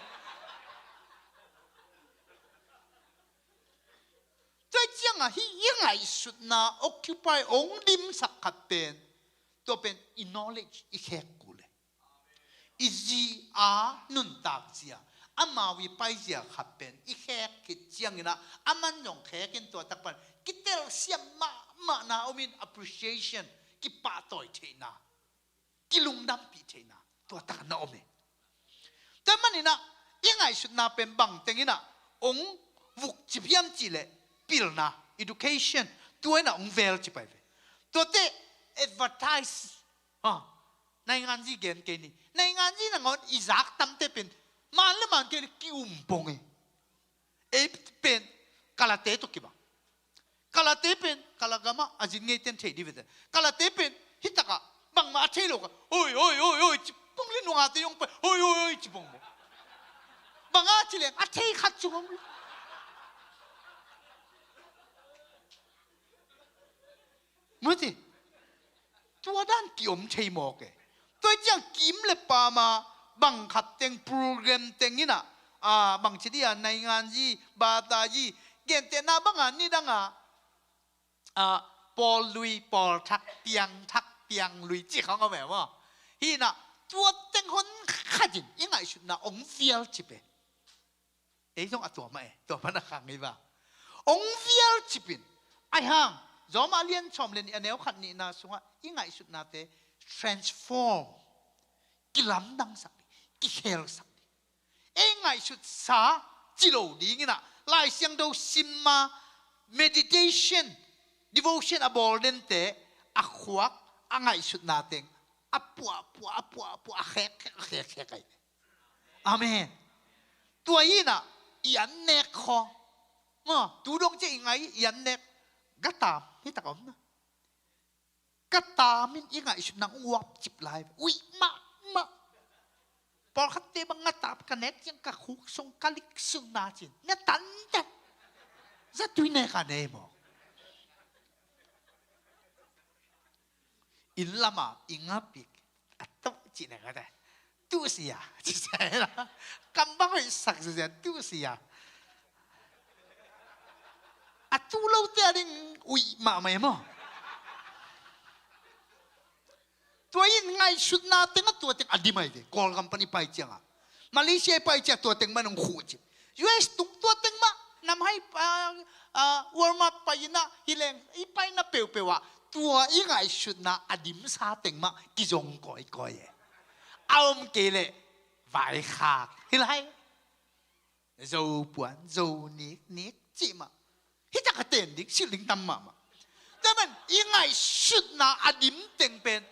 Tua ciangah hih i ngaihsutna occupy ong dimsak khat pen, tua pen i knowledge i khek kul e. I zi a nuntak zia, amau i pai zia khat pen i khek khit cianginah, aman zong khek in tua tak pan kitelsiam mahmahna om in, appreciation, kipahtawi theihna, kilungdampih theihna tua tak na om e. Tua maninah i ngaihsutna pen bang tenginah ong vukcip hiam cihleh pilna, education, tua inah ong velcip ai ve. Tuate advertise, ha, nainganzi gen kei ni. Nainganzi nangawn i zak tamte pen man le man kei le ki-um pong e. Ei pen kalate tawh kibang. Kalate pen kalagamah a zin ngeiten thei di vete. Kalate pen hitakah bangmah a thei lo ka, oi oi oi oi ci pong le, nungate yong pai oi oi oi ci pong maw? Banga ci leng a thei khat cung om. Mute. Tua dan ki-om thei mawk e. Tua ciang kim le pama bang khat teng program teng inah, a, bang ci dia, nainganzi, batazi, Gentehna banga nidanga, ah, pawl lui, pawl thak, piang thak, piang lui ci khong om e maw? Hi inah, tua teng hon khatin i ngaihsutna ong vial cip e. Ei zong a tua mah e, tua pan a khang hi ba. Ong vial cipin, ai hang, Rom a lian sawm le nih a neu khat nihna sungah i ngaihsutnate transform, kilamdangsak ding, kikhelsak ding. Ei ngaihsutsa ci lo ding inah, Lai Siangtho simma, meditation, devotion a bawl dente, a khuak, a ngaihsutna teng a puahpuah, a puahpuah, a khekkhek, a khekkhek ai. Amen. Tua inah i an nek khawng. Maw, tu dong ciah i ngai i an nek. Gatam hi tak om na. Gatam in i ngaihsutna ong uap cip lai. Uih mahmah. Pawlkhatte bang gatam ka nek ciang ka khuk sung ka lik sung na cin. Nga tantan. Zatui nek a nei maw. Inn lama i ngapik a toh cih nek a te. Tuh sia ci sia. Kam bang hoih sak sia, tuh sia. A tuh lote a ding uih mahmah e maw. Tua in ngaihsutna teng a tua teng a dim ai ve. Kawlgam pan i pai cianga, Malaysia i pai cianga tua teng mah nong khuh cip. U S tung tua teng mah, nam hai, ah, ah, Walmart pai inah, hi leng i paina peuhpeuh ah tua i ngaihsutna a dimsa teng mah kizong kawikawi e. A om kei leh vaikhak hi lai. Zo puan, zo niknik cih mah. Hi tak a ten ding, silh ding tam mahmah. Tua man i ngaihsutna a dim teng pen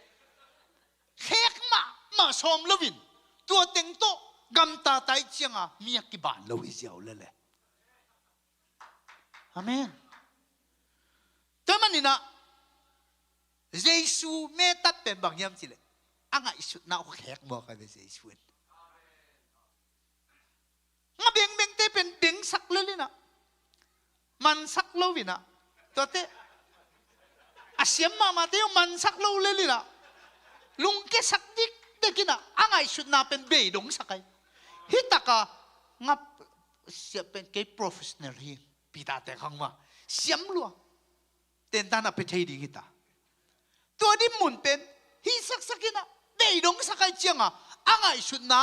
khek mahmah sawm loin, tua teng tawh gamta tai cianga mi a kiban lo hi ziau lele. Amen. Tua maninah Jesu metat pen bang hiam cileh, a ngaihsutna uh khek mawk ai ve Jesu in. Nga bengbengte pen bengsak lel inah, mansak lo inah, tuate a siam mahmahte uh mansak lo lel inah, lungkiasak dikdek inah, a ngaihsutna pen beidongsak ai. Hi taka nga siam pen kei professional hi, pitate khang ma siam lua, tentan a pe thei ding hita. Tua dinmun pen hi saksak inah, beidongsak ai cianga, a ngaihsutna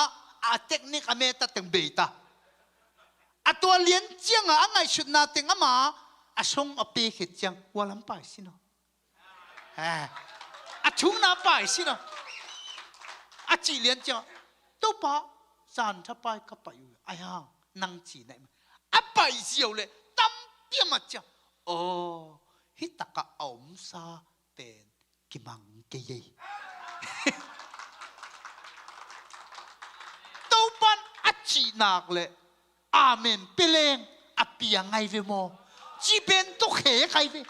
a teknik a meta teng beita. A tua lian cianga a ngaihsutna teng ama a song a pekhet ciang, ua lam pai sino. Eh, a thukna pai sino. A cih lian cianga, Topa, zan thapai ka pai uh, ai hang nang cina ima. A pai ziau le tampi a mat ciang, aw, hi taka a omsa pen kimang kei ei. Topan a cihnak le amen peleng a piang ai ve maw? Ci pen tawh khek ai ve.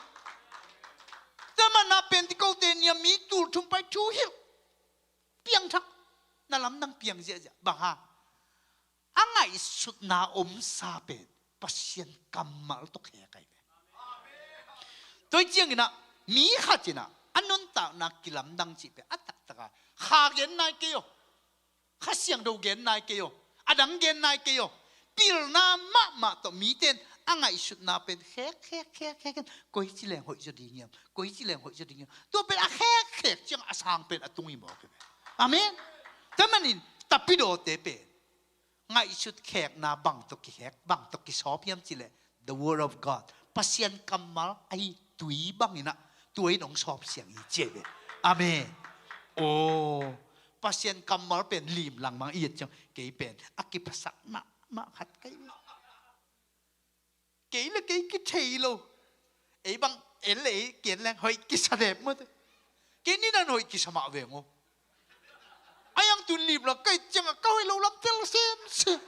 Tua mana pen ti kote nia mi tul thum pai thu hilh piangthak na lamdang piang ziahziah bang ha. A ngaihsutna omsa pen Pasian kammal tawh khek ai ve. Tua hi cianginah mi khatinah a nuntakna kilamdang cih pen a taktaka kha gen nai kei aw, Kha Siangtho gen nai kei aw, a dang gen nai kei aw. Pilna mahmah tawh mite in a ngaihsutna pen khek khek khek khek khek, koi ci leng hoih zaw ding hiam, koi ci leng hoih zaw ding hiam. Tua pen a khek khek ciang a sang pen a tung hi mawk hi ve. Amen. Tua manin tapidawte pen ngaihsut khekna bang tawh kikhek, bang tawh kisawp hiam cileh, the word of God, Pasian kammal ahi tui banginah tua in hong sawp siang hi ci hi ve. Amen. Aw, Pasian kammal pen lim langmang i et ciang kei pen a kiphasak mahmah khat kai ve. Kei le kei kithei lo. Ei bang en le ei kian leng hoih kisa dep mawte. Kei ni nan hoih kisa mah veng aw. A yang tun lim la kai cianga ka hoih lo lam tel semsem.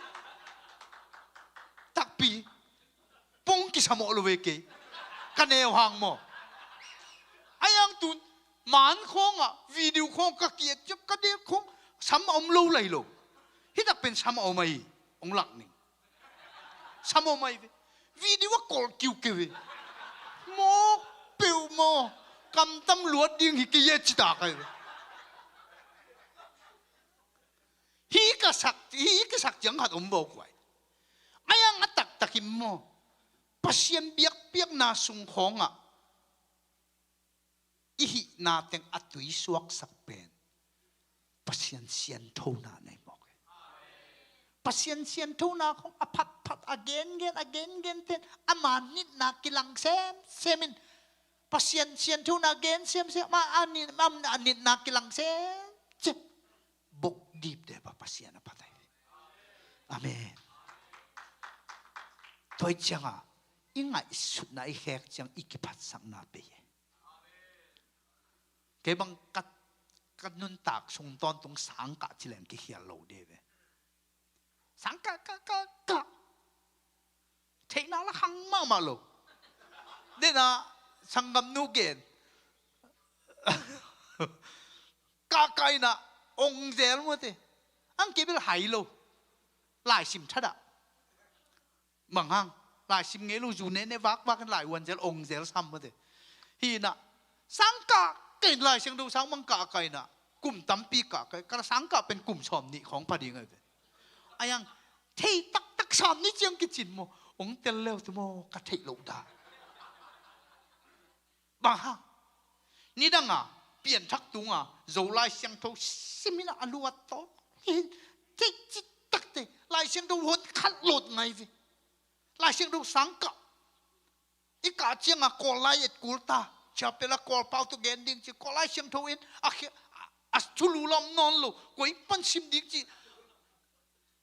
Takpi. Pong kisa mawh lo ve kei. Ka neu hang maw. A yang tun man khawngah video khawng ka kiat ciang ka dek khawng sam a om lo lai lo. Hitak pen sam a om ahi. Hong lak ning. Sam aw mai ve. Video a kol kiukiu ve. Mawk peuh maw. Kamtam luat ding hi kei e ci ta kai ve. Hi ka sak, hi ka sak ciang khat om bawk huai. A yang a taktak hi maw. Pasian biakpiakna sung khawngah i hihna teng a tuisuaksak pen Pasian sianthona nei mawk hi. Pasian sianthona khawng a phatphat, a gengen, a gengen ten ama nitna kilang semsem in, Pasian sianthona gen semsem, ama a nit-, ama a nitna kilang semsem. Bok dipdep a Pasian a phat ahi. Amen. Tua hi cianga i ngaihsutna i khek ciang i kiphatsakna pei hi. Kei bang ka, ka nuntak sung tawntung sangkah ci leng kikhial lo dih ve. Sangkah, kah, kah, kah. Theihna la khang mahmah lo. Dena sanggamnu gen. Kah, kah inah ong zel mawte. Ang kei bel hai lo. Laisim thadah. Bang hang, laisim ngei lo, zu nene vakvak in lai uan zel, ong zel sam mawte. Hi inah, sangkah kah in Lai Siangtho sang bang kah kah inah, kum tampi kah kah, ka sangkah pen kum sawm nih khawng pha ding ahi ve. Ayang, thei taktak sam ni ciang kicin maw, ong tel leu tu maw, ka theih loh dah. Bang hang, nidanga pianthak tunga Zo Lai Siangtho sim inah a luat tawh hi, thei citakte Lai Siangtho hon khat lot ngai ve. Lai Siangtho sangkah i kah cianga Kawl lai et kul ta. Chapel a Kawl pau tawh gen ding ci, Kawl Lai Siangtho in a khia, a thulu lam nawn lo, koi pan sim ding ci.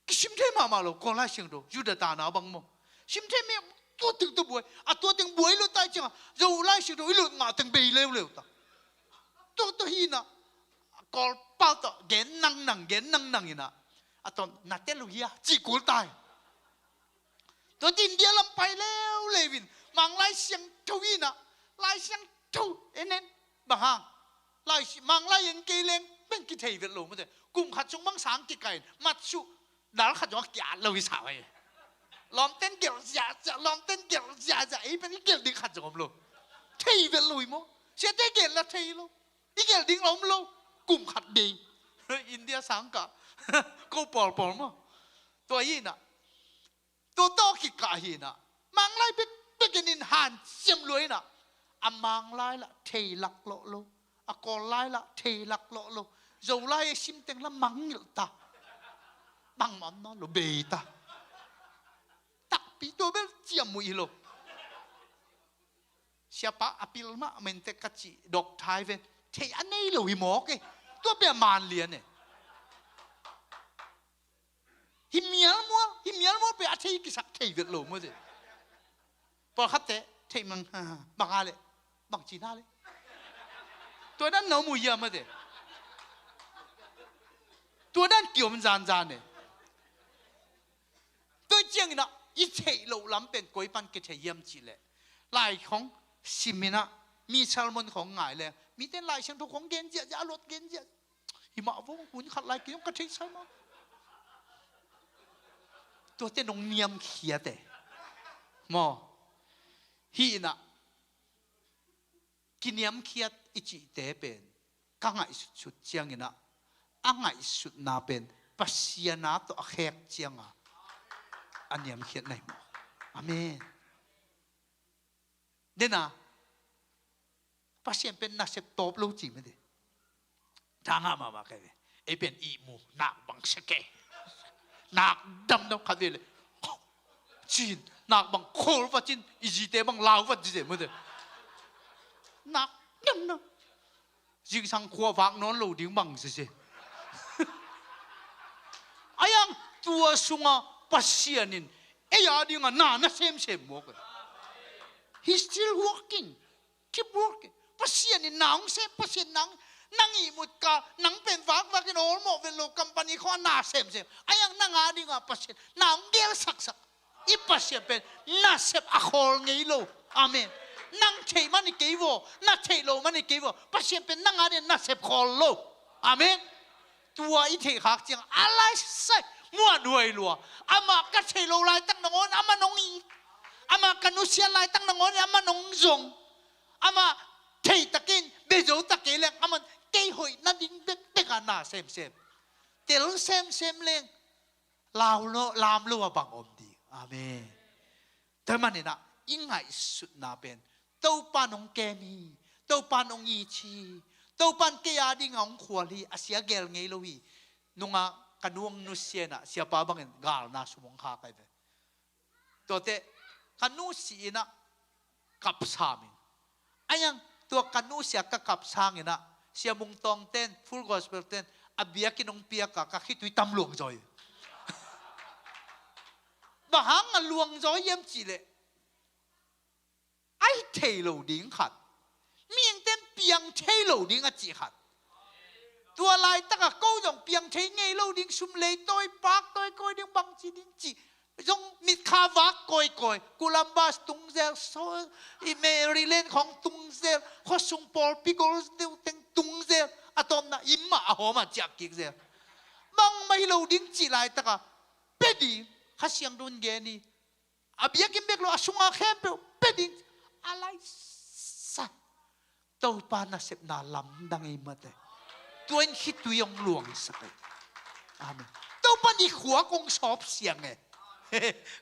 Kisim thei mahmah lo, Kawl Lai Siangtho, Judah tana bang maw. Sim thei meh, tua teng tua buai, a tua teng buai lo tai cianga, Zo Lai Siangtho i lut ngah teng bei leuleu ta. Tua tua hi inah, Kawl pau tawh gen nangnang, gen nangnang inah, a tawm na tel uh hia, ci kul tai. Tua tin India lam pai leuleu in, Mang Lai Siangtho inah, Lai Siangtho en en, bang hang. Lai si-, Mang Lai en kei leng, beng kithei vet lo mawte. Kum khat sung bang sang kikah in, mat suh, dal khat zong a kiat lo hi sa vai. Lawmten gelh ziahziah, lawmten gelh ziahziah, ei pen i gelh ding khat zong om lo. Thei vet lo hi maw? Siate gelh la thei lo. I gelh ding la om lo. Kum khat dei. India sangkah. Ko pawlpawl maw. Tua hi inah. Tua tawh kikah hi inah. Mang lai bekbek in hanciam lua inah. A Mang lai lah thei laklawh lo. A Kawl lai lah thei laklawh lo. Zo lai a sim teng lah mangngilh ta. Bangmah om nawn lo, bei ta. Takpi tua bel ciam uh hi lo. Siapa a pil mahmah inteh ka cih dok thai ven. Thei a nei lo hi mawk e. Tua pia man lian e. Hi mial mual, hi mial mual pe a thei kisak thei vet lo mawte. Pawlkhatte thei mang, ha, ha, bang a le, bang cina le. Tua dan na om uh hia mawte. Tua dan kiom zanzan e. Tua ciang inah i theih loh lam pen koi pan kithei hiam cih leh, lai khawng sim inah, mi sermon khawng ngai leng, mite Lai Siangtho khawng gen ziahziah, a lot gen ziah. Hi mah vo, hun khat lai kei zong ka theihsa mah. Tuate nong niamkhiat e. Maw. Hi inah, kiniamkhiat i cihte pen ka ngaihsutsut ciang inah, a ngaihsutna pen Pasian a tawh a khek cianga a niamkhiat na hi maw. Amen. Dena, Pasian pen nasep tawp lo ci mete. Thangah mahmah kai ve. Ei pen ihmu, nak bang seke. Nak damdam khat ve le. Cin, nak bang khawl vat cin, i zite bang lau vat zite mete. Nak damdam. Zingsang khua vak nawn lo ding bang sese. Ayang tua sunga Pasian in ei a dinga na na semsem mawk e. He's still working. Keep working. Pasian in na hong sem, Pasian nang, nang ihmut ka, nang pen vakvak in awlmawh vet lo company khawng na semsem. Ayang nang a dinga Pasian na hong gelsaksak. I Pasian pen nasep a khawl ngei lo. Amen. Nang theih man i kei vaw, na theih lo man i kei vaw. Pasian pen nang a ding nasep khawl lo. Amen. Tua i theih khak ciang a lai sai muan huai lua. Amah ka theih lo laitak nangawn amah nong it. Amah ka nusiat laitak nangawn amah nong zong. Amah theih takin bezo tak kei leng amah kei hoih nading bekbek a na semsem. Tel semsem leng lau lo, lam lo a bang om ding. Amen. Tua manin ah i ngaihsutna pen Topa in hong kem hi, Topa in hong it hi, Topa in kei a dingin hong khual hi, a sia gel ngei lo hi. Nungah ka nu hong nusia in ah, siapa bangin galna sum hong khak ahi ve. Tuate ka nu si in ah, kap sam ing. Ahi hang tua ka nu si a ka kap sang in ah, Sia Mung Tawng ten, Full Gospel ten a biakinn hong piak a, ka khitui tam luangzaw hi. Bang hang a luangzaw hiam cih leh, a hi thei lo ding khat, mihingte'n piang thei lo ding a cih khat. Tua laitak ah ko zong piang thei ngei lo ding, sum lei tawi pak tawi kawi ding, bangci ding cih zong, mitkha vak kawikawi, Columbus tung zel, so, i Maryland khawng tung zel, khuasung pawlpi gol deuh teng tung zel, a tawpna inn mah a hawm a ciah kik zel. Bangmah hi lo ding cih laitak ah, pia ding, Kha Siangtho in gen hi. A biakinn bek lo, a sungah khempeuh pia ding, a laisa. Topa nasepna lamdang ei mate. Tua in khitui hong luangsak ei. Amen. Topa in i khuak hong sawp siang e.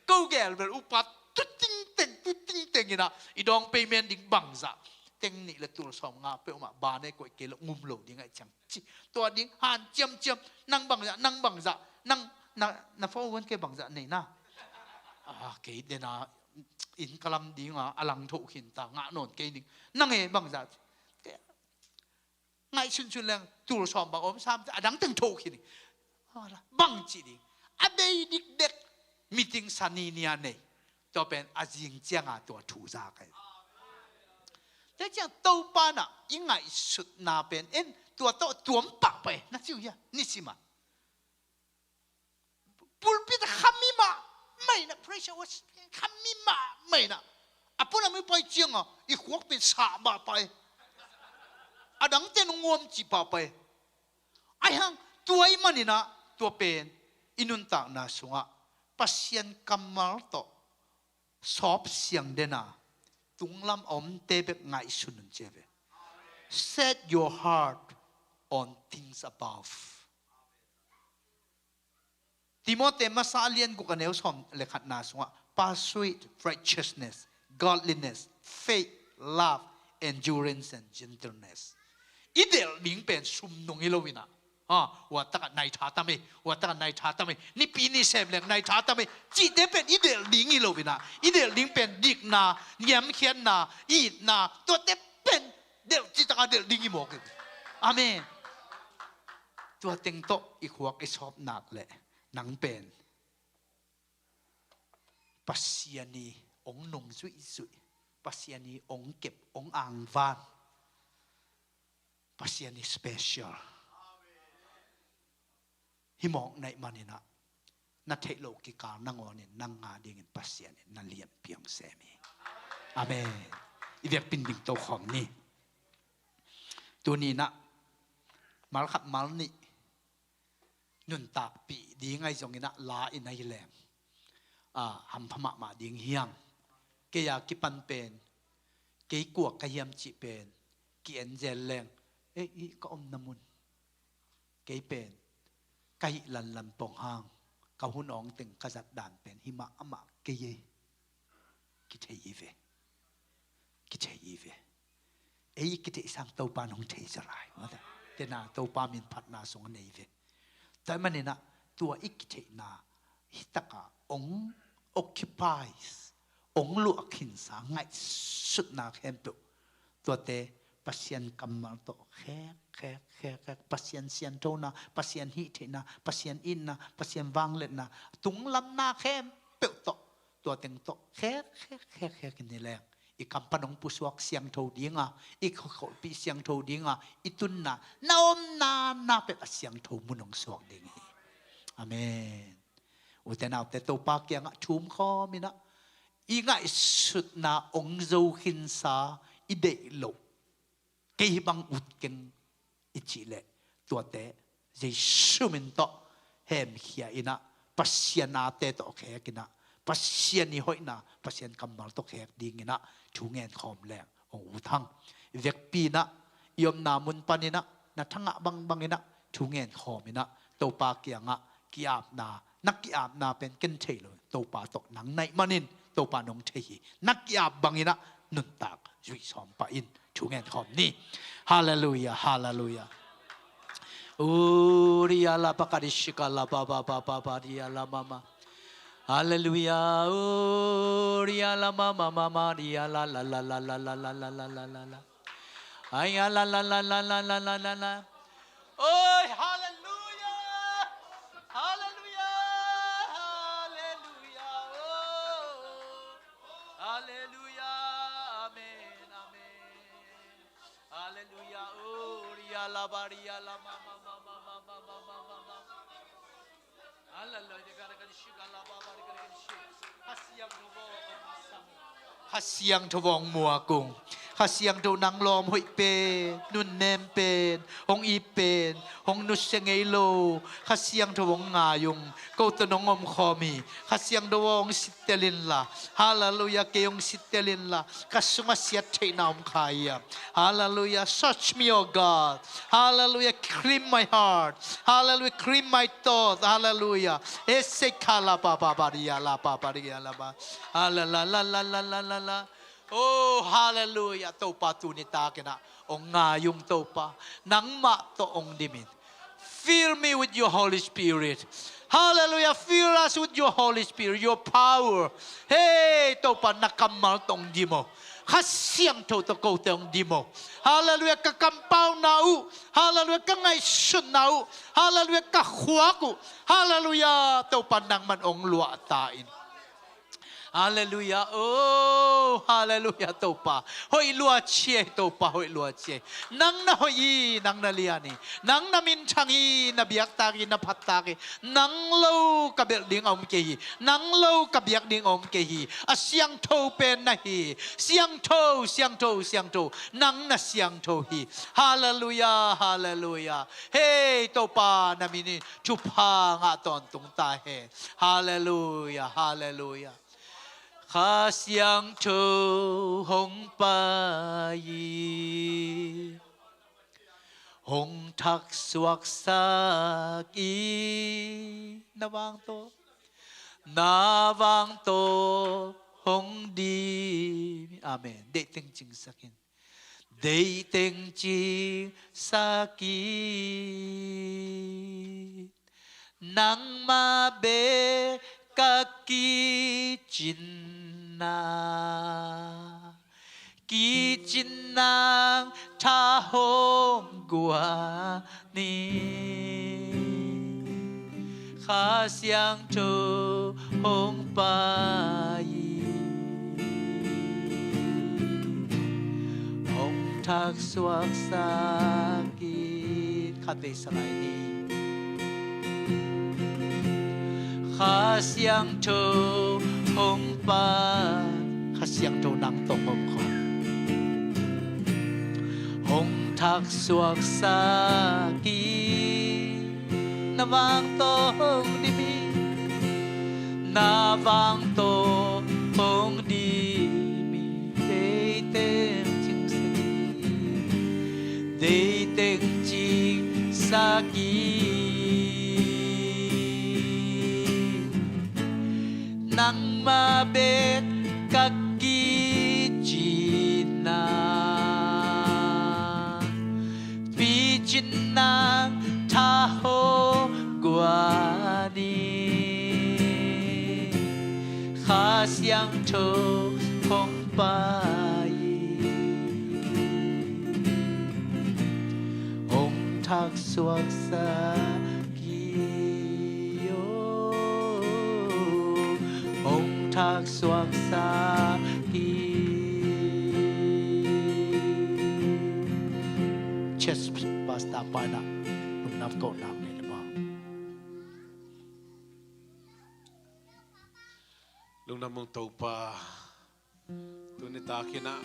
Ko gel bel upa tu tingteng, tu tingteng in ah, i down payment ding bangzah, teng nih le tul sawmnga peuhmah ba nei koih kei lo, ngum lo ding ahih ciang ci. Tua ding han ciamciam, nang bangzah, nang bangzah, nang, na, na four oh one K bangzah nei na. Ah, kei dena inn ka lam ding a, a lang thoh khin ta, ngah nawn kei ning. Nang e bangzah. Ngaihsunsun leng tul sawm bang om sam, a dang teng thoh khin ning. Bang ci ding. A bei dikdek, meeting sani nia nei. Tua pen a zing ciang a tua thu za kai. Tua ciang Topa in ah i ngaihsutna pen en, tua tawh tuam pah pah e, na ci uh hia, nisim a. Pulpit a khami mahmah in ah, praise and worship khami mahmah in ah, a pun a mi pai ciang a, i khuak pen sah pah pah e. A dangte'n hong uam ci pah pah e. Ahi hang tua ahih manin ah, tua pen i nuntakna sungah Pasian kammal tawh sawp siang den a, tunglam a omte bek ngaihsun un ci a ve. Set your heart on things above. Timoti masa a lian guk a neu sawm le khatna sungah, pursue righteousness, godliness, faith, love, endurance and gentleness. I delh ding pen sum nung hi lo in ah, ha, ua takah nai tha tam ei, ua takah nai tha tam ei, nipi ni sem leng nai tha tam ei, cihte pen i delh ding hi lo in ah, i delh ding pen dikna, niamkhiatna, itna, tuate pen delh cih takah delh ding hi mawk hi. Amen. Tua teng tawh i khuak i sawp nak leh nang pen Pasian i hong nung zuihzuih, Pasian i hong kep, hong angvan, Pasian i special hi mawk na hih manin ah, na theih loh kikal nangawnin nang a dingin Pasian in na lianpi hong sem hi. Amen. I vekpi-in ding to khawm ni. Tuni-in ah mal khat mal nih nuntakpih ding ahi zongin ah la in ahi leng, ah, hampha mahmah ding hi hang. Kei a kipan pen, kei kua ka hiam cih pen ki-en zel leng, eh, hih ka omna mun, kei pen ka hih lanlan pong hang, ka hun awng teng ka zat dan pen hih mahmah kei ei. Kithei hi ve. Kithei hi ve. Ei i kitheih sang Topa in hong thei zaw lai. Mate. Tena Topa min phatna sung a nei ve. Tua ahih manin ah tua i kitheihna hih takah hong occupies, hong luah khinsa ngaihsutna khempeuh, tuate Pasian kammal tawh khek, khek, khek, khek, Pasian sianthona, Pasian hih theihna, Pasian itna, Pasian vangliatna, tunglamna khempeuh tawh, tua teng tawh khek, khek, khek, khek in hi leng, i kam pan hong pusuak siangtho dinga, i kholhpih siangtho dinga, i tunna, na omna na pek a siangtho mun hong suak ding hi. Amen. Ute naute, Topa kiangah thum khawm in ah, i ngaihsutna hong zo khinsa, i deih loh, kei hih bang ut keng i cih leh, tuate Jesu min tawh hemkhia in ah, Pasian ate tawh khek in ah, Pasian i hoihna, Pasian kammal tawh khek dingin ah thu ngen khawm leng hong ut hang. I vekpi in ah, i omna mun panin ah, na thangah bangbang in ah thu ngen khawm in ah, Topa kiangah ki-apna, na ki-apna pen ken thei lo, Topa tawh nang na hih manin Topa nong thei hi. Na ki-ap bangin ah nuntak zuih sawm pah in. Thu ngen khawm ni. Halleluiah, halleluiah. Uria la pakadishika la ba ba ba ba ba dia la mama. Halleluiah. Uria la mama mama dia la la la la la la la la la la. Ay la la la la la la la la. Oi, halleluiah. Halleluiah. Halleluiah. Oh. Halleluiah. Amen. Amen. Halleluiah. Uria la baria la mama mama mama mama mama. Halleluiah. Kha Siangtho hong muak ung. Kha Siangtho nang lawm hoih pen, nunnem pen, hong ip pen, hong nusia ngei lo. Kha Siangtho hong ngai ung. Ko tawh nong om khawm hi. Kha Siangtho hong sitel inla. Halleluiah, kei hong sitel inla. Ka sungah siat theihna om kha hiam? Halleluiah. Search me, O God. Halleluiah. Clean my heart. Halleluiah. Clean my thought. Halleluiah. Esekha la pa pa pa ria la pa pa ria la pa. Halleluiah. Oh, halleluiah. Topa, tuni takin ah hong ngai ung Topa. Nangmah tawh hong dim in. Fill me with your Holy Spirit. Hallelujah. Fill us with your Holy Spirit, your power. Hey, Topa, na kammal tawh hong dim o. Kha Siangtho tawh kote hong dim o. Hallelujah. Ka kampauna uh. Hallelujah. Ka ngaihsutna uh. Hallelujah. Ka khuak uh. Hallelujah. Topa, nangman hong luah ta in. Halleluiah. Oh, halleluiah, Topa. Hoih lua cia hi, Topa, hoih lua cia hi. Nang na hoih hi, nang na lian hi. Nang na minthang hi, na biaktak hi, na phattak hi. Nang lo ka belh ding a om kei hi. Nang lo ka biak ding a om kei hi. A siangtho pen na hi. Siangtho, siangtho, siangtho. Nang na siangtho hi. Halleluiah, halleluiah. Hei, Topa, na min in thupha ngah tawntung ta hen. Halleluiah, halleluiah. Kha Siangtho hong pai in, hong thaksuaksak in, na vang tawh, na vang tawh hong dim. Amen. Deih teng cingsak in. Deih teng cingsak in, nangmah bek ka kicinna. Kicin nang tha hong guan in, Kha Siangtho hong pai in, hong thaksuaksak in. Khat vei sa lai ni. Kha Siangtho hong pai. Kha Siangtho nang tawh hong om khawm. Hong thaksuaksak in, na vang tawh hong dim in, na vang tawh hong dim in, deih teng cingsak in, deih teng cingsak in. Nangmah bek ka kicinna, picin nang tha hong guan in, Kha Siangtho hong pai in, hong thaksuaksak in, hong thaksuaksak in. Church pastor pa in ah lungdam kohna nei le maw. Lungdam ung Topa. Tuni takin ah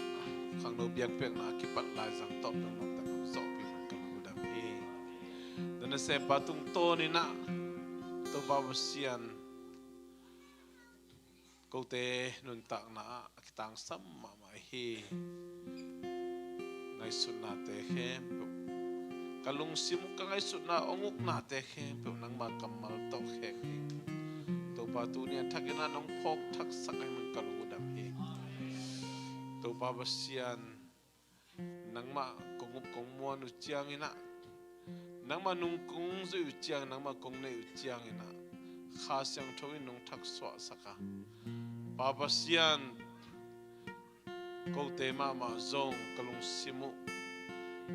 khangno biakpiakna a kipat lai zang tawh peuh noptak hong zawhpih man ka lungdam hi. Nang na sempa tungtawn in ah Topa Pasian, kote nuntakna ah a kitangsam mahmah hi. Ngaihsutnate khempeuh, ka lungsim ka ngaihsutna hong uknate khempeuh nangma kammal tawh khek ding Topa, tuni a thakin ah nong phawk thaksak ahih man ka lung Pa Pasian, nangmah kong up kong muan uh ciangin ah, nangmah nung kong zuih uh ciang, nangmah kong neih uh ciangin ah, Kha Siangtho in nong thaksuahsak a, Pa Pasian, kote mahmah zong ka lungsim uh,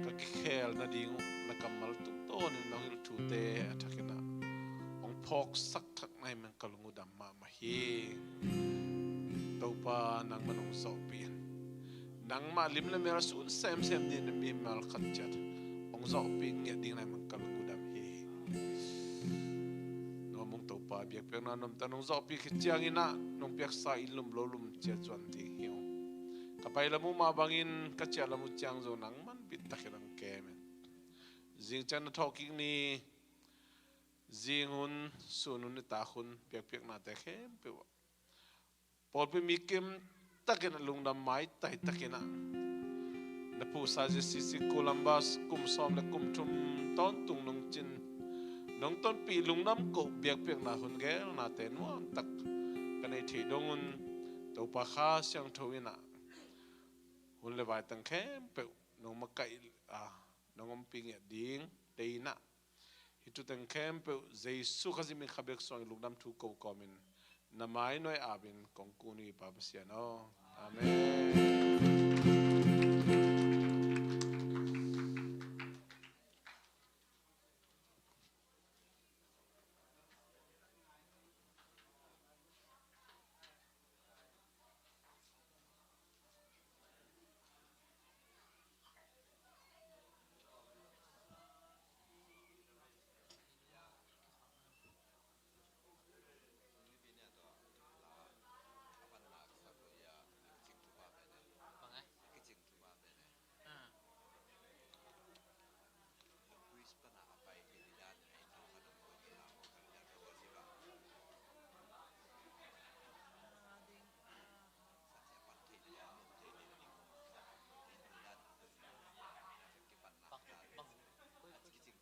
ka kikhel nading uh, na kammal tungtawnin nong hilh thute a thakin ah hong phawksak thak nai man ka lung uh dam mahmah hi. Topa, nangmah nong zawhpih in, nangmah lim le mel sun semsem dingin mimal khat ciat hong zawhpih ngiat ding nai man ka lung uh dam hi. Nuam ung Topa, biakpiakna nuamtak nong zawhpih khit ciangin ah nong piaksa inn lum lo lum ciat zuan ding hi ung. Ka pai lam uh mah bangin ka ciah lam uh ciang zong nangman bit takin hong kem in. Zing ciang na thawhkik ni, zing hun, sun hun, nitak hun, biakpiaknate khempeuh ah pawlpi mi kim takin a lungdam maitai takin ah, na phuhsa J C C Columbus kum sawm le kum thum tawntung nong cin, nong tonpih lungdam koh biakpiakna hun gelnate nuamtak ka neih theih dong un, Topa Kha Siangtho in ah hun le vaitang khempeuh nong makaih a, nong ompih ngiat ding tei in ah, hih thuteng khempeuh Jesu Khazih min kha bek suangin lungdam thu ko kawmin na mai nuai apin kong kun uh hi Pa Pasian aw. Amen.